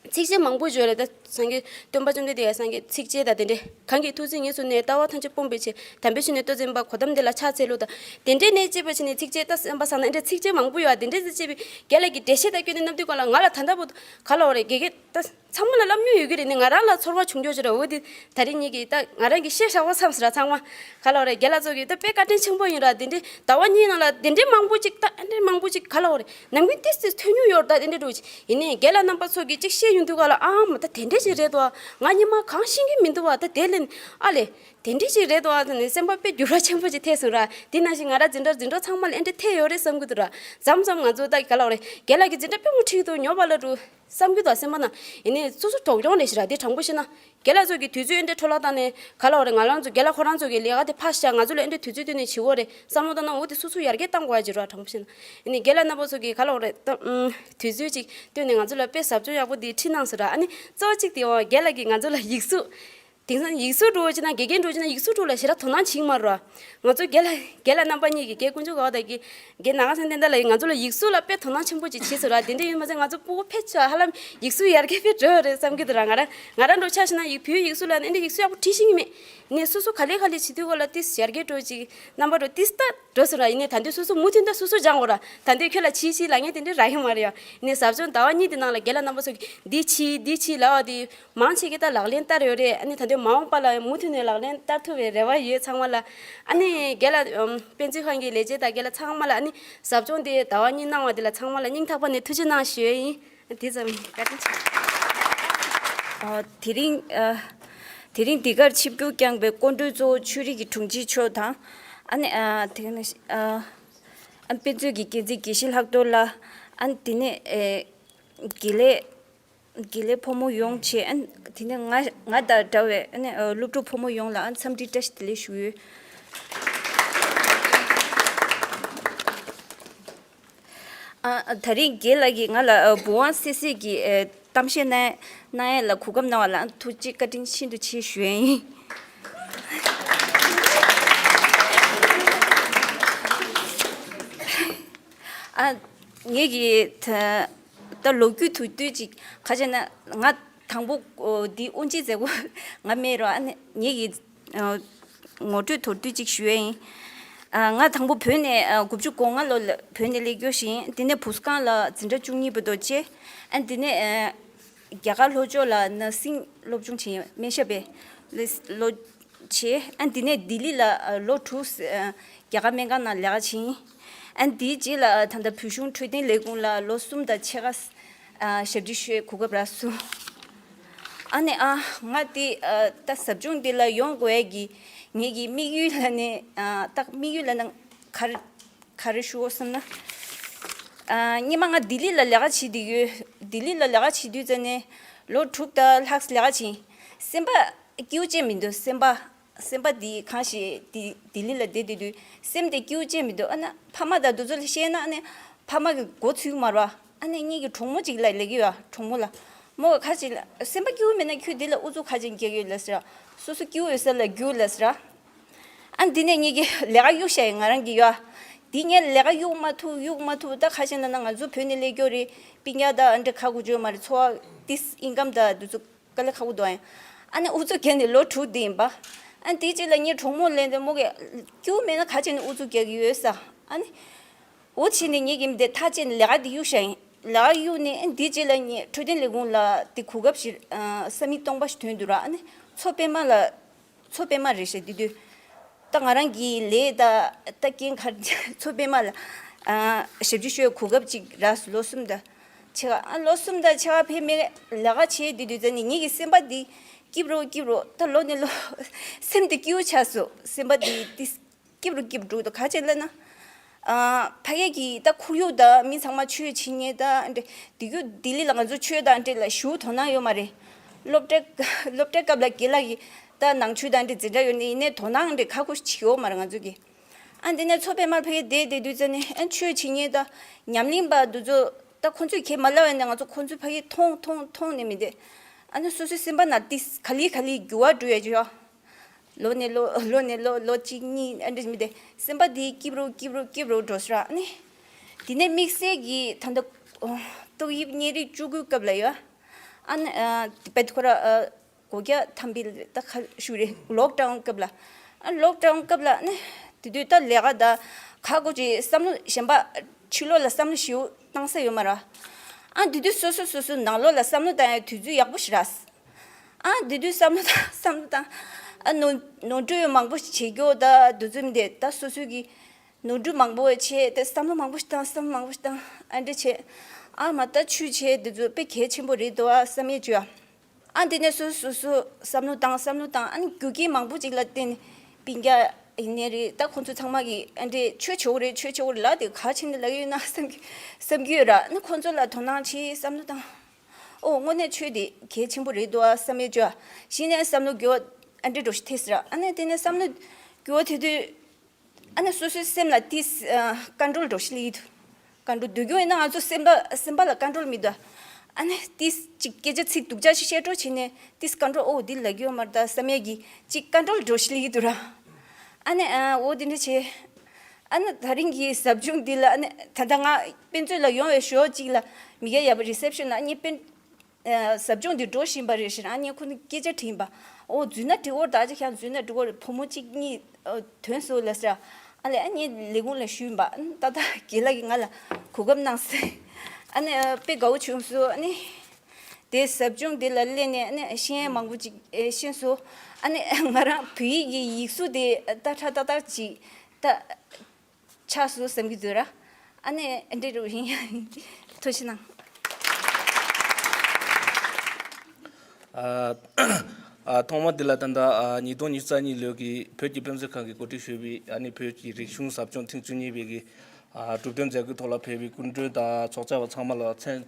ཚིགས་བཅད་མང་པོ་བརྗོད་རེད་ད། སངས་རྒྱས་སྟོན་པ་བཅོམ་ལྡན་འདས་ཀྱི་སངས་རྒྱས་ཚིགས་བཅད་དང་དེ་འདྲས། གང་གི་ཐུགས་བརྩེ་ཉེར་བཟུང་ནས། ལྟ་བ་ཐམས་ཅད་སྤོང་བའི་ཕྱིར། དམ་པའི་ཆོས་ནི་སྟོན་མཛད་པ། གོ་ཏམ་དེ་ལ་ཕྱག་འཚལ་ལོ་དང་། དེ་འདྲས་ནས་བཅས་པ་བྱས་ནས་ཚིགས་བཅད་ད་བསམ་པ་བཟང་ན་འདྲ་ཚིགས་བཅད་མང་པོ་ཡོད་ཨ། དེ་འདྲས་ཚིགས་བཅད་པའི་རྒན་ལགས་ཀྱིས་འགྲེལ་བཤད་ད་སྐྱོན་ནས་གནང་དུས་གང་ལ་ང་ལ་ད་ལྟ་བུ་ག་ལ་འོ་རེད་དགེ་རྒན་ད་ཚང་མ་ལ་སློབ་མྱོང་ཡོད་ཀྱི་རེད། ནི་ང་རང་ལ་ཚོར་བ་བྱུང་ཀྱོག་ཅིག་རེད། འོ་དེ་ད་རེས་ཉིད་ཀྱིས་ད་ང་རང་གི་ཤེས་བཞག་པ་བསམ་ཟེར་ར་ཚང་མ་ག་ལ་འོ་རེད་རྒན་ལགས་ཚོ་གིས་ད་དཔེ་བཀའ་དྲིན་ཆེན་པོ་ཡིན་ར། དེ་འདྲས་ཟླ་བ་གཉིས་ནང་ལ་དེ་འདྲས་མང་པོ་ཅིག་ད་ཨ་འདྲས་མང་པོ་ཅིག་ག་ལ་འོ་རེད་ནམ་རྒྱུན་ཏིས་ཏིས་ཐོན་མྱོང་ཡོད་ར། ད་དེ་འདྲས་འགྲོ་ཅིག་ཡིན་ནའི་རྒན་ལགས་རྣམ་པ་ཚོ་གིས་ཅིག་བཤད་ཡོང་དུས་ག་ལ་ཨ་མ་ད་དེ་འདྲས་ཅིག་རེད་དོ། ང་སྔོན་མ་གང་ཤེས་ཀྱི་མི་འདུག་བ། ད་དེ་ལན་ཨ་ལས། དེ་འདྲས་ཅིག་རེད་དོ་ཨ་ནི་སེམས་པ་དཔེ་འགྱུར་བ་ཆེན་པོ་ཅིག་ཐེབས་སོང་ར། དེ་ནང་བཞིན་ང་རང་འཛིན་གྲྭ་འཛིན་གྲོགས་ཚང་མ་ལ་ཨེ་འདྲས་ཐེབས་ཡོད་རེད་བསམ་གྱི་འདུག་ར། མཚམས་མཚམས་ང་ཚོ་ད་ག་ལ་འོ་རེད་རྒན་ལགས་ཀྱི་འཛིན་གྲྭ་དཔེ་མོ་ཁྲིད་འདུག་ཉོབ་པ་ལ་འགྲོ་བསམ་གྱི་འདུག་སེམས་པ་ན། ཡིན་ནའི་སོ་སོ་དོགས་ཡོང་རེད་ཤི་ར། དེ་དྲང་པོ་བཤད་ན་རྒན་ལགས་ཚོ་གི་དུས་ཚོད་ཨེ་འདྲས་འཕྲོ་བརླག་བཏང་ནས་ག་ལ་འོ་རེད་ང་རང་ཚོ་རྒན་ལགས་ཁོ་རང་ཚོ་གི་ལས་ཀ་དེ་ཕར་བཞག་ང་ཚོ་ལ་ཨེ་འདྲས་དུས་ཚོད་བཏོན་ནས་བྱེད་འོ་རེད་བསམ་བློ་བཏང་ན་འོ་དེ་སོ་སོ་ཡར་རྒྱས་གཏང་དགོས་ཡ་ཅིག་ར། དྲང་པོ་བཤད་ན། ཡིན་ནའི་རྒན་ལགས་རྣམ་པ་ཚོ་གི་ག་ལ་འོ་རེད་ད་དུས་ཚོད་ཅིག་བཏོན་ནས་ང་ཚོ་ལ་དཔེ་ཟབ་སྦྱོང་ཡག་པོ་དེ་ཁྲིད་གནང་སོང་ར། ཨ་ནི་གཙོ་བོ་གཅིག་དེ་འོ་རྒན་ལགས་ཀྱིས་ང་ཚོ་ལ་ཡིག་གཟུགས། དེང་སང་ཡིག་གཟུགས་འགྲོ་བྱས་ན་དགེ་རྒན་འགྲོ་བྱས་ན་ཡིག་གཟུགས་འགྲོ་ལ་ཞེ་དྲག་དོ་སྣང་བྱེད་ཀྱི་མ་རེད་བ། ང་ཚོ་རྒན་ལགས་རྒན་ལགས་རྣམ་པ་གཉིས་ཀྱིས་རྒན་དཀོན་མཆོག་དགའ་བ་དང་རྒན་རྒན་ནག་ཚང་བསྟན་ཟླ་ལགས་ཀྱིས་ང་ཚོ་ལ་ཡིག་གཟུགས་ལ་དཔེ་དོ་སྣང་ཆེན་པོ་ཅིག་བྱས་སོང་ར། དེ་འདྲ་ཡིན་མ་ཚད་ང་ཚོ་སྤུ་གུ་ཕལ་ཆེར་ཧ་ལམ་ཡིག་གཟུགས་ཡར་རྒྱས་དཔེ་འགྲོ་རེད་བསམ་གྱི་འདུག་ར། ང་རང་ང་རང་འགྲོ་ཆ་བཞག་ན་ཡིག་བོད་ཡིག་གཟུགས་ལ་ཨེ་འདྲ་ཡིག་གཟུགས་ཡག་པོ་བྲིས་ཤེས་ཀྱི་མེད། ནས་སོ་སོ་ག་ལེ་ག་ལེ་བྱེད་དུས་སྐོར་ལ་ཏིས་ཡར་རྒྱས་འགྲོ་ཅིག་རྣམ་པ་འགྲོ་ཏིས་ལྟ་འགྲོ་སོང་ར། ཡིན་ནའི་ད་འདོད་སོ་སོ་མུ་མཐུད་ད་སོ་སོ་སྦྱང་དགོས་ར། ད་འདོད་ཁྱོད་ལ་བྱིས་བྱིས་ལབ་མཁན་དེ་འདྲ་རག་གི་མ་རེད་ཡ། ཡིན་ནའི་ཟབ་སྦྱོང་ཟླ་བ་གཉིས་དེ་ནང་ལ་རྒན་ལགས་རྣམ་པ་ཚོ་གིས་འདི་བྱིས་འདི་བྱིས་ལབ་པ་དེ་མང་ཆེ་གིས་ད་ལག་ལེན་བསྟར་ཡོད་རེད། ཨ་ནི་ད་འདོད་མ་འོངས་པ་ལ་མུ་མཐུད་ནས་ལག་ལེན་བསྟར་ཐུབ་པའི་རེ་བ་ཡོད་ཚང་མ་ལ། ཨ་ནི་རྒན་ལགས་ཨམ་དཔེ་མཛོད་ཁང་གི་ལས་བྱེད་དང་རྒན་ལགས་ཚང་མ་ལ། ཨ་ནི་ཟབ་སྦྱོང་དེ་ཟླ་བ་གཉིས་གནང་བ་དེ་ལ་ཚང་མ་ལ་སྙིང་ཐག་པ་ནས་ཐུགས་རྗེ་གནང་ཞུ་ཡས་ཡིན། དེ་ཙམ་ཡིན། བཀའ་དྲིན་ཆེ། ཨ། དེ་རིང་ཨ། དེ་རིང་འདི་གར་ཆིབས་བསྒྱུར་བསྐྱངས་པའི་སྐུ་མགྲོན་གཙོ་བོ་ཆོས་རིག་གི་དྲུང་ཆེ་མཆོག་དང་། ཨ་ནི་ཨ། དེ་ནས་ཨ། ཨ། དཔེ་མཛོད་ཀྱི་འགན་འཛིན་དགེ་བཤེས་ལྷག་རྡོར་ལགས། ཨ་ནི་དེ་ནས་ཨེ། དགེ་ལས་དགེ་ལས་ཕོ་མོ་ཡོངས་བཅས། ཨ་ནི་དེ་ནས་ང་ང་དང་འདྲ་བའི་ཨ་ནི་ཨ། སློབ་ཕྲུག་ཕོ་མོ་ཡོངས་ལ་ཨ། འཚམས་འདྲི་བཀྲ་ཤིས་བདེ་ལེགས་ཞུ་ཡོད། ཨ། དེ་རིང་རྒན་ལགས་ཀྱིས་ང་ལ་ཨ། བུ་དབང་སད་སེར་གྱི་ཨ། གཏམ་བཤད་གནང་གནང་ཡས་ལ་གོ་སྐབས་གནང་བ་ལ་ཐུགས་རྗེ་བཀའ་དྲིན་ཤིན་ཏུ་ཆེ་ཞུ་ཡས་ཡིན། ཨ། ངེད་ཀྱིས་ད་ད་ལོ་རྒྱུས་ཐུག་དུས་ཅིག་ག་བྱས་ན་ང་དང་པོ་འདི་དབུ་འབྱེད་མཛད་སྒོ་ང་མེད་རོགས། ཨ་ནི་ངེད་ཀྱིས། ངོ་སྤྲོད་མདོར་བསྡུས་ཅིག་ཞུ་ཡས་ཡིན། ཨ། ང་དང་པོ་བོད་ནས་ཨ། དགུ་བཅུ་གོ་ལྔ་ལོ་ལ་བོད་ནས་སླེབས་རྒྱུ་ཞིག་ཡིན། དེ་ནས་བུ་གསོ་ཁང་ལ་འཛིན་གྲྭ་བཅུ་གཉིས་པ་དུ་བྱས། ཨ། དེ་ནས་ཨ། རྒྱ་གར་ལྷོ་ཕྱོགས་ལ་ནར་སིང་སློབ་སྦྱོང་བྱས་ཡིན། སྨན་ཞབས་པའི་ལོ་བྱས། ཨ། དེ་ནས་ལྡི་ལི་ལ་ཨ། ལོ་དྲུག་ཨ། རྒྱ་གར་སྨན་ཁང་ནང་ལས་ཀ་བྱས་ཡིན། ཨ། དེའི་རྗེས་ལ་ཨ། ད་ལྟ་བོད་གཞུང་འཕྲོད་བསྟེན་ལས་ཁུངས་ལ་ལོ་གསུམ་དང་ཕྱེད་ཀ་ཨ། ཞབས་ཕྱི་ཞུ་བའི་གོ་སྐབས་རག་སོང་། ཨ་ནི་ཨ། ང་དེ་ཨ། ད་ཟབ་སྦྱོང་འདི་ལ་ཡོང་དགོས་ཡས་ཀྱི་ངེད་ཀྱི་དམིགས་ཡུལ་ལ་ནི་ཨ། ད་དམིགས་ཡུལ་ལ་ནི་ག་རེ་ག་རེ་ཞུ་དགོས་བསམ་ན། ཨ། སྔོན་མ་ང་ལྡི་ལི་ལ་ལས་ཀ་བྱེད་དུས་ཡོད། ལྡི་ལི་ལ་ལས་ཀ་བྱེད་དུས་ཙ་ནས་ལོ་དྲུག་དང་ལྷག་ལས་ཀ་བྱས། སེམས་པ་སྐྱིད་པོ་ཅིག་མི་འདུག་སེམས་པ། སེམས་པ་འདི་གང་ཞིག་འདི་ལྡི་ལི་ལ་བསྡད་དུས་དུས་སེམས་དེ་སྐྱིད་པོ་ཅིག་མི་འདུག་ཨ་ན་ཕ་མ་དང་དེ་ཚོ་ལ་བཤད་ན་ཨ་ནི་ཕ་མ་གི་མགོ་ཚོས་མ་རེད་བ། ཨ་ནི་ངེད་ཀྱི་གྲོགས་མོ་ཅིག་ལ་ལབ་ཀྱི་ཡོད། གྲོགས་མོ་ལ་མོ་ག་ཅིག་ལ་སེམས་པ་སྐྱིད་པོ་མེད་ན་ཁྱོད་འདི་ལ་ཨུ་ཚུགས་ག་ཅིག་རྒྱག་གི་ཡོད་ལབ་ཟེར། སོ་སོ་སྐྱིད་པོ་ཡོད་ས་ལ་རྒྱུགས་ལབ་ཟེར། ཨ་འདི་ནས་ངེད་ཀྱི་ལས་ཀ་གཡུག་བཞག་ཡིན་ང་རང་གི་ཡོད། འདི་ངས་ལས་ཀ་གཡུག་མ་ཐུབ་གཡུག་མ་ཐུབ་ད་ག་ཅིག་ལབ་ན་ང་ཚོ་བོད་ནས་སླེབས་རྒྱུ་རེད། སྤུན་ཀྱག་ད་ཨ་འདྲ་ཁ་ཁུ་བྱོས་མ་རེད། འཚོ་བ་ཏིས་ཨིན་ཀམ་ད་དེ་ཚོ། དཀའ་ལས་ཁག་པོ་འདུག་ཨ། ཨ་ནི་ཨུ་ཚུགས་རྒྱག་ནས་ལོ་དྲུག་འདི་ཡིན་པ། ཨ་ནི་དེའི་རྗེས་ལ་ངའི་གྲོགས་མོ་ལན་དེ་མོ་གི་སྐྱིད་པོ་མེད་ན་ག་བྱས་ནས་ཨུ་ཚུགས་རྒྱག་གི་ཡོད་ས། ཨ་ནི་འོ་བྱས་ནས་ངེད་ཀྱིས་མི་དེ་ཐག་བཅད་ནས་ལས་ཀ་འདི་གཡུག་བཞག་ཡིན། ལས་ཀ་གཡུག་ནས་ཨ་ནི་དེའི་རྗེས་ལ་ངས་འཕྲོད་བསྟེན་ལས་ཁུངས་ལ་དེ་གོ་སྐབས་ཤིག་ཨ། ས་མིག་སྟོང་པ་ཞིག་ཐོན་འདུག་ར། ཨ་ནི་མཚོ་པད་མ་ལ་མཚོ་པད་མ་རེད་ཤག་དེ་དུས། ད་ང་རང་གི་ལས་ད་ད་རྐྱེན་ག་རེ་མཚོ་པད་མ་ལ་ཨ། ཞབས་ཕྱི་ཞུ་བའི་གོ་སྐབས་ཅིག་རག་སོང་། ལོ་གསུམ་དང་ཕྱེད་ཀ་ཨ། ལོ་གསུམ་དང་ཕྱེད་ཀ་ཕེབས་མེད་ལས་ཀ་བྱེད་དུས་དུས་ཙ་ནས་ངེད་ཀྱི་སེམས་པ་འདི་སྐྱིད་རུ་སྐྱིད་རུ་ད་ལོ་ནས་ལོ་སེམས་འདི་སྐྱིད་པོ་ཆགས་སོང་། སེམས་པ་འདི་འདི་སྐྱིད་རུ་སྐྱིད་རུ་འགྲོ་འདུག་ག་ཅི་ལབ་ན། ཨ། ཕ་གི་གི་ད་ཁོར་ཡུག་ད་མི་ཚང་མ་ཆོས་བྱེད་མཁན་ད་འདྲ་དེ་རྒྱུ་ལྡི་ལི་ལ་ང་ཚོ་ཆོས་ད་འདྲ་ལ་ཞུ་དོ་སྣང་ཡོད་མ་རེད། སློབ་གྲྭ་སློབ་གྲྭའི་སྐབས་ལ་དགེ་ལགས་ཀྱིས་ད། ད་ནང་ཆོས་དང་འདི་འཛིན་གྲྭ་ཡོད་ནི་ཡིན་ནའི་དོ་སྣང་འདི་ཁ་ཁུ་ཞིག་ཡོད་མ་རེད་ང་ཚོ་གི། ཨ་འདི་ནས་མཚོ་པད་མར་ཕ་གི་བསྡད་བསྡད་དུས་ཙ་ནས་ཨ་ཆོས་བྱེད་མཁན་ད་ཉམས་ལེན་པ་འདི་ཚོ་ད་ཁོ་ཚོས་ཁས་མ་ལབ་ཡ་ནས་ང་ཚོ་ཁོ་ཚོའི་ཕ་གི་མཐོང་མཐོང་མཐོང་ནས་མི་བསྡད། ཨ་ནི་སོ་སོའི་སེམས་པ་ན་ཏིས་ག་ལེ་ག་ལེ་འགྱུར་བ་འགྲོ་ཡ་ཅིག་ཡོད། ལོ་ནས་ལོ་ལོ་ནས་ལོ་ལོ་གཅིག་གཉིས་ཨ་འདྲ་མི་དེ་སེམས་པ་དེ་སྐྱིབ་རུ་སྐྱིབ་རུ་སྐྱིབ་རུ་འགྲོ་སོང་ར། ཨ་ནི་དེ་ནས་དམིགས་བསལ་གྱི་ད་ལྟ་ཏོག་དབྱིབས་གཉན་རིམས་བཅུ་དགུའི་སྐབས་ལ་ཡོད། ཨ་ནི་དེ་བེད་ཁོ་ར་སྒོ་རྒྱ་ཐམ་པི་ད་ཁ་ཞུ་རེ་ལོག་ཌའུན་སྐབས་ལ། ཨ་ལོག་ཌའུན་སྐབས་ལ་ཨ་ནི་དེ་དུས་ད་ལས་ཀ་ད་ཁ་སྒོ་ཅིག་བསམ་བློ་གཞན་པ་ཕྱི་ལོགས་ལ་བསམ་བློ་ཞིའུ་བཏང་ས་ཡོད་མ་ར། ཨ་དེ་དུས་སོ་སོ་སོ་སོ་ནང་ལོགས་ལ་བསམ་བློ་བཏང་ཡ་དུས་ཚོད་ཡག་པོ་ཞིག་ར། ཨ་འདི་དུས་བསམ་བློ་བཏང་བསམ་བློ་བཏང་། ཨ་ནོར་ནོར་འཁྲུལ་མང་པོ་ཞིག་བྱེད་རྒྱུ་ད་འདི་ཚོ་མི་འདེད་ད་སོ་སོའི་གི་ནོར་འཁྲུལ་མང་པོ་བྱས་ད་བསམ་བློ་མང་པོ་ཞིག་བཏང་བསམ་བློ་མང་པོ་ཞིག་བཏང་ཨ་འདྲ་བྱས། ཨ་མ་ད་ཆོས་བྱས་འདི་ཚོ་དཔེ་གལ་ཆེན་པོ་རེད་འདུག་ཨ་བསམ་ཡས་བྱོས་ཨ། ཨ་འདི་ནས་སོ་སོ་སོ་བསམ་བློ་བཏང་བསམ་བློ་བཏང་ཨ་ནི་རྒྱུ་རྐྱེན་མང་པོ་ཅིག་ལ་བརྟེན་ནས་སྤུན་ཀྱག་ཡིན་ནའི་རེད་ད་ཁོང་ཚོ་ཚང་མ་གི་ཨ་འདྲས་ཆོས་བྱེད་དགོས་རེད་ཆོས་བྱེད་དགོས་རེད་ལབ་དེ་ག་བྱས་ནས་ལབ་ཡོད་ན་བསམ་གི་བསམ་གི་ཡོད་ར། ཨ་ནི་ཁོང་ཚོ་ལ་དོ་སྣང་བྱས་བསམ་བློ་བཏང་། ཨོ་དངོས་གནས་ཆོས་དེ་གལ་ཆེན་པོ་རེད་འདུག་ཨ་བསམ་ཡས་བྱོས་ཨ། གཞི་ནས་བསམ་བློ་འགྱོ་ཨ་འདྲེ་འགྲོ་ཞིག་ཐེབས་ཟེར་ཨ་ནི་དེ་ནས་བསམ་བློ་འགྱོ་དེ་དུས་ཨ་ནི་སོ་སོའི་སེམས་ལ་ཏིས་ཀོན་ཊོལ་འགྲོ་ཞིག་ལི་འདུག་ཀོན་ཊོལ་སྡོད་རྒྱུ་ཡིན་ན་ང་ཚོ་སེམས་པ་སེམས་པ་ལ་ཀོན་ཊོལ་མི་འདུག་ཨ་ནི་ཏིས་ཅིག་སྐད་ཆ་ཚིག་སྡུག་ཅག་ཞིག་བཤད་འགྲོ་བྱས་ནས་ཏིས་ཀོན་ཊོལ་ཨོ་འདི་ལ་རྒྱུ་མ་རེད་ད་བསམ་ཡས་ཀྱི་ཅིག་ཀོན་ཊོལ་འགྲོ་ཞིག་ལི་འདུག་ར། ཨ་ནི་ཨོ་འདི་འདྲ་བྱས། ཨ་ནི་ད་རིང་གི་ཟབ་སྦྱོང་འདི་ལ་ཨ་ནི་ད་ལྟ་ང་དཔེ་མཛོད་ལ་ཡོང་བའི་ཞོར་གཅིག་ལ་མི་ཡ་ཡ་བ་རི་སེབ་ཤོན་ལ་ཨ་ནི་དཔེ་ཟབ་སྦྱོང་འདི་འགྲོ་བཞིན་པ་རེད་ཟེར་ཨ་ནི་ཁོ་ནི་སྐད་ཆ་དྲིས་པ། ཨོ་འཛུལ་ན་འགྲིག་གོ་ད་ཅི་ཁྱང་འཛུལ་ན་འགྲིག་གོ་རེད་བུ་མོ་གཅིག་གཉིས་ཐོན་སོང་ལ་ཟེར། ཨ་ལས་ཨ་ནི་ལས་ཁུངས་ལ་ཞུས་པ་ཨ་ནི་ད་ལྟ་རྒན་ལགས་ཀྱིས་ང་ལ་གོ་སྐབས་གནང་སོང་། ཨ་ནི་དཔེ་དགའ་བོ་བྱུང་སོང་ཨ་ནི། དེ་ཟབ་སྦྱོང་འདི་ལ་སླེབས་ནས་ཨ་ནི་ཤེས་ཡོན་མང་པོ་ཅིག་ཤེས་སོང་། ཨ་ནི་ང་རང་བོད་ཡིག་གི་ཡིག་གཟུགས་དེ་ཏག་ཏག་ཏག་ཏག་ཅིག་ད། ཆགས་སོང་བསམ་གྱི་འདུག་ར། ཨ་ནི་འདྲེ་རུ་ཡིན་ཡང་ཐུགས་རྗེ་གནང་། ཨ་ཨ་ཐོག་མ་འདི་ལ་ད་ལྟ་ཨ་ཉིས་སྟོང་ཉི་ཤུ་རྩ་གཉིས་ལོའི་གི་བོད་ཀྱི་དཔེ་མཛོད་ཁང་གིས་གོ་སྒྲིག་ཞུས་པའི་ཨ་ནི་བོད་ཀྱི་རིག་གཞུང་ཟབ་སྦྱོང་ཐེངས་བཅུ་གཉིས་པའི་གི་ཨ་གྲུབ་དོན་མཛད་སྒོའི་ཐོག་ལ་ཕེབས་པའི་སྐུ་མགྲོན་དང་ཚོགས་བཅར་བ་ཚང་མ་ལ་མཚན་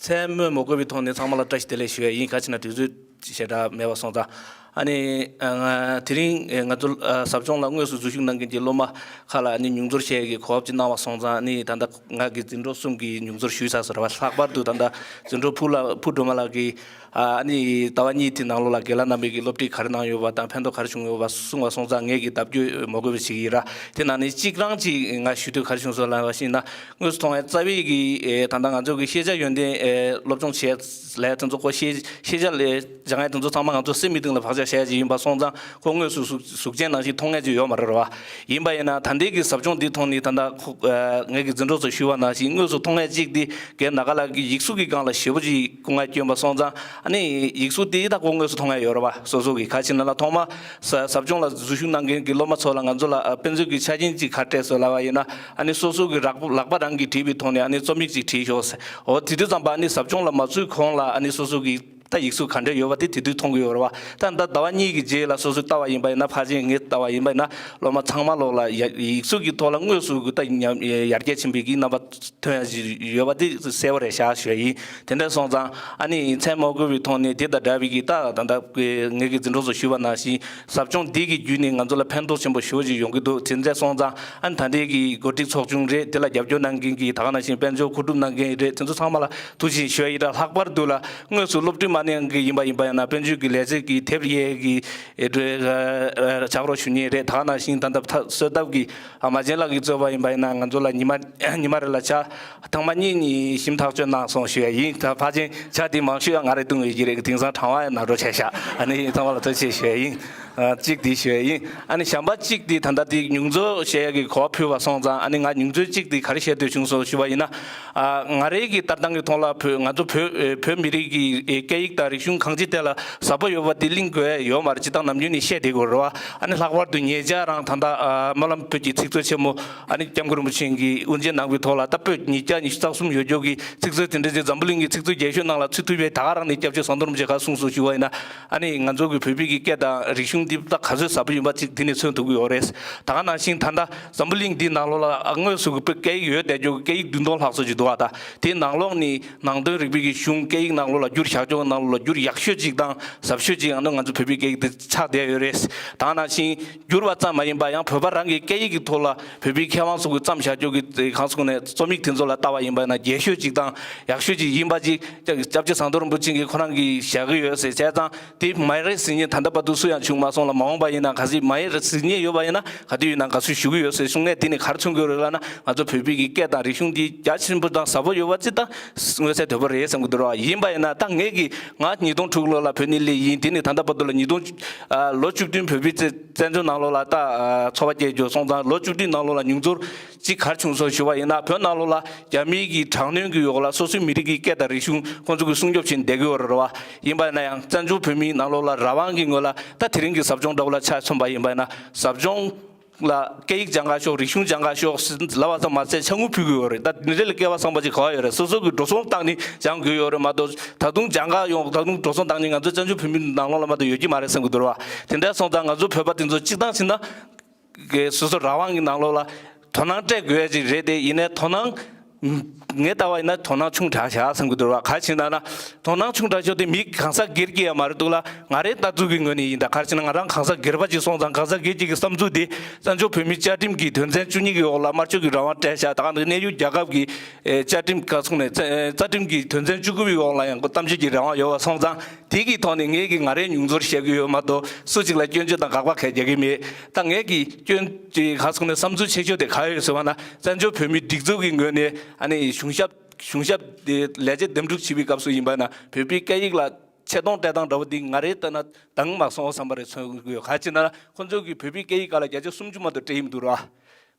མཚན་སྨོས་མ་དགོས་པའི་ཐོག་ནས་ཚང་མ་ལ་བཀྲ་ཤིས་བདེ་ལེགས་ཞུ་ཡ་ཡིན། ག་ཅི་ན་དུས་ཚོད་ཞེ་དྲག་མེད་པ་སོང་ཙང་། ཨ་ནི་ཨ་ང་དེ་རིང་ཨ་ང་ཚོ་ཨ་ཟབ་སྦྱོང་ལ་དངོས་སུ་འཛུལ་ཞུགས་གནང་མཁན་གྱི་སློབ་མ་ཁག་ལ་ཨ་ནི་མྱོང་ཚོར་བཤད་ཡ་གི་གོ་སྐབས་ཅིག་གནང་བ་སོང་ཙང་། ཨ་ནི་ད་ལྟ་ང་གི་འཛིན་གྲོགས་གསུམ་གྱིས་མྱོང་ཚོར་ཞུས་ཚར་སོང་ར་བ། ལྷག་པར་དུ་ད་ལྟ་འཛིན་གྲོགས་ཕུ་ལ་ཕུ་སྒྲོལ་མ་ལགས་ཀྱིས་ཨ་ནི་ཟླ་བ་གཉིས་དེ་ནང་ལོགས་ལ་རྒན་ལགས་རྣམ་པས་ཀྱི་སློབ་ཁྲིད་ག་རེ་གནང་ཡོད་པ་དང་ཕན་ཐོགས་ག་རེ་བྱུང་ཡོད་པ་གསུངས་པ་སོང་ཙང་ངས་ཀྱི་ལྡབ་གཅོད་མ་དགོས་པ་ཞིག་ཡིན་ར། དེ་ནང་ནས་གཅིག་རང་གཅིག་ང་ཞུ་འདོད་ག་རེ་བྱུང་སོང་ལབ་པ་ཞིག་ན། དངོས་སུ་མཐོང་བའི་རྩ་བའི་གི་ཨེ་ད་ལྟ་ང་ཚོ་གི་ཤེས་བྱ་ཡོན་ཏན་ཨེ་སློབ་སྦྱོང་བྱས་ལས་དེ་ཚོ་ཁོ་ཤེས་ཤེས་བྱ་ལས་སྦྱང་ཡ་དེ་ཚོ་ཚང་མ་ང་ཚོ་སེམས་མི་གཏིང་ལ་བག་ཆགས་བཞག་ཡ་ཅིག་ཡིན་པ་སོང་ཙང་ཁོ་དངོས་སུ་གཟུགས་གཟུགས་ཅན་ནང་བཞིན་མཐོང་ཡ་ཅིག་ཡོད་མ་རེད་བ། ཡིན་པ་ཡིན་ན་ད་ལྟའི་གི་ཟབ་སྦྱོང་འདི་ཐོག་ནས་ད་ལྟ་ཁོ་ཨེ་ངེད་ཀྱི་འཛིན་གྲོགས་ཚོ་ཞུས་པ་ནང་བཞིན་དངོས་སུ་མཐོང་ཡ་གཅིག་འདི་རྒན་ནཱ་ག་ལགས་ཀྱི་ཡིག་གཟུགས་ཀྱི་སྒང་ལ་ཞེ་པོ་ཅིག་སྐུ་ངལ་བསྐྱོན་པ་སོང་ཙང་ཨ་ནི་ཡིག་གཟུགས་དེ་ད་ཁོ་དངོས་སུ་མཐོང་ཡ་ཡོད་རེད་བ། སོ་སོ་གི་ག་ཅི་ན་ལ་ཐོག་མ་ཟབ་སྦྱོང་ལ་འཛུལ་ཞུགས་གནང་མཁན་གྱི་སློབ་མ་ཚོ་ལ་ང་ཚོ་ལ་ཨ་དཔེ་མཛོད་ཀྱི་ཆ་རྐྱེན་ཅིག་ག་སྤྲད་སོང་ལབ་པ་ཡིན་ན། ཨ་ནི་སོ་སོ་གི་རག་པ་ལག་པ་རང་གིས་བྲིས་པའི་ཐོག་ནས་ཨ་ནི་རྩོམ་ཡིག་ཅིག་བྲིས་ཤོག་ཟེར། འོ་དེ་དུས་ཙམ་པ་ཨ་ནི་ཟབ་སྦྱོང་ལ་མ་ཚུད་གོང་ལ་ཨ་ནི་སོ་སོ་གི་ད་ཡིག་གཟུགས་ག་འདྲ་ཡོད་པ་དེ་དེ་དུས་མཐོང་གི་ཡོད་རེད་བ། ད་ད་ཟླ་བ་གཉིས་ཀྱི་རྗེས་ལ་སོ་སོས་ལྟ་བ་ཡིན་པ་ཡིན་ན་ཕལ་ཆེར་ངས་ལྟ་བ་ཡིན་པ་ཡིན་ན་སློབ་མ་ཚང་མ་ལོག་ལ་ཡ་ཡིག་གཟུགས་ཀྱི་ཐོག་ལ་དངོས་སུ་གི་ད་ཉམས་ཡར་རྒྱས་ཕྱིན་པའི་གི་རྣམ་པ་ཐོན་ཡ་ཞིག་ཡོད་པ་དེ་གསལ་པོ་རེད་ཤག་ཞུ་ཡ་ཡིན། དེ་འདྲ་སོང་ཙང་ཨ་ནི་མཚན་མ་དགོས་པའི་ཐོག་ནས་དེ་དང་འདྲ་བའི་གི་ད་ད་ལྟ་ངེད་ཀྱི་འཛིན་གྲོགས་ཚོ་ཞུས་པ་ནང་བཞིན་ཟབ་སྦྱོང་འདི་གི་བརྒྱུད་ནས་ང་ཚོ་ལ་ཕན་ཐོགས་ཆེན་པོ་ཞེ་པོ་ཅིག་ཡོང་གི་འདུག་དེ་འདྲ་སོང་ཙང་ཨ་ནི་ད་ལྟའི་གི་འགོ་ཁྲིད་ཚོགས་ཆུང་རེད། དེ་ལ་རྒྱབ་སྐྱོར་གནང་མཁན་གྱི་ད་ག་ནང་བཞིན་དཔལ་འབྱོར་མཁོ་སྒྲུབ་གནང་མཁན་རེད། དེ་ཚོ་ཚང་མ་ལ་ཐུགས་རྗེ་ཆེ་ཞུ་ཡ་ཡིན། ད་ལྷག་པར་དུ་ལ་དངོས་སུ་སློབ་ཁྲིད་མ་གནང་མཁན་ཡིན་པ་ཡིན་པ་ཡིན་ན་དཔལ་འབྱོར་གྱི་ལས་བྱེད་ཀྱི་དེབ་དབྱེ་གི་ཨེ་འགྲོའི་ཨ་ཨ་ཕྱག་རོགས་ཞུ་མཁན་རེད། ད་ག་ནང་བཞིན་ད་ལྟ་གསོལ་ཐབ་ཀྱི་ཨ་མ་ཅན་ལགས་ཀྱིས་གཙོས་པ་ཡིན་པ་ཡིན་ན་ང་ཚོ་ལ་ཉི་མ་ཉི་མ་རེ་ལ་ཕྱག་ཐེངས་མ་གཉིས་གཉིས་ཞིབ་ཐག་གཅོད་གནང་སོང་ཞུ་ཡ་ཡིན། ད་ཕལ་ཆེར་ཕྱག་དེ་མང་ཤོས་ང་རེ་བཏུང་ཡོད་ཀྱི་རེད། དེང་སང་གྲང་བ་ཡང་ན་འགྲོ་བྱས་ཤག་ཨ་ནི་ཚང་མ་ལ་ཐུགས་རྗེ་ཆེ་ཞུ་ཡ་ཡིན། ཨ་གཅིག་དེ་ཞུ་ཡ་ཡིན། ཨ་ནི་གཞན་པ་གཅིག་དེ་ད་ལྟ་དེ་མྱོང་ཚོར་བཤད་ཡ་གི་གོ་བ་ཕུལ་བ་སོང་ཙང་ཨ་ནི་ང་མྱོང་ཚོར་གཅིག་དེ་ག་རེ་བཤད་འདོད་བྱུང་སོང་ཞུ་བ་ཡིན་ན། ཨ་ང་རེ་གི་ལྟ་སྟངས་ཀྱི་ཐོག་ལ་བོད་ང་ཚོ་བོད་བོད་མི་རིགས་ཀྱི་སྐད་ཡིག་དང་རིག་གཞུང་གང་ཅི་དེ་ལ་ཟབ་པོ་ཡོད་པ་དེ་གླེང་དགོས་ཡ་ཡོད་མ་རེད། སྤྱིར་བཏང་ནམ་རྒྱུན་ནས་བཤད་བསྡད་དགོས་རེད་བ། ཨ་ནི་ལྷག་པར་དུ་ཉེ་ཆར་རང་ད་ལྟ་ཨ་སྨོན་ལམ་བོད་ཀྱི་ཚིག་མཛོད་ཆེན་མོ་ཨ་ནི་སྐྱབས་མགོན་རིན་པོ་ཆེ་གིས་དབུ་འབྱེད་གནང་བའི་ཐོག་ལ་ད་པོད་ཉིས་བརྒྱ་ཉི་ཤུ་རྩ་གསུམ་ཡོད་རྒྱུ་གི་ཚིག་མཛོད་དེ་འདྲ་ཅིག་འཛམ་བུ་གླིང་གི་ཚིག་མཛོད་རྒྱལ་ཤོས་ནང་ལ་ཚུད་ཐུབ་པའི་ད་ག་རང་ནས་སྐྱབས་ཆེན་ཟམ་གདོང་རིན་པོ་ཆེ་ག་གསུངས་སོང་ཞུ་བ་ཡིན་ན། ཨ་ནི་ང་ཚོ་གི་བོད་པའི་གི་སྐད་དང་རིག་གཞུང་འདི་ད་ག་ཚོད་ཟབ་པོ་ཡིན་པ་ཅིག་འདི་ནས་མཚོན་ཐུབ་ཀྱི་ཡོད་རེད། ད་ག་ནང་བཞིན་ད་ལྟ་འཛམ་བུ་གླིང་འདིའི་ནང་ལོགས་ལ་དངོས་སུ་གི་བོད་སྐད་ཡིག་ཡོད་བསྡད་རྒྱུ་གི་སྐད་ཡིག་བདུན་སྟོང་ལྷག་ཙམ་ཅིག་འདུག་བ། ད་དེའི་ནང་ལོགས་ནས་ནང་དོན་རིག་པའི་གི་གཞུང་སྐད་ཡིག་ནང་ལོགས་ལ་བསྒྱུར་བཞག་ཆོག་ནང་ ལོ་བསྒྱུར་ཡག་ཤོས་ཅིག་དང་ཟབ་ཤོས་ཅིག་ཨ་ནི་ང་ཚོ་བོད་པའི་སྐད་ཡིག་དེ་ཆགས་བསྡད་ཡོད་རེད། ད་ནང་བཞིན་བསྒྱུར་བ་ཙམ་མ་ཡིན་པ་ཡང་བོད་པ་རང་གི་སྐད་ཡིག་གི་ཐོག་ལ་བོད་པའི་མཁས་དབང་ཚོ་གིས་བརྩམས་བཞག་རྒྱུ་གི་གང་ཟེར་དགོས་ནས་རྩོམ་ཡིག་དེ་ཚོ་ལ་ལྟ་བ་ཡིན་པ་ན་རྒྱས་ཤོས་ཅིག་དང་ཡག་ཤོས་ཅིག་ཡིན་པ་ཅིག་སྐྱབས་རྗེ་ཟམ་གདོང་རིན་པོ་ཆེ་གིས་ཁོ་རང་གིས་བཞག་གི་ཡོད་ཟེར་བྱས་ཙང་དེ་མ་རེད་ཟེར་མཁན་ད་ལྟ་བར་དུ་སུ་ཡང་བྱུང་མ་སོང་ལ། མ་འོངས་པ་ཡིན་ན་གལ་སྲིད་མ་རེད་ཟེར་མཁན་ཡོད་པ་ཡིན་ན་ག་དུས་ཡིན་ན་དགའ་བསུ་ཞུ་གི་ཡོད་ཟེར་གསུང་ནས། དེ་ནི་ག་རེ་མཚོན་གྱི་ཡོད་རེད་ལབ་ན་ང་ཚོ་བོད་པའི་གི་སྐད་དང་རིག་གཞུང་འདི་རྒྱ་ཆེན་པོ་དང་ཟབ་པོ་ཡོད་པ་ཅིག་དང་མངོན་གསལ་དོད་པོ་རེད་བསམ་གྱི་འདུག་ར། ཡིན་པ་ཡིན་ན་ད་ངས་ཀྱི་ང་ཉིས་སྟོང་དྲུག་ལོ་ལ་བོད་ནས་སླེབས་ཡིན། དེ་ནི་ད་ལྟ་བར་དུ་ལ་ཉིས་སྟོང་ཨ་ལོ་བཅུ་བདུན་བོད་པའི་བཙན་བཙན་བྱོལ་ནང་ལོགས་ལ་ད་ཨ་འཚོ་བ་སྐྱེལ་རྒྱུ་སོང་ཙང་ལོ་བཅུ་བདུན་ནང་ལོགས་ལ་མྱོང་ཚོར་ཅིག་ག་རེ་བྱུང་སོང་ཞུ་བ་ཡིན་ན་བོད་ནང་ལོགས་ལ་རྒྱ་མིའི་གི་དྲག་གནོན་གྱི་འོག་ལ་སོ་སོའི་མི་རིགས་ཀྱི་སྐད་དང་རིག་གཞུང་ཁོང་ཚོ་གིས་སྲུང་སྐྱོབ་བྱས་ནས་བསྡད་ཀྱི་ཡོད་རེད་བ། ཡིན་པ་ཡིན་ན་ཡང་བཙན་བྱོལ་བོད་མིའི་ནང་ལོགས་ལ་རང་དབང་གི་ངོས་ལ་ད་དེ་རིང་གི་ཟབ་སྦྱོང་འདྲ་བོ་ལ་ཆ་མཚོན་པ་ཡིན་པ་ཡིན་ན་ཟབ་སྦྱོང་ལ་སྐད་ཡིག་སྦྱང་ག་ཤོག་རིག་གཞུང་སྦྱང་ག་ཤོག་ལབ་པ་ཙམ་མ་ཟད་ཕྱག་དངུལ་ཕུལ་གྱི་ཡོད་རེད། ད་འདི་འདྲ་ལ་སྐལ་བ་བཟང་པོ་ཅིག་ག་པར་ཡོད་རེད། སོ་སོ་གི་འགྲོ་སོང་བཏང་ནས་སྦྱང་དགོས་ཡོད་རེད་མ་གཏོགས་ད་དུང་སྦྱང་ག་ཡོང་ད་དུང་འགྲོ་སོང་བཏང་ནས་ང་ཚོ་བཙན་བྱོལ་བོད་མིའི་ནང་ལོགས་ལ་མ་གཏོགས་ཡོད་ཀྱི་མ་རེད་བསམ་གྱི་འདུག་ར་བ། དེ་འདྲ་སོང་ཙང་ང་ཚོ་བོད་པ་དེ་ཚོ་སྤྱིར་བཏང་བྱས་ན་གི་སོ་སོ་རང་དབང་གི་ནང་ལོགས་ལ་དོ་སྣང་སྤྲད་དགོས་ཡ་ཅིག་རེད་དེ། ཡིན་ནའི་དོ་སྣང་ངས་ལྟ་བ་ཡིན་ན་དོ་སྣང་ཆུང་དྲགས་བཞག་བསམ་གྱི་འདུག་ར། ག་རེ་བྱས་ན་ན་དོ་སྣང་ཆུང་དྲགས་ཤོག་དེ་མི་གང་ཟག་སྒེར་གྱི་ཡ་མ་རེད་འདུག་ལ། ང་རའི་ལྟ་ཚུལ་གྱི་ངོས་ནས་ཡིན་ད། ག་རེ་བྱས་ན་ང་རང་གང་ཟག་སྒེར་པ་ཅིག་སོང་ཙང་གང་ཟག་སྒེར་གྱི་གི་བསམ་ཚུལ་དེ་བཙན་བྱོལ་བོད་མིའི་བཅའ་ཁྲིམས་ཀྱི་དོན་ཚན་བཅུ་གཉིས་ཀྱི་འོག་ལ་སྨྲ་བརྗོད་ཀྱི་རང་དབང་སྤྲད་བཞག་ད་ག་ནང་གནས་ཡུལ་རྒྱལ་ཁབ་ཀྱི་ཨེ་བཅའ་ཁྲིམས་ག་སོང་ནས་བཙན་རྩ་ཁྲིམས་ཀྱི་དོན་ཚན་བཅུ་དགུ་པའི་འོག་ལ་ཡང་གཏམ་བཤད་ཀྱི་རང་དབང་ཡོད་པ་སོང་ཙང་དེ་གི་ཐོག་ནས་ངེད་ཀྱིས་ང་རའི་མྱོང་ཚོར་བཤད་ཀྱི་ཡོད་མ་གཏོགས་སུ་གཅིག་ལ་སྐྱོན་བརྗོད་དང་དགག་པ་གང་ཡང་རྒྱག་གི་མེད། ད་ངེད་ཀྱི་སྐྱོན་ཅིག་ག་སོང་ནས་བསམ་ཚུལ་ཆེ་ཤོས་དེ་ག་ཡོད་ཟེར་བ་ན་བཙན་བྱོལ་བོད་མིའི་སྒྲིག་འཛུགས་ཀྱི་ངོས་ནས་ཨ་ནི་གཞུང་ཞབས་གཞུང་ཞབས་དེ་ལས་བྱེད་འདེམས་སྒྲུག་བྱེད་པའི་སྐབས་སུ་ཡིན་པ་ན་བོད་པའི་སྐད་ཡིག་ལ་ཆེ་མཐོང་སྤྲད་སྟངས་འདྲ་བོ་འདི་ང་རའི་ལྟ་ན་འདང་མ་སོང་བསམ་པ་རེད་མཚོན་གྱི་ཡོད། ག་ཅི་ན་ཁོང་ཚོ་གིས་བོད་པའི་སྐད་ཡིག་སྒང་ལ་བརྒྱ་ཆ་སུམ་ཅུ་མ་གཏོགས་སྤྲད་ཡི་མི་འདུག་ར།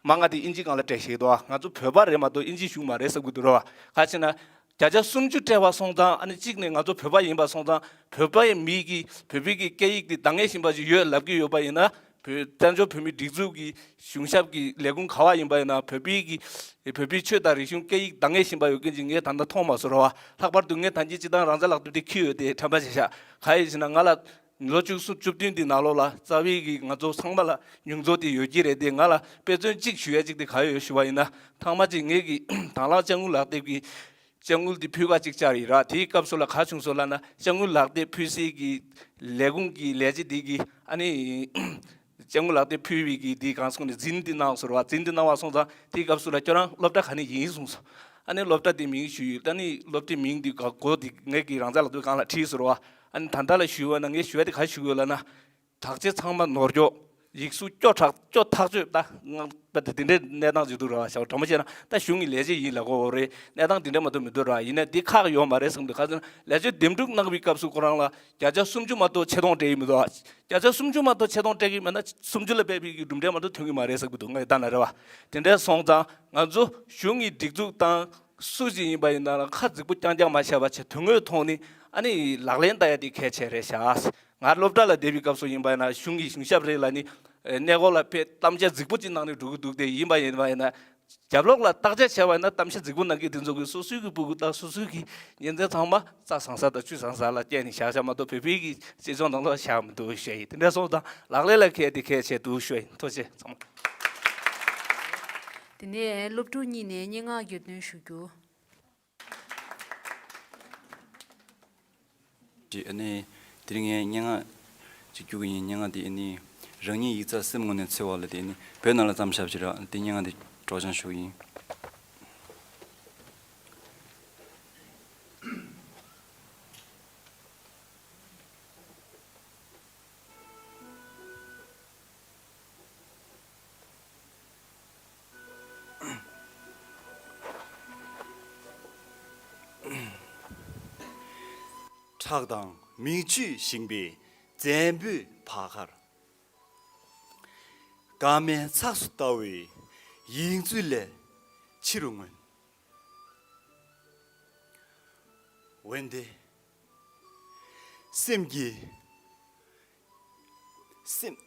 མ་ང་དེ་ཨིན་ཇི་སྒང་ལ་སྤྲད་ཤེས་འདུག་ང་ཚོ་བོད་པ་རེད་མ་གཏོགས་ཨིན་ཇི་གཞུང་མ་རེད་བསམ་གྱི་འདུག་ར། ག་ཅི་ན་བརྒྱ་ཆ་སུམ་ཅུ་སྤྲད་པ་སོང་ཙང་ཨ་ནི་གཅིག་ནས་ང་ཚོ་བོད་པ་ཡིན་པ་སོང་ཙང་བོད་པའི་མི་གིས་བོད་པའི་གི་སྐད་ཡིག་དེ་འདང་ངེས་བཞིན་པ་ཞིག་ཡོད་ལབ་ཀྱི་ཡོད་པ་ཡིན་ན། བོད་བཙན་བྱོལ་བོད་མིའི་སྒྲིག་འཛུགས་ཀྱི་གཞུང་ཞབས་ཀྱི་ལས་ཁུངས་ག་བ་ཡིན་པ་ཡིན་ན་བོད་པའི་གི་བོད་པའི་ཆོས་དང་རིག་གཞུང་སྐད་ཡིག་འདང་ངེས་བཞིན་པ་ཡོད་མཁན་ཅིག་ངས་ད་ལྟ་མཐོང་མ་སོང་ར་བ། ལྷག་པར་དུ་ངས་ད་གིན་སྤྱིར་བཏང་རང་བཙན་ལག་དེབ་དེ་འཁྱེར་ཡོད་དེ་དྲན་པ་བྱས་ཤག་ག་ཡིན་ཟེར་ན་ང་ལ་ལོ་བཅུ་གསུམ་བཅུ་བདུན་དེ་ནང་ལོགས་ལ་རྩ་བའི་གི་ང་ཚོ་ཚང་མ་ལ་མྱོང་ཚོར་དེ་ཡོད་ཀྱི་རེད་དེ། ང་ལ་དཔེ་མཚོན་གཅིག་ཞུ་ཡ་གཅིག་དེ་ག་ཡོད་ཞུ་བ་ཡིན་ན་ཐེངས་མ་གཅིག་ངས་གི་དང་བླངས་དཔྱ་དངུལ་ལག་དེབ་ཀྱི་དཔྱ་དངུལ་དེ་ཕུལ་བ་གཅིག་བཅར་ཡིན་ར། དེའི་སྐབས་སུ་ལ་ག་བྱུང་སོང་ལབ་ན་དཔྱ་དངུལ་ལག་དེབ་ཕུལ་སའི་གི་ལས་ཁུངས་ཀྱི་ལས་བྱེད་དེ་གི་ཨ་ནི་དཔྱ་དངུལ་ལག་དེབ་ཕུལ་བའི་གི་དེ་གང་སོང་ནས་འཛིན་དེ་གནང་སོང་ར་བ། འཛིན་དེ་གནང་བ་སོང་ཙང་དེའི་སྐབས་སུ་ལ་ཁྱོད་རང་སློབ་གྲྭ་ག་ནས་ཡིན་གསུངས་སོང་། ཨ་ནི་སློབ་གྲྭ་དེ་མིང་ཞུས་ཡོད། ཨ་ནི་སློབ་གྲྭའི་མིང་དེ་ག་གོ་དེ་ངས་གི་རང་བཙན་ལག་དེབ་སྒང་ལ་བྲིས་སོང་ར་བ། ཨ་ནི་ད་ལྟ་ལ་ཞུས་པ་ན་ངས་ཞུ་ཡ་དེ་ག་ཞུ་དགོས་ལབ་ན། དྲག་ཆས་ཚང་མ་ནོར་འཁྱོག་ཡིག་གཟུགས་སྐྱོ་དྲགས་སྐྱོ་ཐག་ཆོད་ད། ང་ད་དེ་འདྲའི་གནས་སྟངས་ཅིག་འདུག་ར་བ། ཞའོ་དྲང་མོ་བཤད་ན་ད་གཞུང་གི་ལས་བྱེད་ཡིན་ལབ་དགོས་རེད། གནས་སྟངས་དེ་འདྲ་མ་གཏོགས་མི་འདུག་ར། ཡིན་ན་འདི་ཁག་ཡོད་མ་རེད་བསམ་འདུག་ག་ཚོད་ན་ལས་བྱེད་འདེམས་སྒྲུག་གནང་བའི་སྐབས་སུ་ཁོ་རང་ལ་བརྒྱ་ཆ་སུམ་ཅུ་མ་གཏོགས་ཆེ་མཐོང་སྤྲད་ཀྱི་མི་འདུག་བརྒྱ་ཆ་སུམ་ཅུ་མ་གཏོགས་ཆེ་མཐོང་སྤྲད་ཀྱི་མེད་ན་སུམ་ཅུ་ལ་ཕེབས་པའི་གི་གྲུབ་འབྲས་མ་གཏོགས་ཐོན་གྱི་མ་རེད་བསམ་གྱི་འདུག་ངས་ལྟ་ན་རེད་བ། དེ་འདྲ་སོང་ཙང་ང་ཚོ་གཞུང་གི་སྒྲིག་འཛུགས་དང་སུ་ཞིག་ཡིན་པ་ཡིན་ན་ཁ་རྫིག་པོ་རྐྱང་རྐྱང་མ་བཤད་པ་བྱས་དོན་དངོས་ཐོག་ནས་ཨ་ནི་ལག་ལེན་བསྟར་ཡ་དེ་གལ་ཆེ་རེད་ཤག་ང་སློབ་གྲྭ་ལ་བསྡད་པའི་སྐབས་སུ་ཡིན་པ་ཡིན་ན་གཞུང་གི་གཞུང་ཞབས་རེ་ལ་ནི་གནས་སྐོར་ལ་ཕེབས་གཏམ་བཤད་རྫིག་པོ་ཅིག་གནང་ནས་འགྲོ་གི་འདུག་དེ་ཡིན་པ་ཡིན་པ་ཡིན་ན་རྒྱབ་ལོགས་ལ་བརྟག་དཔྱད་བྱས་པ་ཡིན་ན་གཏམ་བཤད་རྫིག་པོ་གནང་མཁན་དེ་ཚོ་གིས་སོ་སོའི་གི་སྤུ་གུ་དང་སོ་སོའི་གི་ཉིན་མཚན་ཚང་མ་རྩྭ་ཟང་ས་དང་ཆུ་ཟང་ས་ལ་བསྐྱལ་ནས་བཞག་བཞག་མ་གཏོགས་བོད་པའི་གི་སྤྱི་ཚོགས་ནང་ལ་བཞག་མི་འདུག་ཞུ་ཡ་ཡིན། དེ་འདྲ་སོང་ཙང་ལག་ལེན་ལ་འཁེལ་དེ་གལ་ཆེ་འདུག་ཞུ་ཡ་ཡིན། ཐུགས་རྗེ་ཆེ་ཚང་མ། དེ་ནས་སློབ་ཕྲུག་གཉིས་ནས་སྙན་ངག་བརྒྱུད་སྟོན་ཞུ་རྒྱུ། ཅེས་ཨ་ནི། དེ་རིང་ངས་སྙན་ངག་ཅིག་བསྒྱུར་གྱི་ཡིན། སྙན་ངག་དེ་ཨ་ནི། རང་ཉིད་ཡིག་ཚགས་སེམས་ངོ་ནས་འཚོལ་བ་ལ་དེ་ཨ་ནི་བོད་ནང་ལ་བརྩམས་བཞག་པ་ཅིག་རེད། དེ་སྙན་ངག་དེ་སྒྲོག་སྦྱང་ཞུ་གི་ཡིན། ཁྲག་དང་མིག་ཆུས་བཞེངས་པའི་བཙན་པོའི་བར་མཁར། སྐར་མའི་ཚགས་སུ་ལྟ་བའི་ཡིག་མཛོད་ལས་ཕྱི་རུ་མངོན། འོན་ཏེ། སེམས་ཀྱི། སེམས།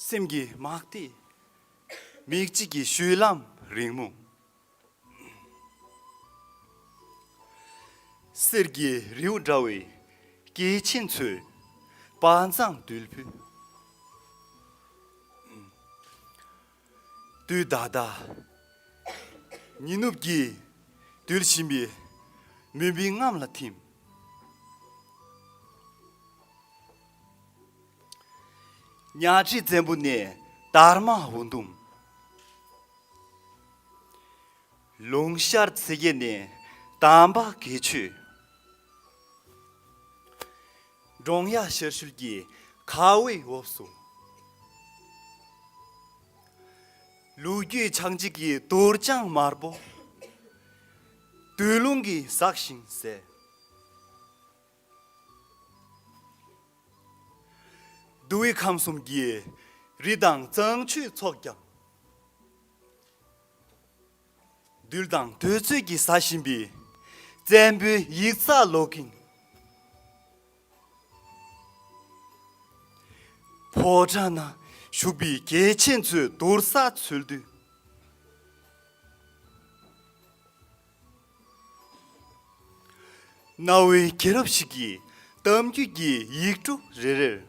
སེམས་ཀྱི་མག་ཏིག་མིག་གཅིག་གི་བཤུལ་ལམ་རིང་མོ། གསེར་གྱི་རིའུ་འདྲ་བའི་སྐེད་ཆེན་ཚོས་དཔའ་མཛངས་རྡུལ་ཕུལ། དུས་ད་ལྟ་ཉི་ནུབ་ཀྱིས་རྡུལ་བཞིན་པའི་ མུན་པའི་རྔམ་ལ་ཐིམ། ཉ་ཁྲི་བཙན་པོ་ནས་དར་མ་འུ་དུམ། ལུང་ཤར་ཚེ་རྒྱལ་ནས་དམ་པ་དགེ་ཆོས། འབྲོང་གཡག་ཤར་ཤུལ་གྱི་ཁ་བའི་འོབས་སུ། ལོ་རྒྱུས་ཆགས་འཇིག་གི་དོར་ལྕང་དམར་པོ། སྟོད་ལུང་གིས་ཟགས་ཤིང་ཟད། འདུལ་བའི་ཁམས་གསུམ་གྱི་རི་དང་གཙང་ཆུའི་ཚོགས་ཀྱང་། རྡུལ་དང་འདོད་ཚོད་ཀྱིས་ཟ་བཞིན་པའི་བཙན་པོའི་ཡིག་ཚགས་ལོག་གིན། ཕོ་བྲང་ན་བཞུགས་པའི་རྒྱལ་ཆེན་ཚོའི་དུར་ས་འཚོལ་དུས། རྣ་བའི་རྒྱལ་རབས་ཤིག་གི་གཏམ་རྒྱུད་ཀྱི་ཡིག་འབྲུ་རེ་རེར།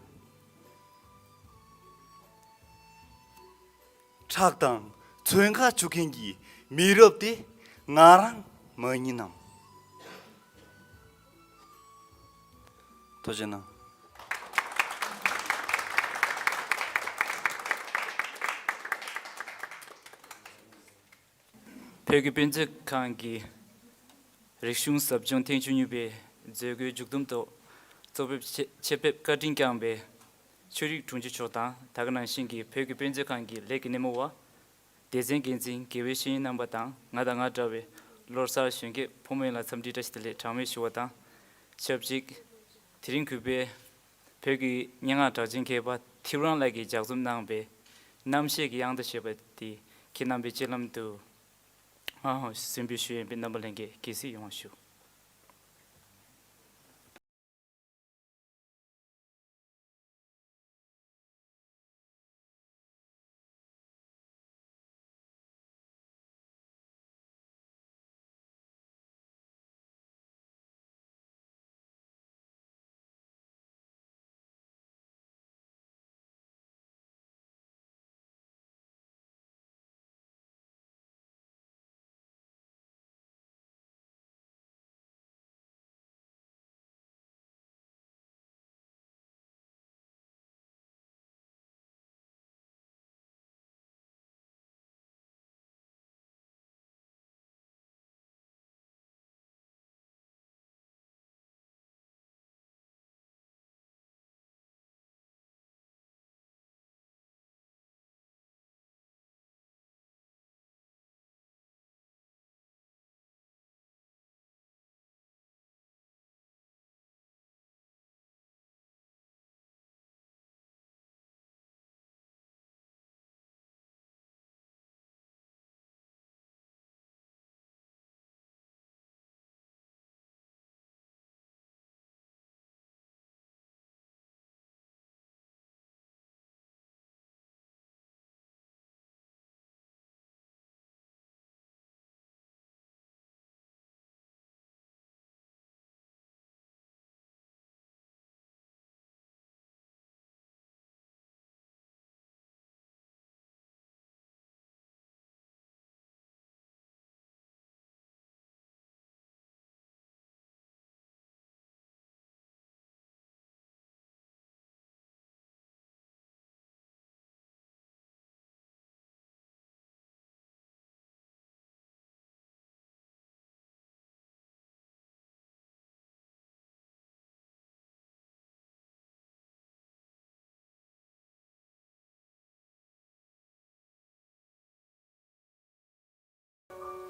ཁྲག་དང་ཚོན་ཁ་བྱུག་མཁན་གྱི་མི་རབས་དེ་ང་རང་མ་ཡིན་ནམ། ཐུགས་རྗེ་གནང་། བོད་ཀྱི་དཔེ་མཛོད་ཁང་གི་རིག་གཞུང་ཟབ་སྦྱོང་ཐེངས་བཅུ་གཉིས་པའི་མཛད་སྒོའི་མཇུག་བསྡོམས་ཐོག་གཙོ་ཕེབས་ཆེད་ཆེད་ཕེབས་བཀའ་དྲིན་བསྐྱངས་པའི་ཆོས་རིག་དྲུང་ཆེ་མཆོག་དང་ད་ག་ནང་བཞིན་གྱི་བོད་ཀྱི་དཔེ་མཛོད་ཁང་གི་ལས་ཀྱི་སྣེ་མོ་བ། སྡེ་ཚན་འགན་འཛིན་དགེ་བའི་བཤེས་གཉེན་རྣམ་པ་དང་ང་དང་ང་འདྲ་བའི་ལོ་གསར་གཞོན་སྐྱེས་ཕོ་མོ་ཡོངས་ལ་འཚམས་འདྲི་བཀྲ་ཤིས་བདེ་ལེགས་གྲངས་མེད་ཞུ་བ་དང་ཆབས་ཅིག་དེ་རིང་གུས་པས་བོད་ཀྱི་སྙན་ངག་གྲགས་ཅན་མཁས་པ་ཐེའུ་རང་ལགས་ཀྱིས་ལྗགས་རྩོམ་གནང་བའི་རྣམ་ཤེས་ཀྱི་དབྱངས་རྟ་ཞེས་པ་དེ་ཁྱེད་རྣམ་པའི་སྤྱན་ལམ་དུ་གསན་འབུལ་ཞུ་ཡས་ཡིན་པས་རྣམ་པ་ལྷན་རྒྱས་དགྱེས་གཟིགས་ཡོང་བ་ཞུ།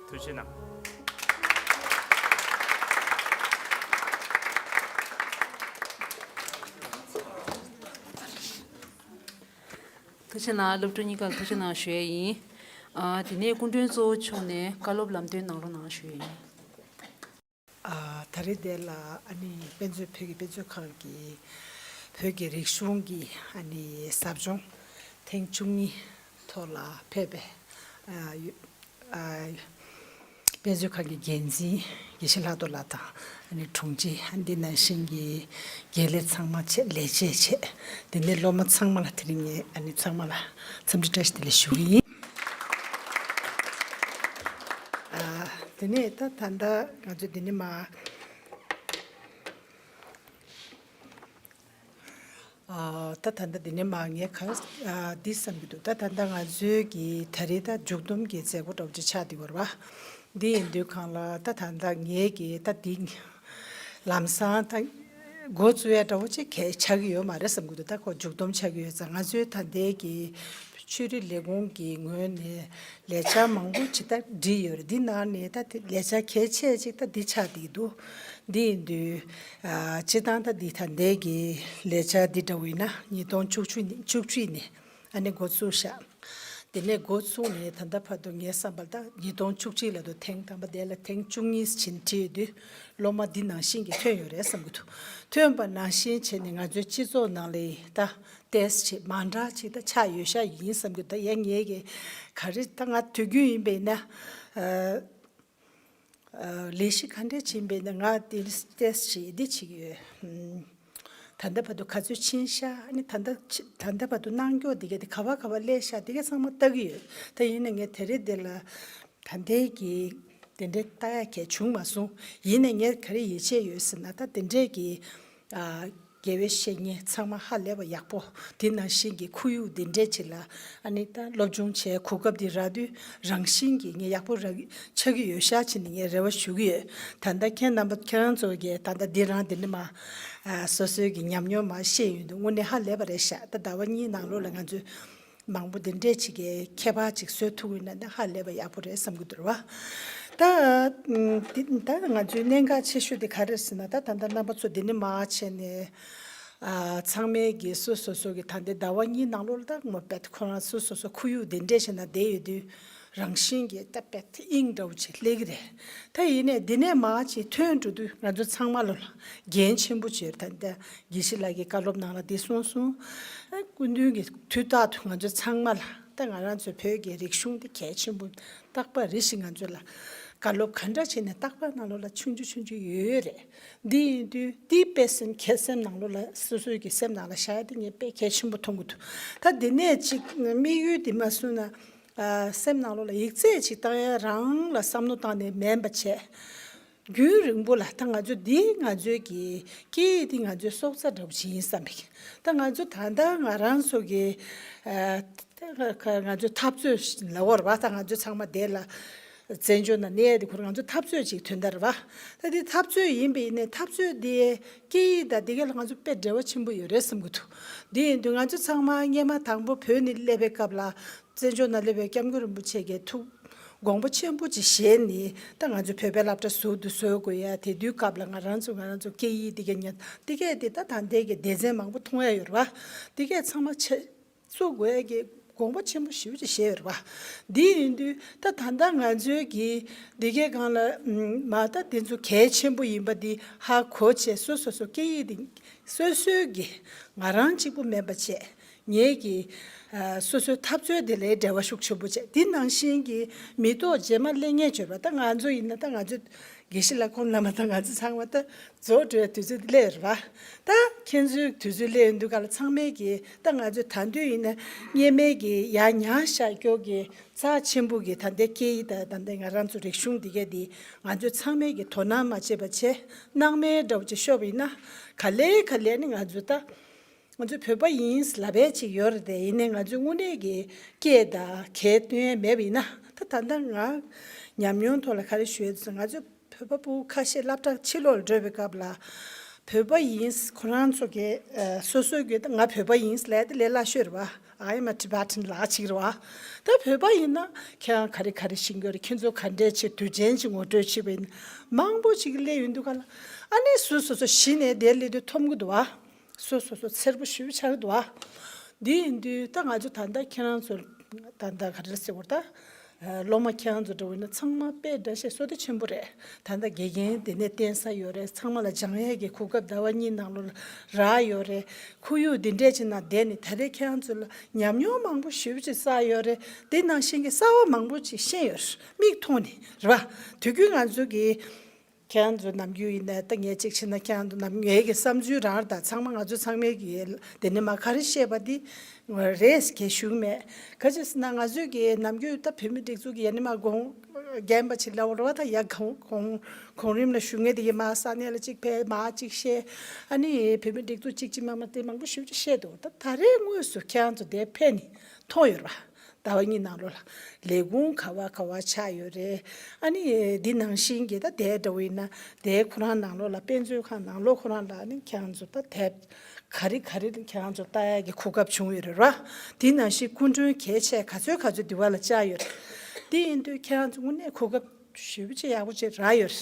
ཐུགས་རྗེ་གནང་། ཐུགས་རྗེ་གནང་། སློབ་ཕྲུག་གཉིས་ཀར་ཐུགས་རྗེ་གནང་ཞུ་ཡས་ཡིན། ཨ། དེ་ནས་སྐུ་མགྲོན་གཙོ་བོ་མཆོག་ནས་བཀའ་སློབ་ལམ་སྟོན་གནང་རོགས་གནང་ཞུ་ཡས་ཡིན། ཨ། ད་རེས་འདི་ལ་ཨ་ནི་དཔེ་མཛོད་བོད་ཀྱི་དཔེ་མཛོད་ཁང་གི་བོད་ཀྱི་རིག་གཞུང་གི་ཨ་ནི་ཟབ་སྦྱོང་ཐེངས་བཅུ་གཉིས་ཐོག་ལ་ཕེབས་པའི་ཨ་ཡོ་ཨ་དཔེ་མཛོད་ཁང་གི་འགན་འཛིན་དགེ་བཤེས་ལྷག་རྡོར་ལགས་དང་ཨ་ནི་དྲུང་ཆེ་ཨ་འདི་ནང་བཞིན་གྱི་དགེ་ལས་ཚང་མ་བཅས་ལས་བྱེད་བཅས་འདི་ནས་སློབ་མ་ཚང་མ་ལ་དེ་རིང་ངས་ཨ་ནི་ཚང་མ་ལ་འཚམས་འདྲི་བཀྲ་ཤིས་བདེ་ལེགས་ཞུ་གི་ཡིན། ཨ། དེ་ནས་ད་ད་ལྟ་ང་ཚོ་འདི་ནས་མ་ ད་ད་ལྟ་འདི་ནས་མ་ངས་ག་ཨ་འདི་བསམ་གྱི་འདུག་ད་ད་ལྟ་ང་ཚོའི་གི་ད་རེས་ད་མཇུག་བསྡོམས་ཀྱི་མཛད་སྒོ་འདྲ་བོ་ཅིག་ཆགས་བསྡད་ཡོད་རེད་བ། འདི་ཡིན་དུས་གང་ལ་ད་ད་ལྟ་ངས་གི་ད་འདི་ལམ་སང་ད་འགོ་བཙུགས་ཡ་འདྲ་བོ་ཅིག་གལ་ཆགས་ཀྱི་ཡོད་མ་རེད་བསམ་གྱི་འདུག་ད་ཁོ་མཇུག་བསྡོམས་ཆགས་ཀྱི་ཡོད་ཙང་ང་ཚོའི་ད་ལྟའི་གི་ཆོས་རིག་ལས་ཁུངས་ཀྱི་ངོས་ནས་ལས་འཆར་མང་པོ་ཅིག་ད་བསྒྲིགས་ཡོད་རེད། འདི་ནང་ནས་ད་དེ་ལས་འཆར་གལ་ཆེ་ཅིག་ད་འདི་ཆགས་བསྡད་ཀྱི་འདུག་འདི་ཡིན་དུས་ཨ་སྤྱིར་བཏང་ད་འདི་ད་ལྟའི་གི་ལས་འཆར་འདི་འདྲ་བོ་ཡིན་ན་ཉིས་སྟོང་བཅུ་གཅིག་ནས་བཅུ་གཅིག་ནས་ཨ་ནི་འགོ་ཚུགས་ཤག་དེ་ནས་འགོ་ཚུགས་ནས་ད་ལྟ་བར་དུ་ངའི་བསམ་པར་ད་ཉིས་སྟོང་བཅུ་གཅིག་ལ་དུ་ཐེངས་དང་པོ་དེ་ལ་ཐེངས་བཅུ་གཉིས་ཕྱིན་ཁྲིད་དུས་སློབ་མ་འདི་ནང་བཞིན་གྱི་ཐོན་ཡོད་རེད་བསམ་གྱི་འདུག་ཐོན་པ་ནང་བཞིན་བྱས་ནས་ང་ཚོའི་སྤྱི་ཚོགས་ནང་ལ་ད་ཏེས་ཆེ་མ་འདྲ་ཅིག་ད་ཆགས་ཡོད་ཤག་ཡིན་བསམ་གྱི་འདུག་ད་ཡ་ངེད་ཀྱི་ག་རེ་ད་ང་དུས་རྒྱུན་ཡིན་པས་ན་ཨ། ལས་གཞི་ག་འདྲས་ཕྱིན་པས་ན་ང་དེ་ཏེས་ཅིག་འདི་བྱེད་ཀྱི་ཡོད། ད་ལྟ་བར་དུ་ག་ཚོད་ཕྱིན་ཤག་ཨ་ནི་ད་ལྟ་ཕྱི་ད་ལྟ་བར་དུ་གནང་མགྱོགས་འདི་ག་དེ་ག་བ་ག་བ་སླེབས་ཤག་འདི་ག་ཚང་མ་ལྟ་གི་ཡོད། ད་ཡིན་ན་ངས་དེ་རིང་འདི་ལ་ད་ལྟའི་གི་དེ་འདྲའི་ལྟ་ཡ་གལ་བྱུང་མ་སོང་། ཡིན་ན་ངས་ག་རེ་ཡིད་ཆེས་ཡོད་ཟེར་ན་ད་དེ་འདྲས་ཀྱི་ཨ། དགེ་བའི་བཤེས་གཉེན་ཚང་མ་ཧ་ལས་པ་ཡག་པོ་དེ་ནང་བཞིན་གྱི་ཁོར་ཡུག་འདི་འདྲས་ཅིག་ལ་ཨ་ནི་ད་སློབ་སྦྱོང་བྱས་གོ་སྐབས་འདི་རག་དུས་རང་བཞིན་གྱིས་ངས་ཡག་པོ་རག་ཆགས་ཀྱི་ཡོད་ཤག་ཅེས་ནས་ངས་རེ་བ་ཞུ་གི་ཡོད། ད་ལྟ་ཁྱེད་རྣམ་པ་ཁྱེད་རང་ཚོ་གིས་ད་ལྟ་འདི་རང་འདི་འདྲ་མ་ཨ་སོ་སོའི་གི་ཉམས་མྱོང་མ་བཤད་ཡོང་དུས་དངོས་གནས་ཧ་ལས་པ་རེད་ཤག་ད་ཟླ་བ་གཉིས་ནང་ལོགས་ལ་ང་ཚོས་མང་པོ་འདི་འདྲས་ཅིག་གི་ཁྱད་པར་ཅིག་བཟོ་ཐུབ་ཡོད་ན་ད་ཧ་ལས་པ་ཡག་པོ་རེད་བསམ་གྱི་འདུག་ར་བ། ད་ཨ་འདི་ད་ང་ཚོའི་གནད་འགག་ཆེ་ཤོས་དེ་ག་རེ་རེད་ཟེར་ན་ད་ད་ལྟ་རྣམ་པ་ཚོ་འདི་ནས་མར་བྱས་ནས་ཨ་ཚང་མས་གི་སོ་སོ་སོ་གི་ད་ལྟའི་ཟླ་བ་གཉིས་ནང་ལོགས་ལ་ད་ངོ་དཔེ་ཁོ་རང་སོ་སོ་སོ་ཁོར་ཡུག་འདི་འདྲས་བྱས་ན་བསྡད་ཡོད་དུས་རང་བཞིན་གྱིས་ད་དཔེ་དབྱིངས་འདྲ་བོ་ཅིག་སླེབས་ཀྱི་རེད། ད་ཡིན་ནས་འདི་ནས་མར་ཅིག་ཐོན་འགྲོ་དུས་ང་ཚོ་ཚང་མ་ལོ་ལ་འགན་ཆེན་པོ་ཅིག་ཡོད་རེད། ད་ལྟ་དགེ་བཤེས་ལགས་ཀྱིས་བཀའ་སློབ་ནང་ལ་འདི་གསུངས་སོང་། ཨ་སྐུ་མདུན་གྱིས་དུས་རྟག་ཏུ་ང་ཚོ་ཚང་མ་ལ་ད་ང་རང་ཚོའི་བོད་ཀྱི་རིག་གཞུང་འདི་གལ་ཆེན་པོ་རྟག་པར་རེ་ཞིག་ང་ཚོ་ལ་བཀའ་སློབ་ག་འདྲ་བྱས་ནས་རྟག་པར་ནང་ལོགས་ལ་ཆུང་ཆུང་ཆུང་ཆུང་ཡོད་རེད། འདི་ཡིན་དུས་འདི་དཔེ་སེམས་ཁྱེད་སེམས་ནང་ལོགས་ལ་སོ་སོའི་གི་སེམས་ནང་ལ་བཞག་ཡ་དེ་ངས་དཔེ་གལ་ཆེན་པོ་མཐོང་གི་འདུག་ད་འདི་ནས་ཅིག་དམིགས་ཡུལ་འདི་མ་བཟུང་ན་ཨ་སེམས་ནང་ལོགས་ལ་ཡིག་ཚད་ཅིག་བཏང་ཡ་རང་ལ་བསམ་བློ་བཏང་ནས་མིན་པ་བྱས། རྒྱུན་རིང་པོ་ལ་ད་ང་ཚོ་འདི་ང་ཚོའི་གི་སྐད་ཡིག་འདི་ང་ཚོའི་སྲོག་རྩ་འདྲ་བོ་ཅིག་ཡིན་བསམ་པའི་ད་ང་ཚོ་ད་ལྟ་ང་རང་ཚོ་གི་ཨ་ད་ང་ཚོའི་འཐབ་རྩོད་ལབ་དགོས་རེད་བ། ད་ང་ཚོ་ཚང་མ་དེ་ལ་བཙན་བྱོལ་ནང་གནས་ཡ་དེ་ཁོ་རང་ང་ཚོ་འཐབ་རྩོད་ཅིག་དོན་དག་རེད་བ། ད་འདི་འཐབ་རྩོད་ཡིན་པ་ཡིན་ནའི་འཐབ་རྩོད་འདི་སྐད་ཡིག་དང་འདི་ག་ལ་ང་ཚོ་དཔེ་འབྲེལ་བ་ཆེན་པོ་ཡོད་རེད་བསམ་གྱི་འདུག་འདི་ཡིན་དུས་ང་ཚོ་ཚང་མ་སྔས་མ་དང་པོ་བོད་ནས་སླེབས་པའི་སྐབས་ལ་བཙན་བྱོལ་ནང་སླེབས་པའི་སྐྱབས་མགོན་རིན་པོ་ཆེ་གིས་ཐུགས་དགོངས་པ་ཆེན་པོ་ཅིག་བཞེས་ནས་ད་ང་ཚོ་བོད་པའི་སློབ་གྲྭ་ཟུར་དུ་བཟོ་དགོས་ཡ། དེ་དུས་སྐབས་ལ་ང་རང་ཚོ་ང་རང་ཚོ་སྐད་ཡིག་འདི་ག་ཉར་འདི་གས་དེ་ད་ད་ལྟའི་གི་སྡེ་ཚན་མང་པོ་མཐོང་ཡ་ཡོད་རེད་བ། འདི་གས་ཚང་མ་ཆེ་བཙུགས་དགོས་ཡ་གི་དགོངས་པ་ཆེན་པོ་ཞེ་པོ་ཅིག་བཞེས་ཡོད་རེད་བ། འདི་ཡིན་དུས་ད་ད་ལྟ་ང་ཚོའི་གི་འདི་གས་སྒང་ལ་མ་ད་དེ་ཚོ་གལ་ཆེན་པོ་ཡིན་པ་འདི་ཧ་གོ་བྱས་སོ་སོ་སོ་སྐད་ཡིག་འདི་སོ་སོའི་གི་ང་རང་གཅིག་པུ་མིན་པ་བྱས། ངེད་ཀྱི་ཨ་སོ་སོའི་འཐབ་རྩོད་དེ་ལས་འབྲེལ་བ་ཤུགས་ཆེན་པོ་བྱས། དེ་ནང་བཞིན་གྱི་མི་ཐོག་རྗེས་མ་སླེབས་མཁན་བྱས་པ་ད་ང་ཚོ་ཡིན་ན་ད་ང་ཚོ་དགེ་བཤེས་ལགས་ཁོང་རྣམ་པ་ད་ང་ཚོ་ཚང་མ་ད་རྫོགས་འགྲོ་བའི་དུས་ཚོད་སླེབས་རེད་བ། ད་ཁྱེད་ཚོའི་དུས་ཚོད་སླེབས་ཡོང་དུས་ག་ལ་ཚང་མས་ཀྱི་ད་ང་ཚོ་ད་དུས་ཡིན་ན་སྔས་མའི་གི་ཡར་ཉར་བཞག་རྒྱུ་གི་རྩ་ཆེན་པོ་གི་ད་ལྟའི་སྐད་ཡིག་ད་ད་ལྟའི་ང་རང་ཚོ་རིག་གཞུང་འདི་གས་འདི་ང་ཚོ་ཚང་མས་ཀྱི་དོ་སྣང་མ་བྱས་པ་བྱས་སྣང་མེད་འདྲ་བོ་ཅིག་ཤོར་བ་ཡིན་ན་ག་ལེ་ག་ལེ་ནི་ང་ཚོ་ད། ང་ཚོ་བོད་པ་ཡིན་ལབ་པའི་ཅིག་ཡོད་རེད་དེ། ཡིན་ནའི་ང་ཚོའི་དངོས་གནས་ཀྱི་སྐད་དང་གའི་སྟོན་ཡས་མེད་པ་ཡིན་ན། ད་ད་ལྟ་ང་ཉམས་མྱོང་ཐོག་ལ་ག་རེ་ཞུ་ཡས་ཟེར་ན། ང་ཚོ་བོད་པ་ཕྲུ་གུ་ཁ་ཤས་སློབ་གྲྭ་ཕྱི་ལོགས་ལ་འགྲོ་བའི་སྐབས་ལ་བོད་པ་ཡིན་ཁོ་རང་ཚོ་གི་ཨ་སོ་སོའི་གི་ད་ང་བོད་པ་ཡིན་ལབ་ཡས་དེ་ལས་སླ་ཤོས་རེད་བ། I am a Tibetan ལབ་ཅིག་རེད་བ། ད་བོད་པ་ཡིན་ན་ཁྱེད་རང་ག་རེ་ག་རེ་ཤེས་ཀྱི་ཡོད་རེད། ཁྱེད་ཚོ་ག་འདྲས་ཅིག་དུས་ཆེན་ཅིག་ངོ་སྤྲོད་བྱེད་པ་ཡིན་ན་མང་པོ་ཅིག་སླེབས་ཡོང་དུས་ག་ལ་ཨ་ནི་སོ་སོ་སོ་གཞི་ནས་དེར་སླེབས་དུས་འཐོམ་གི་འདུག་བ། སོ་སོ་སོ་འཚེར་པོ་ཞེ་པོ་ཆགས་ཀྱི་འདུག་ཨ། འདི་ཡིན་དུས་ད་ང་ཚོ་ད་ལྟ་ཁྱེད་རང་ཚོ་ད་ལྟ་ག་རེ་ཟེར་དགོས་རེད་ད། སློབ་མ་ཁྱེད་རང་ཚོ་འདྲ་བོ་ཡིན་ན་ཚང་མ་དཔེ་འདྲ་བཤད་བསོད་བདེ་ཆེན་པོ་རེད། ད་ལྟ་དགེ་རྒན་དེ་ནས་བསྟེན་ས་ཡོད་རེད། ཚང་མ་ལ་སྦྱང་ཡས་ཀྱི་གོ་སྐབས་ཟླ་བ་གཉིས་ནང་ལོགས་ལ་རག་ཡོད་རེད། ཁོར་ཡུག་འདི་འདྲས་ཅིག་ནང་བསྡད་ནས་ད་རེས་ཁྱེད་རང་ཚོ་ལ་ཉམས་མྱོང་མང་པོ་ཞེ་པོ་ཅིག་བསགས་ཡོད་རེད། དེ་ནང་བཞིན་གྱི་གསར་བ་མང་པོ་ཅིག་ཤེས་ཡོད་རེད། མིག་མཐོང་ནས་རེད་བ། དུས་རྒྱུན་ང་ཚོ་གི་ ཁྱེད་རང་ཚོ་ནམ་རྒྱུན་ཡིན་ནའི་ད་ངས་གཅིག་བྱས་ན་ཁྱེད་རང་ཚོ་ནམ་ངའི་གི་བསམ་ཚུལ་རང་རེད། ད་ཚང་མ་ང་ཚོ་ཚང་མའི་གི་དེ་ནས་མ་ག་རེ་བཤད་པ་འདི་རེད་གལ་ཞུ་གི་མེད། ག་ཅི་ཟེར་ན་ང་ཚོའི་གི་ནམ་རྒྱུན་ད་བོད་མི་སྒྲིག་འཛུགས་ཀྱི་ཡ་ནི་མ་དགོངས་རྒན་པ་ཅིག་ལབ་རོགས་ད་ཡ་གོང་གོང་གོང་རིམ་ལ་ཞུ་མཁན་དེ་གི་མ་ས་གནས་ལ་གཅིག་ཕེབས་མ་གཅིག་བཤད། ཨ་ནི་བོད་མི་སྒྲིག་འཛུགས་གཅིག་གཅིག་མ་མ་དེ་མང་པོ་ཞེ་པོ་ཅིག་བཤད་འདུག་ད་ད་རེས་དངོས་སུ་ཁྱེད་རང་ཚོ་དེ་ཕེབས་ནས་མཐོང་ཡོད་རེད་པ། ཟླ་བ་གཉིས་ནང་ལོགས་ལ་ལས་ཁུངས་ག་བ་ག་བ་ཆགས་ཡོད་རེད། ཨ་ནི་འདི་ནང་བཞིན་གྱི་ད་དེ་འདྲ་བོ་ཡིན་ན་དེ་ཁོ་རང་ནང་ལོགས་ལ་དཔེ་མཛོད་ཁང་ནང་ལོགས་ཁོ་རང་ལ་ཨ་ནི་ཁྱེད་རང་ཚོ་ད་དེབ་ག་རེ་ག་རེ་ཁྱེད་རང་ཚོ་ལྟ་ཡ་གི་གོ་སྐབས་བྱུང་ཡོད་རེད་ར། དེ་ནང་བཞིན་སྐུ་མགྲོན་གལ་ཆེ་ག་ཚོད་ག་ཚོད་འདི་བ་ལ་བཅར་ཡོད་རེད། དེ་ཡིན་དུས་ཁྱེད་རང་ཚོ་དངོས་གནས་གོ་སྐབས་ཞེ་པོ་ཅིག་ཡག་པོ་ཅིག་རག་ཡོད་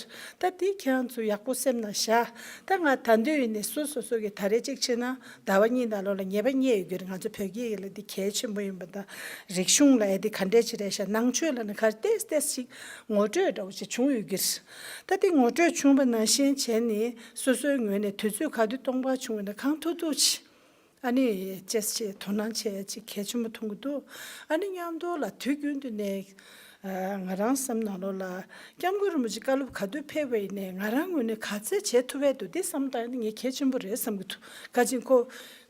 རེད། ད་དེ་ཁྱེད་རང་ཚོ་ཡག་པོ་སེམས་ནང་བཞག་ད་ང་ད་འདོད་ཡིན་ནས་སོ་སོ་སོ་གི་ད་རེས་གཅིག་བྱས་ན་ཟླ་བ་གཉིས་ནང་ལོགས་ལ་ཉེས་པ་རྙེད་ཡོད་ཀྱི་རེད། ང་ཚོ་བོད་སྐད་ཡིག་ལ་འདི་གལ་ཆེན་པོ་ཡིན་པ་དང་རིག་གཞུང་ལ་ཡ་འདི་ག་འདྲས་ཅིག་རེད་ཤག་ནང་ཆོས་ལ་ནི་ག་རེ་ཏེས་ཏེས་ཅིག་ངོ་སྤྲོད་འདྲ་བོ་ཅིག་བྱུང་ཡོད་ཀྱི་རེད། ད་དེ་ངོ་སྤྲོད་བྱུང་བ་ནང་བཞིན་བྱས་ནས་སོ་སོའི་ངོས་ནས་དུས་ཚོད་ག་དུས་སྟོང་པ་བྱུང་བ་ན་གང་ཐུབ་ཐུབ་ཅིག་ཨ་ནི་ཅེས་ཅེས་དོ་སྣང་བྱས་ཅིག་གལ་ཆེན་པོ་མཐོང་གི་འདུག་ཨ་ནི་མཉམ་དུ་ལ་དུས་རྒྱུན་དུ་ནས་ང་རང་བསམ་ནང་ལོགས་ལ་སྐྱབས་མགོན་རིན་པོ་ཆེ་བཀའ་སློབ་ག་དུས་ཕེབས་པ་ཡིན་ནའི་ང་རང་ངོས་ནས་ག་ཚད་བྱེད་ཐུབ་པ་འདུག་འདི་བསམ་བཏང་ཡ་ནི་ངས་གལ་ཆེན་པོ་རེད་བསམ་གྱི་འདུག་ག་ཅིག་ཁོ་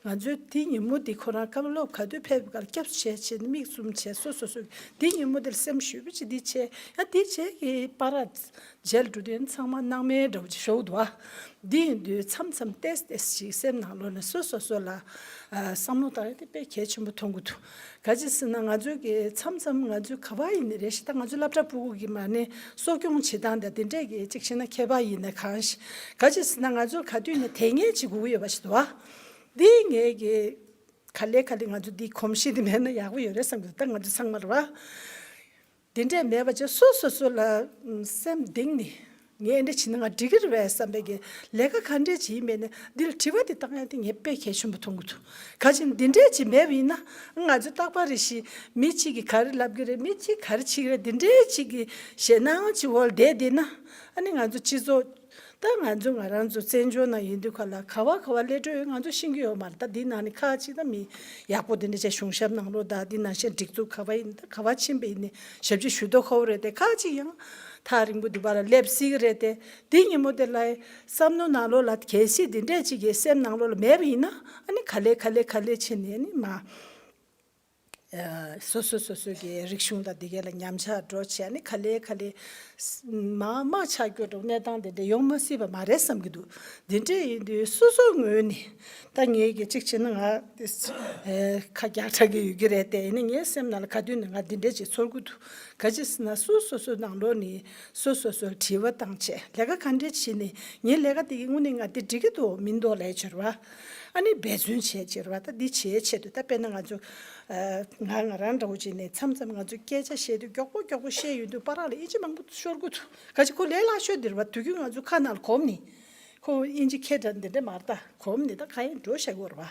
ང་ཚོའི་འདི་ཉིན་མོ་འདི་ཁོ་རང་བཀའ་སློབ་ག་དུས་ཕེབས་པ་ག་ལ་སྐྱབས་སུ་བྱས་བྱས་ནས་མིག་བཙུམ་བྱས་སོ་སོ་སོ་འདི་ཉིན་མོ་འདིར་སེམས་ཞུ་བ་ཅིག་འདི་བྱས་ཡ་འདི་བྱས་ཀྱི་པ་ར། མཇལ་འགྲོ་དུས་ཚང་མ་སྣང་མེད་འདྲ་བོ་ཅིག་ཤོར་འདུག་ཨ། འདི་ཡིན་དུས་མཚམས་མཚམས་ཏེས་ཏེས་ཅིག་སེམས་ནང་ལོགས་ནས་སོ་སོ་སོ་ལ་བསམ་བློ་བཏང་ཡ་དེ་དཔེ་གལ་ཆེན་པོ་མཐོང་གི་འདུག་ག་ཅི་ཟེར་ན་ང་ཚོའི་གི་མཚམས་མཚམས་ང་ཚོའི་ག་པར་ཡིན་ནའི་རེད་ཤག་ད་ང་ཚོ་སློབ་གྲྭ་ཕྲུ་གུ་གི་མ་ནས་གསོ་སྐྱོང་བྱེད་སྟངས་དང་དེ་འདྲས་གི་གཅིག་བྱས་ན་ཁྱད་པར་ཡིན་ན་གང་ཞིག་ག་ཅི་ཟེར་ན་ང་ཚོར་ག་དུས་ནས་དེ་ངེས་ཅིག་དགོས་ཀྱི་ཡོད་པ་ཞིག་འདུག་ཨ། འདི་ངས་གི་ག་ལེ་ག་ལེ་ང་ཚོ་འདི་གོམས་གཤིས་འདི་མེད་ན་ཡག་པོ་ཡོད་རེད་བསམ་གི་འདུག་ད་ང་ཚོ་ཚང་མ་རེད་བ། དེ་འདྲས་མེད་པ་བྱས་སོ་སོ་སོ་ལ་སེམས་གཏིང་ནས་ངས་འདི་བྱས་ན་ང་འགྲིག་གི་རེད་བས་བསམ་པའི་གི་ལས་ཀ་ག་འདྲས་ཅིག་ཡིན་མིན་ནི་འདི་ལ་དྲི་བ་དེ་བཏང་ཡ་དེ་ངས་དཔེ་གལ་ཆེན་པོ་མཐོང་གི་འདུག་ག་ཅིག་འདི་འདྲས་ཅིག་མེད་པ་ཡིན་ན་ང་ཚོ་རྟག་པར་རེ་ཞིག་མི་གཅིག་གིས་ག་རེ་ལབ་གི་རེད། མི་གཅིག་ག་རེ་བྱེད་ཀྱི་རེད། འདི་འདྲས་ཅིག་གི་ཞེད་སྣང་ཅིག་འོག་ལ་བསྡད་བསྡད་ན་ཨ་ནི་ང་ཚོ་སྤྱི་ཚོགས། ད་ང་ཚོ་ང་རང་ཚོ་བཙན་བྱོལ་ནང་ཡིན་དུས་ག་ལ་ག་བ་ག་བ་སླེབས་འགྲོ་ཡོད་ང་ཚོ་ཤེས་ཀྱི་ཡོད་མ་རེད། ད་འདི་ནང་ནས་ཁག་ཅིག་ད་མི་ཡག་པོ་དེ་འདྲ་བྱས་གཞུང་ཞབས་ནང་ལོགས་ད་འདི་ནང་བཞིན་སྒྲིག་འཛུགས་ག་བ་ཡིན་ད་ག་བ་ཕྱིན་པ་ཡིན་ནའི་ཞབས་ཕྱི་ཞུ་མདོག་ཁ་པོ་རེད་དེ། ཁག་ཅིག་ཡང་ཐག་རིང་པོ་འདི་བར་ལ་སླེབས་སྲིད་ཀྱི་རེད་དེ། འདི་ཉིན་མོ་དེ་ལ་བསམ་བློ་ནང་ལོགས་ལ་གལ་སྲིད་འདི་འདྲས་ཅིག་གི་སེམས་ནང་ལོགས་ལ་མེད་པ་ཡིན་ན་ཨ་ནི་ག་ལེ་ག་ལེ་ག་ལེ་བྱས་ནས་ཨ་ནི་མ། སོ་སོ་སོ་སོ་གི་རིག་གཞུང་དང་དེ་གའི་ལ་ཉམས་ཆག་འགྲོ་བྱས་ནས་ག་ལེ་ག་ལེ་མ་མ་ཆགས་རྒྱུ་འགྲོ་གནས་སྟངས་དེ་འདྲ་ཡོང་མ་སྲིད་པ་མ་རེད་བསམ་གྱི་འདུག་འདི་འདྲས་ཡིན་དུས་སོ་སོའི་ངོས་ནས་ད་ངས་གི་གཅིག་བྱས་ན་ང་ཁ་རྒྱག་དྲག་གི་ཡོད་ཀྱི་རེད་དེ། ཡིན་ན་ངའི་སེམས་ནང་ལ་ག་དུས་ནས་ང་འདི་འདྲས་ཅིག་ཚོར་གྱི་འདུག་ག་ཅི་ཟེར་ན་སོ་སོ་སོའི་ནང་ལོགས་ནས་སོ་སོ་སོར་དྲི་བ་བཏང་བྱས་ལས་ཀ་ག་འདྲས་བྱས་ནས་ངའི་ལས་ཀ་དེ་གི་དངོས་གནས་ང་འདི་འགྲིག་གི་འདུག་མི་འདུག་ལས་བྱེད་ར། ཨ་ནི་འབད་བརྩོན་བྱས་བྱེད་ར། ད་འདི་བྱས་ཆེད་དུ་ད་དཔེར་ན་ང་ཚོ་ང་ང་རང་འདྲ་བོ་བྱས་ནས་མཚམས་མཚམས་ང་ཚོ་སྐད་ཆ་བཤད་དུས་མགྱོགས་པོ་མགྱོགས་པོ་བཤད་ཡོང་དུས་བར་ལ་ཨིན་ཇི་མང་པོ་ཤོར་གི་འདུག་ག་ཅི་ཁོ་ལས་སླ་ཤོས་འདིར་བ་དུས་རྒྱུན་ང་ཚོ་ཁ་ནང་ལ་གོམས་ནས་ཁོ་ཨིན་ཇི་མཁས་དྲགས་འདི་འདྲ་མ་རེད། ད་གོམས་ནས་ད་ག་ཡིན་འགྲོ་བཞག་གི་རེད་བ།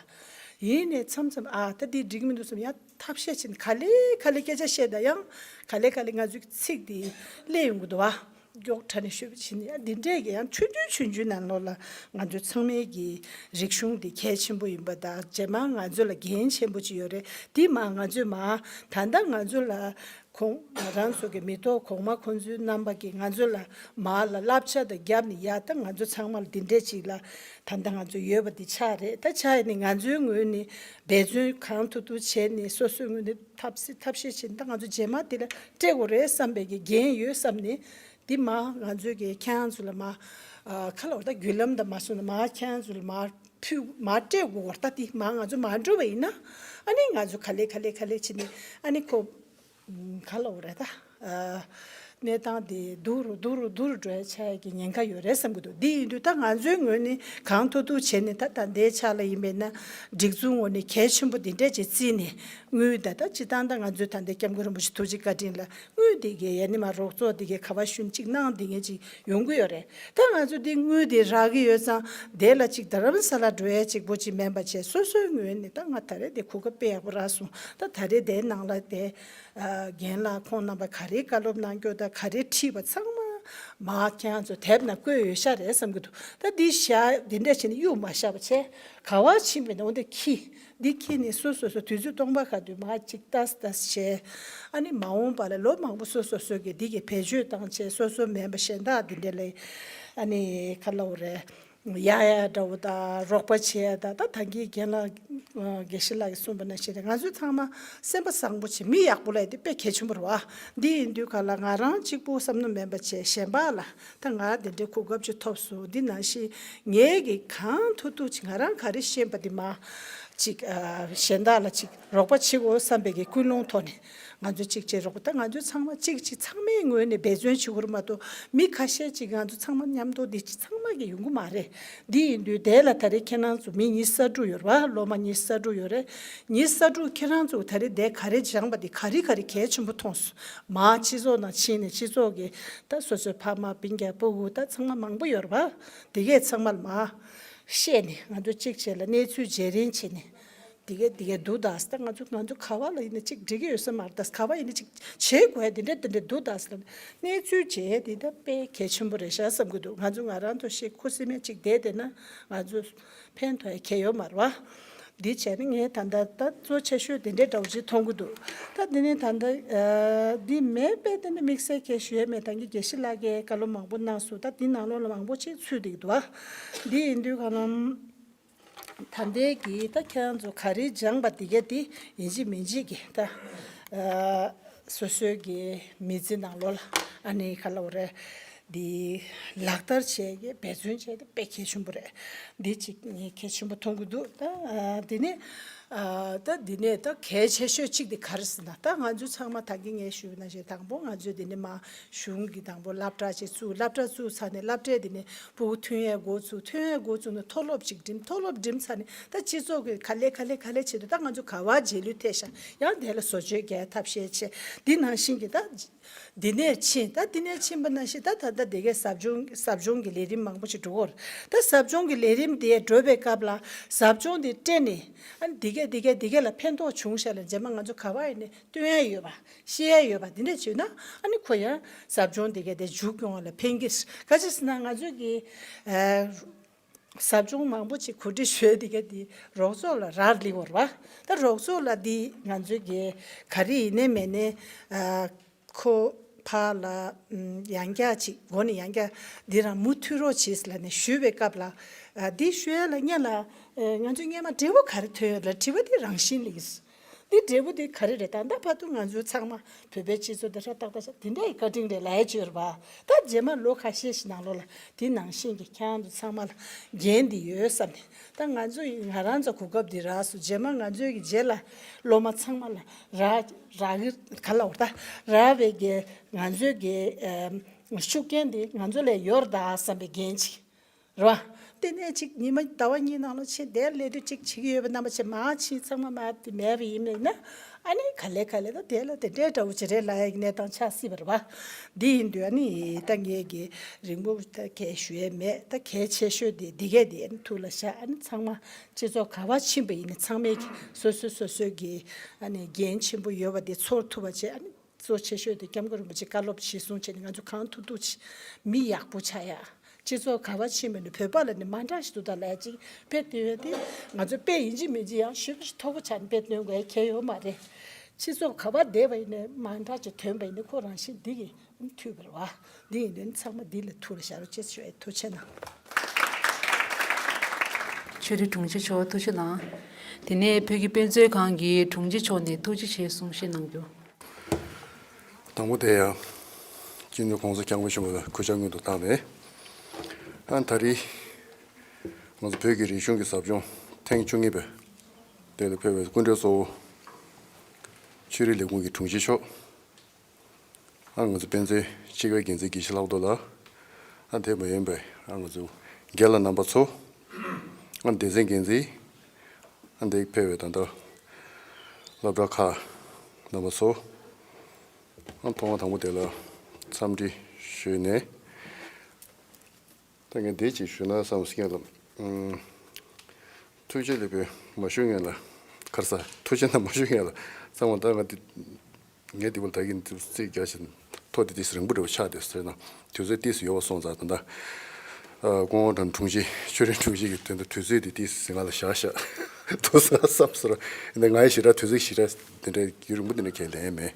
ཡིན་ནས་མཚམས་མཚམས་ཨ་ད་འདི་འགྲིག་མི་འདུག་བསམ་ཡང་ཐབས་ཤེས་བྱས་ནས་ག་ལེ་ག་ལེ་སྐད་ཆ་བཤད་ད་ཡང་ག་ལེ་ག་ལེ་ང་ཚོའི་ཚིག་འདི་སླེབས་ཡོང་གི་འདུག་བ། མགྱོགས་དྲགས་ནས་ཤོད་པ་བྱས་ནས་ཨ་འདི་འདྲས་ཀྱི་ཡང་ཆུང་ཆུང་ཆུང་ཆུང་ནང་ལོགས་ལ་ང་ཚོ་ཚང་མའི་གི་རིག་གཞུང་འདི་གལ་ཆེན་པོ་ཡིན་པ་དང་རྗེས་མ་ང་ཚོ་ལ་འགན་ཆེན་པོ་ཅིག་ཡོད་རེད། འདི་མ་ང་ཚོས་མ་ད་ལྟ་ང་ཚོ་ལ་ཁོང་ང་རང་ཚོ་གི་མི་ཐོག་གོང་མ་ཁོང་ཚོའི་རྣམ་པ་གིས་ང་ཚོ་ལ་མ་ལ་བསླབ་བྱ་དང་རྒྱབ་ནས་ཡ་ད་ང་ཚོ་ཚང་མ་ལ་འདི་འདྲས་ཅིག་ལ་ད་ལྟ་ང་ཚོ་ཡོད་པ་འདི་ཆགས་རེད། ད་ཆགས་ཡིན་ནས་ང་ཚོའི་ངོས་ནས་འབད་བརྩོན་གང་ཐུབ་ཐུབ་བྱས་ནས་སོ་སོའི་ངོས་ནས་ཐབས་ཐབས་ཤེས་བྱས་ནས་ད་ང་ཚོ་རྗེས་མ་དེ་ལ་སྤྲད་དགོས་རེད་བསམ་པའི་གི་འགན་ཡོད་བསམ་ནས། འདི་མ་ང་ཚོས་ཀྱི་ཁྱེད་རང་ཚོ་ལ་མ་ཨ་ཁ་ལ་བར་ད་བརྒྱུད་ལམ་དང་མ་སོང་ན་མ་ཁྱེད་རང་ཚོ་ལ་མ་ཕུལ་མ་སྤྲད་དགོས་བར་ད་འདི་མ་ང་ཚོ་མ་འགྲོ་བ་ཡིན་ན་ཨ་ནི་ང་ཚོ་ག་ལེ་ག་ལེ་ག་ལེ་བྱས་ནས་ཨ་ནི་ཁོ་ག་ལ་བར་ད་ཨ་གནས་སྟངས་འདི་སྡུག་རུ་སྡུག་རུ་སྡུག་རུ་འགྲོ་ཡ་ཆགས་ཡ་གི་ཉེན་ཁ་ཡོད་རེད་བསམ་གི་འདུག་འདི་ཡིན་དུས་ད་ང་ཚོའི་ངོས་ནས་གང་ཐུབ་ཐུབ་བྱས་ནས་ད་ད་ལྟའི་ཆ་ལ་ཡིན་པས་ན་སྒྲིག་འཛུགས་ངོས་ནས་གལ་ཆེན་པོ་འདི་འདྲས་ཅིག་བརྩིས་ནས་དངུལ་ད་ད་སྤྱི་བཏང་ད་ང་ཚོའི་ད་ལྟའི་སྐྱབས་མགོན་རིན་པོ་ཆེ་ཐུགས་རྗེ་བཀའ་དྲིན་ལ། དངུལ་འདི་གའི་ཡ་ནི་མ་རོགས་ཚོགས་འདི་གའི་ག་བ་ཤུན་གཅིག་གནང་འདི་ངེས་ཅིག་ཡོང་གི་ཡོད་རེད། ད་ང་ཚོ་འདི་དངུལ་འདི་རག་གི་ཡོད་ཙང་དེ་ལ་ཅིག་རྡ་རམ་ས་ལ་འགྲོ་ཡ་གཅིག་པོ་ཅིག་མིན་པ་བྱས་སོ་སོའི་ངོས་ནས་ད་ང་ད་རེས་དེ་གོ་སྐབས་དཔེ་ཡག་པོ་རག་སོང་། ད་ད་རེས་དེའི་ནང་ལ་དེ་རྒན་ལགས་ཁོང་རྣམ་པ་ག་རེ་བཀའ་སློབ་གནང་རྒྱུ་ད་ག་རེ་ཁྲིད་པ་ཚང་མ་མ་ཁྱེད་རང་ཚོ་དེབ་ནང་བཀོད་ཡོད་ཤག་རེད་བསམ་གི་འདུག་ད་འདི་བཞག་འདི་འདྲ་བྱས་ནས་གཡུག་མ་བཞག་པ་བྱས་ག་བ་ཕྱིན་པའི་ནང་དེ་ཁྱི། འདི་ཁྱེར་ནས་སོ་སོ་སོ་དུས་ཚོད་སྟོང་པ་ག་དུས་མ་གཅིག་ལྟ་ལྟ་བྱས། ཨ་ནི་མ་འོངས་པ་ལ་ལོ་མང་པོ་སོ་སོ་སོ་གིས་འདི་གི་བེད་སྤྱོད་བཏང་བྱས་སོ་སོ་མིན་པ་གཞན་དག་འདི་འདྲ་ལ་ ཨ་ནི་ག་ལབ་དགོས་རེད། ཡ་ཡ་འདྲ་བོ་དང་རོགས་པ་བྱེད་ཡ་དང་། ད་ད་གིན་རྒན་ལགས་དགེ་བཤེས་ལགས་ཀྱིས་གསུངས་པ་ནང་བཞིན་རེད། ང་ཚོ་ཚང་མ་སེམས་པ་བཟང་པོ་བྱེད། མི་ཡག་པོ་ལབ་ཡ་དེ་དཔེ་གལ་ཆེན་པོ་རེད་བ། འདི་ཡིན་དུས་ག་ལ་ང་རང་གཅིག་པུ་བསམ་བློ་མེད་པ་བྱས་གཞན་པ་ལ། ད་ང་དེ་འདྲའི་གོ་སྐབས་ཅིག་ཐོབ་སོང་། འདི་ནང་བཞིན་ངས་ཀྱི་གང་ཐུབ་ཐུབ་ཅིག་ང་རང་ག་རེ་ཤེས་པ་དེ་མ་ཅིག་ཨ་གཞན་དག་ལ་ཅིག་རོགས་པ་བྱེད་དགོས་བསམ་པའི་གི་ཀུན་སློང་ཐོག་ནས་ང་ཚོ་གཅིག་བྱས་རོགས་པ། ད་ང་ཚོ་ཚང་མ་གཅིག་གཅིག་ཚང་མའི་ངོས་ནས་འབད་བརྩོན་བྱེད་དགོས་རེད་མ་གཏོགས། མི་ཁ་ཤས་ཅིག་ང་ཚོ་ཚང་མ་མཉམ་དུ་འདི་ཚང་མ་གི་ཡོང་གི་མ་རེད། འདི་ཡིན་དུས་དེ་ལ་ད་རེས་ཁྱེད་རང་ཚོ་མི་ཉི་ཤུ་རྩ་དྲུག་ཡོད་རེད་བ། སློབ་མ་ཉི་ཤུ་རྩ་དྲུག་ཡོད་རེད། ཉི་ཤུ་རྩ་དྲུག་ཁྱེད་རང་ཚོ་ད་རེས་དེ་ག་རེ་སྦྱངས་པ་དེ་ག་རེ་ག་རེ་གལ་ཆེན་པོ་མཐོང་སོང་། མ་སྤྱི་ཚོགས་ནང་ཕྱིན་ནས་སྤྱི་ཚོགས་ཀྱི་ད་སོ་སོའི་ཕ་མ་སྤུན་ཀྱག་སྤུ་གུ་ད་ཚང་མ་མང་པོ་ཡོད་རེད་བ། དེ་གས་ཚང་མ་ལ་མ་བཤད་ནས་ང་ཚོ་གཅིག་བྱས་ལ་གནས་ཚུལ་བརྗེ་རེས་བྱས་ནས། དེ་གས་དེ་གས་འདུག་ད་ཟེར། ད་ང་ཚོ་ང་ཚོ་ག་བ་ལ་ཡིན་ན་ཅིག་འགྲིག་གི་ཡོད་ས་མ་རེད། ད་ག་བ་ཡིན་ན་ཅིག་བྱེད་དགོས་དེ་འདྲ་དེ་འདྲ་འདུག་ད་ཟེར་ལ་གནས་ཚུལ་བྱས་དེ་ད་དཔེ་གལ་ཆེན་པོ་རེད་ཤག་བསམ་གི་འདུག་ང་ཚོ་ང་རང་ཚོ་ཤེས་ཁུ་སིམ་མེར་ཅིག་བསྡད་བསྡད་ན་ང་ཚོ་ཕན་ཐོགས་ཡ་གང་ཡང་ཡོད་མ་རེད་བ། འདི་བྱས་ན་ངས་ད་ལྟ་ད་གཙོ་ཆེ་ཤོས་དེ་འདྲའི་འདྲ་བོ་ཅིག་མཐོང་གི་འདུག་ད་འདི་ནས་ད་ལྟ་ཨ་འདི་མེད་པས་དེ་ནི་དམིགས་བསལ་གལ་ཞུ་ཡ་མེད། ད་གིན་དགེ་བཤེས་ལགས་ཀྱིས་བཀའ་སློབ་མང་པོ་གནང་སོང་། ད་འདི་ནང་ལོགས་ལ་མང་པོ་ཅིག་ཚུད་བསྡད་ཀྱི་འདུག་བ། འདི་ཡིན་དུས་ག་ལ། ད་ལྟའི་གི་ད་ཁྱེད་རང་ཚོ་ག་རེ་སྦྱངས་པ་དེ་ག་དེ་ཡིན་གཅིག་མིན་གཅིག་གི་ད་ཨ་སོ་སོའི་གི་མི་ཚེ་ནང་ལོགས་ལ་ཨ་ནི་ག་ལབ་དགོས་རེད། འདི་ལག་བསྟར་བྱས་ཀྱི་འབད་བརྩོན་བྱས་ཏེ་དཔེ་གལ་ཆེན་པོ་རེད། འདི་གཅིག་ངས་གལ་ཆེན་པོ་མཐོང་གི་འདུག་ད་ཨ་དེ་ནས་ཨ་ད་འདི་ནས་ད་གལ་ཆེ་ཤོས་གཅིག་དེ་ག་རེ་ཟེར་ན། ད་ང་ཚོ་ཚང་མ་ད་གིན་ངས་ཞུས་པ་ནང་བཞིན་དང་པོ་ང་ཚོས་འདི་ནས་མ་གཞུང་གི་དང་པོ་སློབ་གྲྭ་ཅིག་བཙུགས། སློབ་གྲྭ་བཙུགས་ཚར་ནས་སློབ་གྲྭའི་དེ་ནས་ཕྲུ་གུ་ཐོན་ཡས་འགོ་བཙུགས། ཐོན་ཡས་འགོ་བཙུགས་ནས་མཐོ་སློབ་ཅིག་འགྲིམས། མཐོ་སློབ་འགྲིམས་ཚར་ནས་ད་སྤྱི་ཚོགས་ཀྱི་ག་ལེ་ག་ལེ་ག་ལེ་བྱེད་དུས་ད་ང་ཚོ་ག་བ་རྗེས་ལུས་ཐེབས་ཤག་ཡང་དེ་ལ་བཟོ་བཅོས་རྒྱག་ཐབས་ཤེས་བྱས། འདི་ནང་བཞིན་གྱི་ད་འདི་ནས་ཕྱིན། ད་འདི་ནས་ཕྱིན་པ་ནང་བཞིན་ད་ད་ལྟ་དེ་གའི་ཟབ་སྦྱོང་ཟབ་སྦྱོང་གི་ལས་རིམ་མང་པོ་ཞིག་འགྲོ་གི་ཡོད་རེད། ད་ཟབ་སྦྱོང་གི་ལས་རིམ་དེ་འགྲོ་བའི་སྐབས་ལ་ཟབ་སྦྱོང་དེ་སྤྲད་ནས་ཨ་ནི་དེ་གས་དེ་གས་དེ་གས་ལ་ཕན་ཐོགས་བྱུང་ཤག་ལ་རྗེས་མ་ང་ཚོ་ག་བ་ཡིན་ནས་སྟོན་ཡ་ཡོད་པ། ཤེས་ཡ་ཡོད་པ་འདི་འདྲ་བྱུང་ན་ཨ་ནི་ཁོ་ཡང་ཟབ་སྦྱོང་དེ་ག་དེ་མཇུག་སྐྱོང་བ་ལ་ཕན་གྱི་རེད། ག་ཅི་ཟེར་ན་ང་ཚོས་ཀྱི་ཨ་ཟབ་སྦྱོང་མང་པོ་ཅིག་གོ་སྒྲིག་ཞུས་དེ་ག་དེ་རོགས་ཚོགས་ལ་རག་ལས་པ་རེད་བ། ད་རོགས་ཚོགས་ལ་འདི་ང་ཚོས་ཀྱི་ག་རེ་ཡིན་ནའི་མིན་ནའི་ཨ་ཁོ་ཕར་ལ་ཨམ་ཡང་བསྐྱར་ཅིག་མགོ་ནས་ཡང་བསྐྱར་འདི་རང་མུ་མཐུད་རོགས་བྱེད་ལབ་ནས་ཞུས་པའི་སྐབས་ལ་ཨ་འདི་ཞུ་ཡ་ལ་སྔོན་ལ་ཨ་ང་ཚོས་སྔོན་མ་འབྲས་བུ་ག་རེ་ཐོན་ཡོད་ལ་དྲི་བ་འདི་རང་བཞིན་ལ་ཡིན། འདི་འབྲས་བུ་འདི་ག་རེ་རེད། ད་ལྟ་བར་དུ་ང་ཚོ་ཚང་མ་བོད་པའི་སྤྱི་ཚོགས་འདི་ཧྲ་ཏག་ཏག་ཤག་དེ་འདྲ་ཡི་བཀའ་དྲིན་རེད་ལབ་ཡ་ཅིག་ཡོད་རེད་པ། ད་རྗེས་མ་ལོ་ཁ་ཤས་ཤིག་ནང་ལོགས་ལ་དེ་ནང་བཞིན་གྱི་ཁྱེད་རང་ཚོ་ཚང་མ་ལ་འགན་འདི་ཡོད་བསམ་ནས། ད་ང་ཚོ་ཡི་ང་རང་ཚོ་གོ་སྐབས་འདི་རག་སོང་། རྗེས་མ་ང་ཚོའི་གི་རྗེས་ལ་སློབ་མ་ཚང་མ་ལ་རག་རག་གི་ག་ལབ་དགོས་རེད། ད་རག་པའི་གི་ང་ཚོའི་གི་ཨ་ཤུགས་རྐྱེན་འདི་ང་ཚོ་ལ་ཡོད་རེད་ད་བསམ་པའི་འགན་ཅིག་རེད་བ། དེ་ནས་ཅིག་ཉི་མ་ཟླ་བ་གཉིས་ནང་ལ་ཕྱིན་བསྡད་ལས་དུས་ཅིག་བྱེད་ཀྱི་ཡོད་པ་རྣམ་པ་ཚོས་མར་ཕྱིན་ཚང་མ་མར་དེ་མེད་པ་ཡིན་མིན་ན། ཨ་ནི་ག་ལེ་ག་ལེ་ད་དེ་ལ་དེ་འདྲའི་འདྲ་བོ་ཅིག་རེད་ལབ་ཡ་གི་གནས་སྟངས་ཆགས་སྲིད་པ་རེད་བ། འདི་ཡིན་དུས་ཨ་ནི་ད་ངས་ཀྱི་རིང་པོ་ད་གས་ཞུ་ཡས་མེད། ད་གལ་ཆེ་ཤོས་དེ་འདི་གས་དེ་ཨ་ནི་ཐུགས་ལ་བཞག་ཨ་ནི་ཚང་མ་སྤྱི་ཚོགས་ག་བ་ཕྱིན་པ་ཡིན་ནའི་ཚང་མས་ཀྱི་སོ་སོ་སོ་སོའི་གི་ཨ་ནི་འགན་ཆེན་པོ་ཡོད་པ་དེ་ཚོར་ཐུབ་པ་བྱས། ཨ་ནི་གཙོ་ཆེ་ཤོས་དེ་སྐྱབས་མགོན་རིན་པོ་ཆེ་བཀའ་སློབ་གཞིར་བཟུང་བྱས་ནས་ང་ཚོ་གང་ཐུབ་ཐུབ་ཅིག་མི་ཡག་པོ་ཆགས་ཡ། སྤྱི་ཚོགས་ག་བ་ཕྱིན་པ་ཡིན་ནའི་བོད་པ་ལ་ནི་མ་འདྲ་ཞིག་འདུག་ད་ལབ་ཡ་ཅིག་དཔེ་སྟོན་ཡ་དེ་ང་ཚོ་དཔེ་ཡིན་གཅིག་མིན་གཅིག་ཡང་ཞེ་པོ་ཞིག་མཐོ་པོ་ཆགས་ནས་དཔེ་སྟོན་དགོས་ཡ་གང་ཡང་ཡོད་མ་རེད། སྤྱི་ཚོགས་ག་བ་བསྡད་པ་ཡིན་ནའི་མ་འདྲ་ཅིག་ཐོན་པ་ཡིན་ནའི་ཁོ་རང་བཞིན་འདི་གི་མཐུད་པ་རེད་བ། འདི་ཡིན་དུས་ཚང་མ་འདི་ལ་ཐུགས་ལ་བཞག་རོགས་བྱེད་ཞུ་ཡ། ཐུགས་རྗེ་གནང་། ཆོས་རིག་དྲུང་ཆེ་མཆོག་ཐུགས་རྗེ་གནང་། དེ་ནས་བོད་ཀྱི་དཔེ་མཛོད་ཁང་གི་དྲུང་ཆེ་མཆོག་ནས་ཐུགས་རྗེ་ཆེ་གསུང་བཤད་གནང་རྒྱུ། དང་པོ་དེ་ཡང་སྤྱི་འཐུས་གོང་ས་སྐྱབས་མགོན་ཆེན་པོ་ལ་གུས་ཕྱག་སྔོན་དུ་བཏང་ནས། ཨ་ད་རེས་ང་ཚོ་བོད་ཀྱི་རིག་གཞུང་གི་ཟབ་སྦྱོང་ཐེངས་བཅུ་གཉིས་པའི་དེ་ལ་ཕེབས་པའི་སྐུ་མགྲོན་གཙོ་བོ་ཆོས་རིག་ལས་ཁུངས་ཀྱི་དྲུང་ཆེ་མཆོག་ཨ་ང་ཚོ་དཔེ་མཛོད་སྤྱི་ཁྱབ་འགན་འཛིན་དགེ་བཤེས་ལྷག་རྡོར་ལགས། ཨ་དེ་མ་ཡིན་པའི་ཨ་ང་ཚོ་རྒན་ལགས་རྣམ་པ་ཚོ། ཨ་སྡེ་ཚན་འགན་འཛིན། ཨ་འདིར་ཕེབས་པའི་ད་ལྟ་སློབ་གྲྭ་ཁག་རྣམ་པ་ཚོ། ཨ་ཐོག་མ་དང་པོ་དེ་ལ་འཚམས་འདྲི་ཞུས་ནས། ད་ངས་འདི་ཅིག་ཞུ་ན་བསམ་སོང་ལ། ཨུམ། ཐུགས་རྗེ་ལེགས་པས་མ་ཞུ་མཁན་ལ། ག་རེ་ཟ། ཐུགས་རྗེ་གནང་མ་ཞུ་མཁན་ལ་ཚང་མ་ད་ང་འདི་ངས་འདི་བོ་ད་གིན་རྩིས་རྒྱག་བཞིན་ཐོག་དེ་ཏིས་རིང་པོ་འདྲ་བོ་ཆགས་བསྡད་ཟེར་ན་དུས་ཚོད་ཏིས་ཡོལ་བ་སོང་ཙང་ད་ལྟ་ཨ་སྐུ་ངོ་དང་དྲུང་ཆེ་ཆོས་རིག་དྲུང་ཆེ་གི་དོན་དུ་དུས་ཚོད་དེ་ཏིས་ང་ལ་བཞག་བཞག་འདུག་ས་བསམ་སོང་། ཡིན་ནའི་ང་ཡི་ཞེ་དྲག་དུས་ཚོད་ཞེ་དྲག་དེ་འདྲའི་རྒྱུན་རིང་པོ་དེ་འདྲ་གང་ལེན་མེད།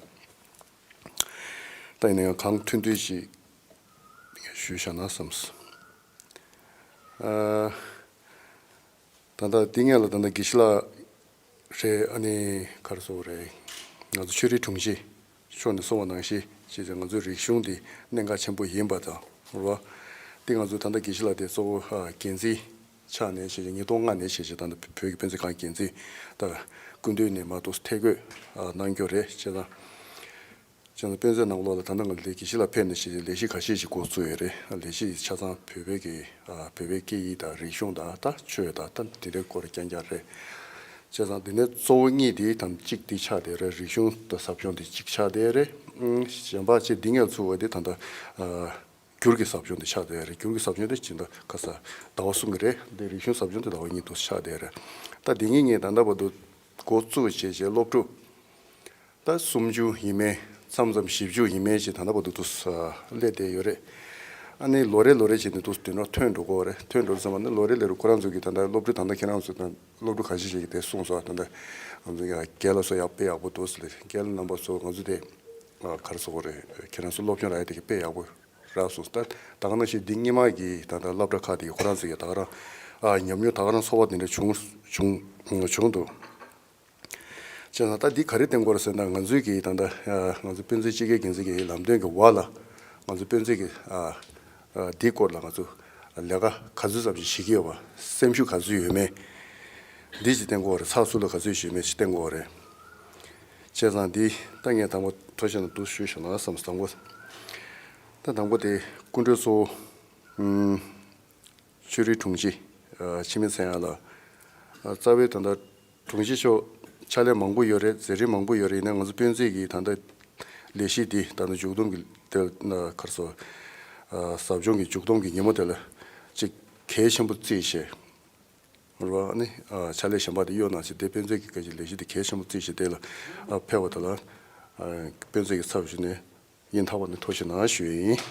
ད་ཡིན་ན་ཡང་གང་ཐུབ་ཐུབ་ཅིག་ཞུས་བཞག་ན་བསམས། ཨ། ད་ལྟ་འདི་སྔོན་ལ་ད་ལྟ་དགེ་བཤེས་ལགས་རེད། ཨ་ནི་ག་རེ་ཟེར་དགོས་རེད། ང་ཚོ་ཆོས་རིག་དྲུང་ཆེ་མཆོག་ནས་གསུངས་པ་ནང་བཞིན་བྱས་ཙང་ང་ཚོའི་རིག་གཞུང་འདི་གནད་འགག་ཆེན་པོ་ཡིན་པ་དང་རེད་བ། འདི་ང་ཚོ་ད་ལྟ་དགེ་བཤེས་ལགས་དེ་གཙོ་བོ་ཨ་འགན་འཛིན་ཆགས་ནས་བྱས་ཙང་ཉིས་སྟོང་ལྔ་ནས་བྱས་ཙང་ད་ལྟ་བོད་ཀྱི་དཔེ་མཛོད་ཁང་འགན་འཛིན་ད་སྐུ་མདུན་ནས་མར་ཏོག་ཙམ་ཐད་བསྐོས་ཨ་གནང་རྒྱུ་རེད། བྱས་ཙང་། བྱས་ཙང་དཔེ་མཛོད་ནང་ལོགས་ལ་ད་ལྟ་ང་ལས་དགེ་བཤེས་ལགས་ཕེབས་ནས་བྱས་ཙང་ལས་གཞི་ཁ་ཤས་ཤིག་འགོ་བཙུགས་ཡོད་རེད། ལས་གཞི་ཆ་ཚང་བོད་པའི་གི་ཨ་བོད་པའི་སྐད་ཡིག་དང་རིག་གཞུང་དང་ད་ཆོས་དང་ད་དེ་འདྲའི་སྐོར་རྐྱང་རྐྱང་རེད། བྱས་ཙང་དེ་ནས་གཙོ་བོ་གཉིས་དེ་དང་གཅིག་དེ་ཆགས་བསྡད་རེད། རིག་གཞུང་དང་ཟབ་སྦྱོང་དེ་གཅིག་ཆགས་བསྡད་རེད། ཨང་། གཞན་པ་ཅིག་འདི་ངས་ཚུགས་པ་དེ་ད་ལྟ་ཨ་འགྱུར་གྱི་ཟབ་སྦྱོང་དེ་ཆགས་བསྡད་རེད། འགྱུར་གྱི་ཟབ་སྦྱོང་དེ་ཇི་ལྟར་ག་ས་ཟླ་བ་གསུམ་གྱི་རེད། འདི་རིག་གཞུང་ཟབ་སྦྱོང་དེ་ཟླ་བ་གཉིས་དུ་ཆགས་བསྡད་རེད། ད་དེ་གཉིས་ངས་ད་ལྟ་བར་དུ་འགོ་བཙུགས་བྱས་བྱས་སློབ་ཕྲུག་ད་སུམ་ཅུ་ཡིན་མིན་མཚམས་མཚམས་བཞི་བཅུ་ཡིན་མིན་ཅིག་ད་ལྟ་བར་དུ་དུ་སླེབས་བསྡད་ཡོད་རེད། ཨ་ནི་ལོ་རེ་ལོ་རེ་བྱས་ནས་དུ་དུ་ནོར་ཐོན་འགྲོ་གི་ཡོད་རེད། ཐོན་འགྲོ་ཙམ་པ་ནི་ལོ་རེ་ལོ་རེ་ཁོ་རང་ཚོ་གི་ད་ལྟ་སློབ་ཕྲུག་ད་ལྟ་ཁྱེད་རང་ཚོ་དང་སློབ་ཕྲུག་ཁ་ཤས་ཤིག་གིས་དེ་གསུངས་སོང་། ད་ལྟ་ང་ཚོ་ཡ་རྒན་ལགས་ཚོ་ཡག་དཔེ་ཡག་པོ་འདུག་ཟེར། རྒན་ལགས་རྣམ་པ་ཚོ་ང་ཚོ་དེ་ཨ་ག་རེ་ཟེར་དགོས་རེད། ཁྱེད་རང་ཚོ་སློབ་སྦྱོང་རག་ཡ་དེ་གི་དཔེ་ཡག་པོ་རག་སོང་། ད་ད་ག་ནང་བཞིན་འདི་སྔོན་མ་གི་ད་ལྟ་སློབ་གྲྭ་ཁག་དེ་གི་ཁོ་རང་ཚོ་གི་ད་ག་རང་ཨ་ཉམས་མྱོང་ད་ག་རང་ཚོར་བ་དེ་འདྲ་བྱུང་བྱུང་བྱུང་འདུག་བྱས་ཙང་ད་འདི་ག་རེ་བསྟན་དགོས་རེད་ཟེར་ན། ང་ཚོའི་གི་ད་ལྟ་ཨ་ང་ཚོ་དཔེ་མཛོད་སྤྱི་ཁྱབ་འགན་འཛིན་གྱི་ལམ་སྟོན་གྱི་འོག་ལ་ང་ཚོ་དཔེ་མཛོད་ཀྱི་ཨ་ཨ་འདིའི་སྐོར་ལ་ང་ཚོ་ལས་ཀ་ག་ཚོད་ཙམ་ཞིག་བྱེད་ཀྱི་ཡོད་པ། སེམས་ཤུགས་ག་ཚོད་ཡོད་མེད་འདི་ཅིག་བསྟན་དགོས་རེད། ཚགས་ཚུད་ལ་ག་ཚོད་ཡོད་མེད་ཅིག་བསྟན་དགོས་རེད། བྱས་ཙང་འདི་ད་ངས་དང་པོ་ཐུགས་རྗེ་གནང་འདུག་ཞུ་ཞུ་ན་བསམ་སོང་། དང་པོ་ད་དང་པོ་དེ་སྐུ་མགྲོན་གཙོ་བོ་ཨུམ། ཆོས་རིག་དྲུང་ཆེ་ཨ་འཆི་མེད་ཚེ་དབྱངས་ལགས། ཨ་རྩ་བའི་ད་ལྟ་དྲུང་ཆེ་མཆོག་ཕྱག་ལས་མང་པོ་ཡོད་རེད། མཛད་རིམ་མང་པོ་ཡོད་རེད། ཡིན་ནའི་ང་ཚོ་དཔེ་མཛོད་ཀྱི་ད་ལྟ་ལས་གཞི་འདི་ད་ལྟ་མཇུག་བསྡོམས་ཀྱི་དེ་ན་ག་རེ་ཟེར། ཨ་ཟབ་སྦྱོང་གི་མཇུག་བསྡོམས་ཀྱི་ཉིན་མོ་དེ་ལ་ཅིག་གལ་ཆེན་པོ་བརྩིས་བྱས་རེད་བ། ཨ་ནི་ཨ་ཕྱག་ལས་གཞན་པ་དེ་གཡོལ་གནང་བྱས་དེ་དཔེ་མཛོད་ཀྱི་སྐད་ཀྱི་ལས་གཞི་དེ་གལ་ཆེན་པོ་བརྩིས་བྱས་དེ་ལ་ཨ་ཕེབས་པ་དེ་ལ་ཨ་དཔེ་མཛོད་ཀྱི་ཚབ་ཞུས་ནས། སྙིང་ཐག་པ་ནས་ཐུགས་རྗེ་གནང་ཞུ་ཡི་ཡིན།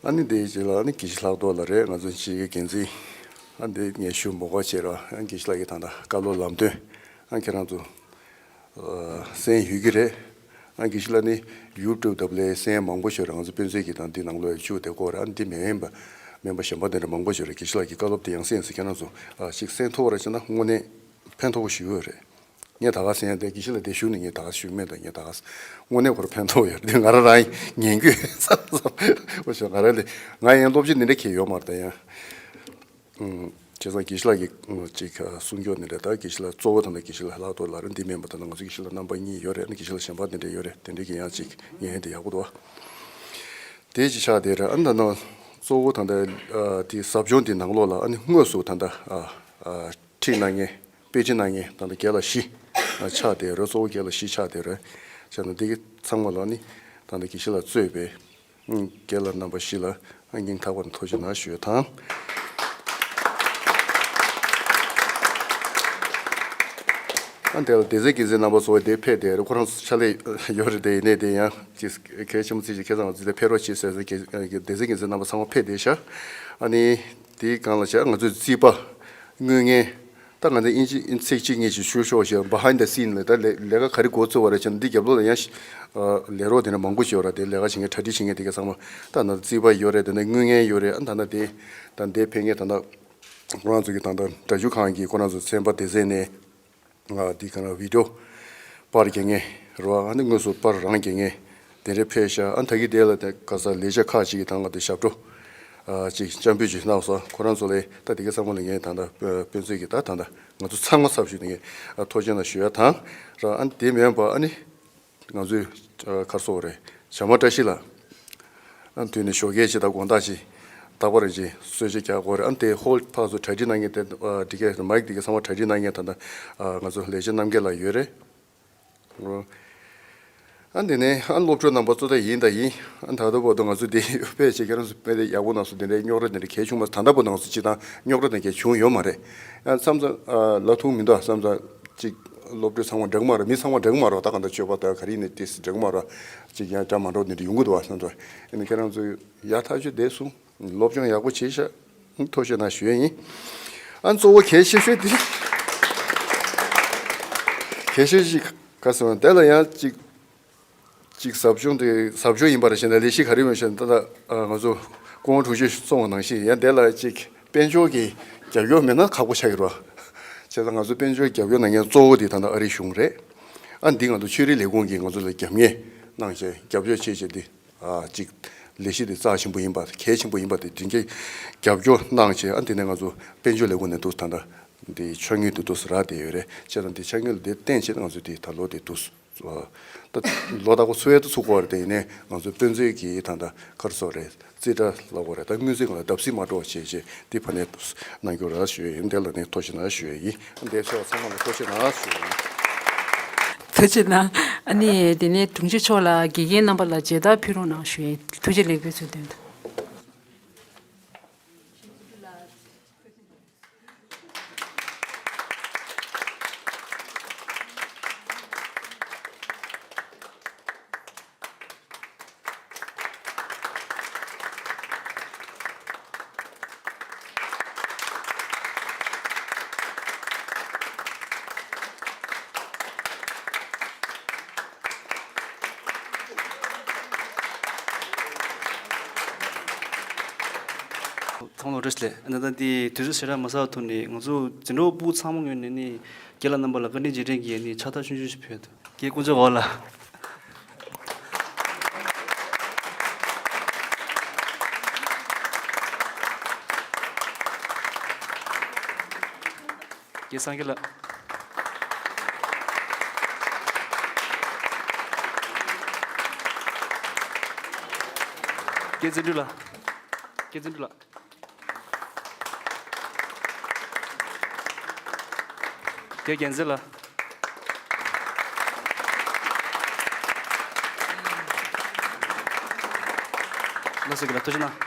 ཨ་ནི་དེའི་རྗེས་ལ་ཨ་ནི་དགེ་བཤེས་ལྷག་རྡོར་ལགས་རེད། ང་ཚོ་སྤྱི་ཁྱབ་འགན་འཛིན། ཨ་འདི་ངས་ཞུ་མི་དགོས་ཅེས་ར། ཨ་དགེ་བཤེས་ལགས་ཀྱིས་ད་ལྟ་བཀའ་སློབ་ལམ་སྟོན་ཨ་ཁྱེད་རང་ཚོ་ཨ་གསན་ཡོད་ཀྱི་རེད། ཨ་དགེ་བཤེས་ལགས་ནི་ཡུ་ཊུབ་ལ་གསན་མང་པོ་ཞིག་རེད། ང་ཚོ་དཔེ་མཛོད་ཀྱི་དང་འདི་ནང་ལོགས་ཡ་བཅུག་བསྡད་ཀྱི་ཡོད་རེད། ཨ་འདི་མིན་པ་མིན་པ་གཞན་པ་དེ་འདྲ་མང་པོ་ཞིག་རེད། དགེ་བཤེས་ལགས་ཀྱི་བཀའ་སློབ་དེ་ཡང་གསན་ཡིན་ཟེར་ཁྱེད་རང་ཚོ་ཨ་ཅིག་གསན་ཐུབ་པ་རེད་ཟེར་ན་དངོས་གནས་ཕན་ཐོགས་པོ་ཞིག་ཡོད་རེད། ངས་ད་ག་ཟེར་ཡང་དེ་དགེ་བཤེས་ལགས་དེ་བཞུགས་ནས་ངས་ད་ག་ཞུས་མེད། ད་ངས་ད་ག་དངོས་གནས་ཁོ་རང་ཕན་ཐོགས་ཡོད་རེད། ང་རང་རང་ཉན་གྱི་ཡོད་བསམ་བསམ་འོ་ཞོ་ང་རང་ལས་ང་ཡང་སློབ་སྤྱི་འདི་འདྲ་གལ་ཡོད་མ་རེད། ད་ཡང་ཨུམ་བྱས་ཙང་དགེ་བཤེས་ལགས་ཀྱིས་ཅིག་གསུང་སྐྱོར་འདི་འདྲ། ད་དགེ་བཤེས་ལགས་གཙོ་བོ་ད་ནི་དགེ་བཤེས་ལགས་ལྷག་རྡོར་ལགས་རེད། འདི་མིན་པ་ད་ནི་ང་ཚོ་དགེ་བཤེས་ལགས་རྣམ་པ་གཉིས་ཡོད་རེད། ཨ་ནི་དགེ་བཤེས་ལགས་གཞན་པ་འདི་འདྲ་ཡོད་རེད། དེ་འདྲ་གི་ཡང་ཅིག་ཉན་དེ་ཡག་པོ་འདུག་བ། དེ་ཅིག་ཆགས་བསྡད་རེད། ཨ་ནི་ད་ནི་གཙོ་བོ་ད་ལྟ་ཨ་དེ་ཟབ་སྦྱོང་དེ་ནང་ལོགས་ལ་ཨ་ནི་དངོས་སུ་ད་ལྟ་ཨ་ཨ་ཁྲིད་གནང་མཁན་དཔེ་ཁྲིད་གནང་མཁན་ད་ལྟ་རྒན་ལགས་བཞི་ཨ་ཆགས་བསྡད་རེད། གཙོ་བོ་རྒན་ལགས་བཞི་ཆགས་བསྡད་རེད། བྱས་ན་འདི་གི་ཚང་མ་ལ་ནི་ད་ལྟ་དགེ་བཤེས་ལགས་གཙོས་པའི་ཨ་རྒན་ལགས་རྣམ་པ་བཞི་ལ་ཨ་སྙིང་ཐག་པ་ནས་ཐུགས་རྗེ་གནང་ཞུ་ཡ་དང་། ཨ་དེ་ལ་སྡེ་ཚན་འགན་འཛིན་རྣམ་པ་ཚོ་དེ་ཕེབས་བསྡད་རེད། ཁོ་རང་ཚོ་ཕྱག་ལས་ཡོད་རེད། དེ་ཡིན་ནའི་དེ་ཡང་ཅིག་གལ་ཆེན་པོ་བརྩིས་ཤིག་ཁྱེད་ཚང་ང་ཚོ་དེ་ཕེབས་རོགས་བྱེད་ཟེར་ཟེར་གི་སྡེ་ཚན་འགན་འཛིན་རྣམ་པ་ཚང་མ་ཕེབས་བསྡད་ཤག་ཨ་ནི་དེའི་སྒང་ལ་བྱས་ང་ཚོའི་རྩིས་པ་དངུལ་མཁན། ད་ང་ཚོ་ཨིན་ཇི་ཨིན་ཚིག་གཅིག་གཉིས་ཅིག་ཞུ་ཤོག་ཞེས། behind the scene ལས་ད་ལས་ལས་ཀ་ག་རེ་འགོ་བཙུགས་པ་རེད་བྱས་ན་འདི་རྒྱབ་ལོགས་ལ་ཡང་ཨ་ལས་རོགས་དེ་འདྲ་མང་པོ་ཞིག་ཡོད་ར། དེ་ལས་ཀ་བྱེད་མཁན་གྲ་སྒྲིག་བྱེད་མཁན་དེ་ག་ཚང་མ་ད་ན་རྩིས་པ་ཡོད་རེད། དེ་ནས་དངུལ་མཁན་ཡོད་རེད། ཨ་ད་ན་དེ་ད་འདས་ཕེབས་མཁན་ད་ན་ཁོ་རང་ཚོ་གི་ད་ལྟ་སྒྲ་སྒྱུར་ཁང་གི་ཁོ་རང་ཚོ་ཚན་པ་སྡེ་ཚན་ནས་ང་འདི་ག་ན་བི་ཌི་ཡོ་པར་རྒྱག་མཁན་རེད་བ། ཨ་ནི་དངོས་སུ་པར་རང་རྒྱག་མཁན་དེ་འདྲས་ཕེབས་ཤག་ཨ་ད་གི་དེ་ལ་དེ་ག་ས་ལས་བྱེད་ཁག་ཅིག་གི་ད་ང་དེ་ཞབས་བྲོ་ཨ་ཅིག་སྤྱན་འབུལ་ཅིག་གནང་སོང་། ཁོ་རང་ཚོ་ལ་ད་དེ་ག་ཚང་མ་ལ་ངས་ད་ལྟ་དཔེ་མཛོད་ཀྱི་ད་ད་ལྟ་ང་ཚོ་ཚང་མ་ཚབ་ཞུས་ནས་ངས་ཨ་ཐུགས་རྗེ་གནང་ཞུ་ཡ་དང་ར། ཨ་ནི་དེ་མིན་པ་ཨ་ནི་ང་ཚོའི་ཨ་ག་རེ་ཟེར་དགོས་རེད། བྱམས་པ་བཀྲ་ཤིས་ལགས་ཨ་དུས་ནས་ཞོགས་ཀས་ཅིག་དང་དགོང་དག་ཅིག་རྟག་པར་ཅིག་གསོལ་ཇ་རྒྱག་དགོས་རེད། ཨ་དེ་ཧོལ་ཕར་ཚུར་གྲ་སྒྲིག་གནང་མཁན་དེ་ཨ་འདི་གས་མའིག་འདི་གས་ཚང་མ་གྲ་སྒྲིག་གནང་མཁན་ད་ལྟ་ཨ་ང་ཚོ་ལས་བྱེད་རྣམ་རྒྱལ་ལགས་ཡོད་རེད། ཨ་འདི་ནས་ཨ་སློབ་ཕྲུག་རྣམ་པ་གཙོ་བོ་ད་ཡིན་ད་ཡིན། ཨ་ད་ལྟ་བར་དུ་ང་ཚོ་འདི་དཔེ་བྱེད་ཁྱེད་རང་ཚོ་དཔེ་དེ་ཡག་པོ་གནང་སོང་། དེ་འདྲའི་རྙོག་དྲ་དེ་འདྲ་གལ་བྱུང་མ་སོང་། ད་ལྟ་བར་དུ་ང་ཚོ་སྤྱི་བཏང་རྙོག་དྲ་དེ་གལ་བྱུང་ཡོད་མ་རེད། ཨ་མཚམས་མཚམས་ཨ་ལ་ཐུག་མི་འདུག་ཨ་མཚམས་མཚམས་ཅིག་སློབ་ཕྲུག་ཚང་མ་འགྲིག་མ་རེད། མི་ཚང་མ་འགྲིག་མ་རེད། ད་གང་ལྟར་སྤྱོད་པ་ད་ག་རེ་ནས་ཏིས་འགྲིག་མ་རེད། ཅིག་ཡང་འདྲ་མ་འགྲོ་ནས་ཡོང་གི་འདུག་ཨ་བསམ་འདུག་ཨ་ནི་ཁྱེད་རང་ཚོ་ཡག་ཐག་ཆོད་བསྡད་སོང་། སློབ་སྦྱོང་ཡག་པོ་བྱས་ཤག་ཐུགས་རྗེ་གནང་ཞུ་ཡས་ཡིན། ཨ་གཙོ་བོ་གལ་ཆེ་ཤོས་དེ་གལ་ཆེ་ཤོས་ཅིག་ག་ཟེར་བ་དེ་ལ་ཡང་ཅིག་ ཅིག་ཟབ་སྦྱོང་དེ་ཟབ་སྦྱོང་ཡིན་པར་བྱས་ན་ལས་གཞི་ག་རེ་ཡོད་ཞེ་ན། ད་ལྟ་ང་ཚོ་སྐུ་ངོ་དྲུང་ཆེ་གསུངས་པ་ནང་བཞིན་ཡང་དེ་ལ་ཅིག་དཔལ་འབྱོར་གྱི་རྒྱབ་སྐྱོར་མེད་ན་ཁག་པོ་ཆགས་ཀྱི་རེད་བ། བྱས་ཙང་ང་ཚོ་དཔལ་འབྱོར་རྒྱབ་སྐྱོར་གནང་མཁན་གཙོ་བོ་དེ་ད་ལྟ་ཨ་རིའི་གཞུང་རེད། ཨ་འདི་ང་ཚོ་ཆོས་རིག་ལས་ཁུངས་ཀྱིས་ང་ཚོ་ལ་རྒྱབ་གཉེར་གནང་བྱས་རྒྱབ་སྐྱོར་བྱས་བྱས་འདི། ཨ་ཅིག་ལས་གཞི་དེ་རྩ་ཆེན་པོ་ཡིན་པ་གལ་ཆེན་པོ་ཡིན་པ་དེ་དེ་འདྲའི་རྒྱབ་སྐྱོར་གནང་བྱས། ཨ་འདི་ནས་ང་ཚོ་དཔལ་འབྱོར་ལས་ཁུངས་ནས་འདུག་ད་ལྟ་འདི་ཕྱག་དངུལ་དེ་འདུག་རག་བསྡད་ཡོད་རེད། བྱས་ཙང་འདི་ཕྱག་དངུལ་དེ་བརྟེན་བྱས་ང་ཚོ་དེ་ད་ལོ་དེ་འདུག་ད་ལོ་ལྟར་ཁོ་ཚོ་བས་ཏུ་ཚུགས་པ་རེད། དེ་ཡིན་ནའི་ང་ཚོ་དཔེ་མཛོད་ཀྱི་ད་ལྟ་ག་རེ་ཟེར་དགོས་རེད། རྩིས་ཁྲ་ལབ་དགོས་རེད། ད་དངུལ་རྩིས་སྒང་ལ་བརྡབ་གསིག་མ་འགྲོ་བ་བྱས་བྱས་འདི་ཕར་ནས་གནང་རྒྱུ་རེད་ཞུ་ཡ་ཡིན། དེ་ལ་ནི་ཐུགས་རྗེ་གནང་ཞུ་ཡ་ཡིན། འདིར་ཕེབས་པ་ཚང་མ་ལ་ཐུགས་རྗེ་གནང་ཞུ་ཡ་ཡིན། ཐུགས་རྗེ་གནང་། ཨ་ནི་དེ་ནས་དྲུང་ཆེ་མཆོག་ལ་དགེ་རྒན་རྣམ་པ་ལ་མཇལ་དར་ཕུལ་རོགས་གནང་ཞུ་ཡ་ཡིན། ཐུགས་རྗེ་ལེགས་འབུལ་ཚུལ་དོན་དུ། ཚང་མ་ལ་བཀྲ་ཤིས་བདེ་ལེགས། ད་ལྟ་འདི་དུས་ཚོད་ཞེ་དྲག་མ་ཟ་བར་ཐོག་ནས་ང་ཚོ་འཛིན་གྲོགས་སྤུ་གུ་ཚང་མ་ངོས་ནས་ནི་རྒན་ལགས་རྣམ་པ་ལ་བཀའ་དྲིན་རྗེས་དྲན་གྱི་ནི་ཕྱག་རྟགས་ཆུང་ཆུང་ཞིག་ཕུལ་འདུག་རྒན་དཀོན་མཆོག་འོག་ལ། རྒན་སངས་རྒྱས་ལགས། རྒན་བརྩོན་འགྲུས་ལགས། རྒན་བརྩོན་འགྲུས་ལགས། རྒན་རྒྱལ་མཚན་ལགས། ལགས་སོ། རྒན་ལགས་ཐུགས་རྗེ་གནང་།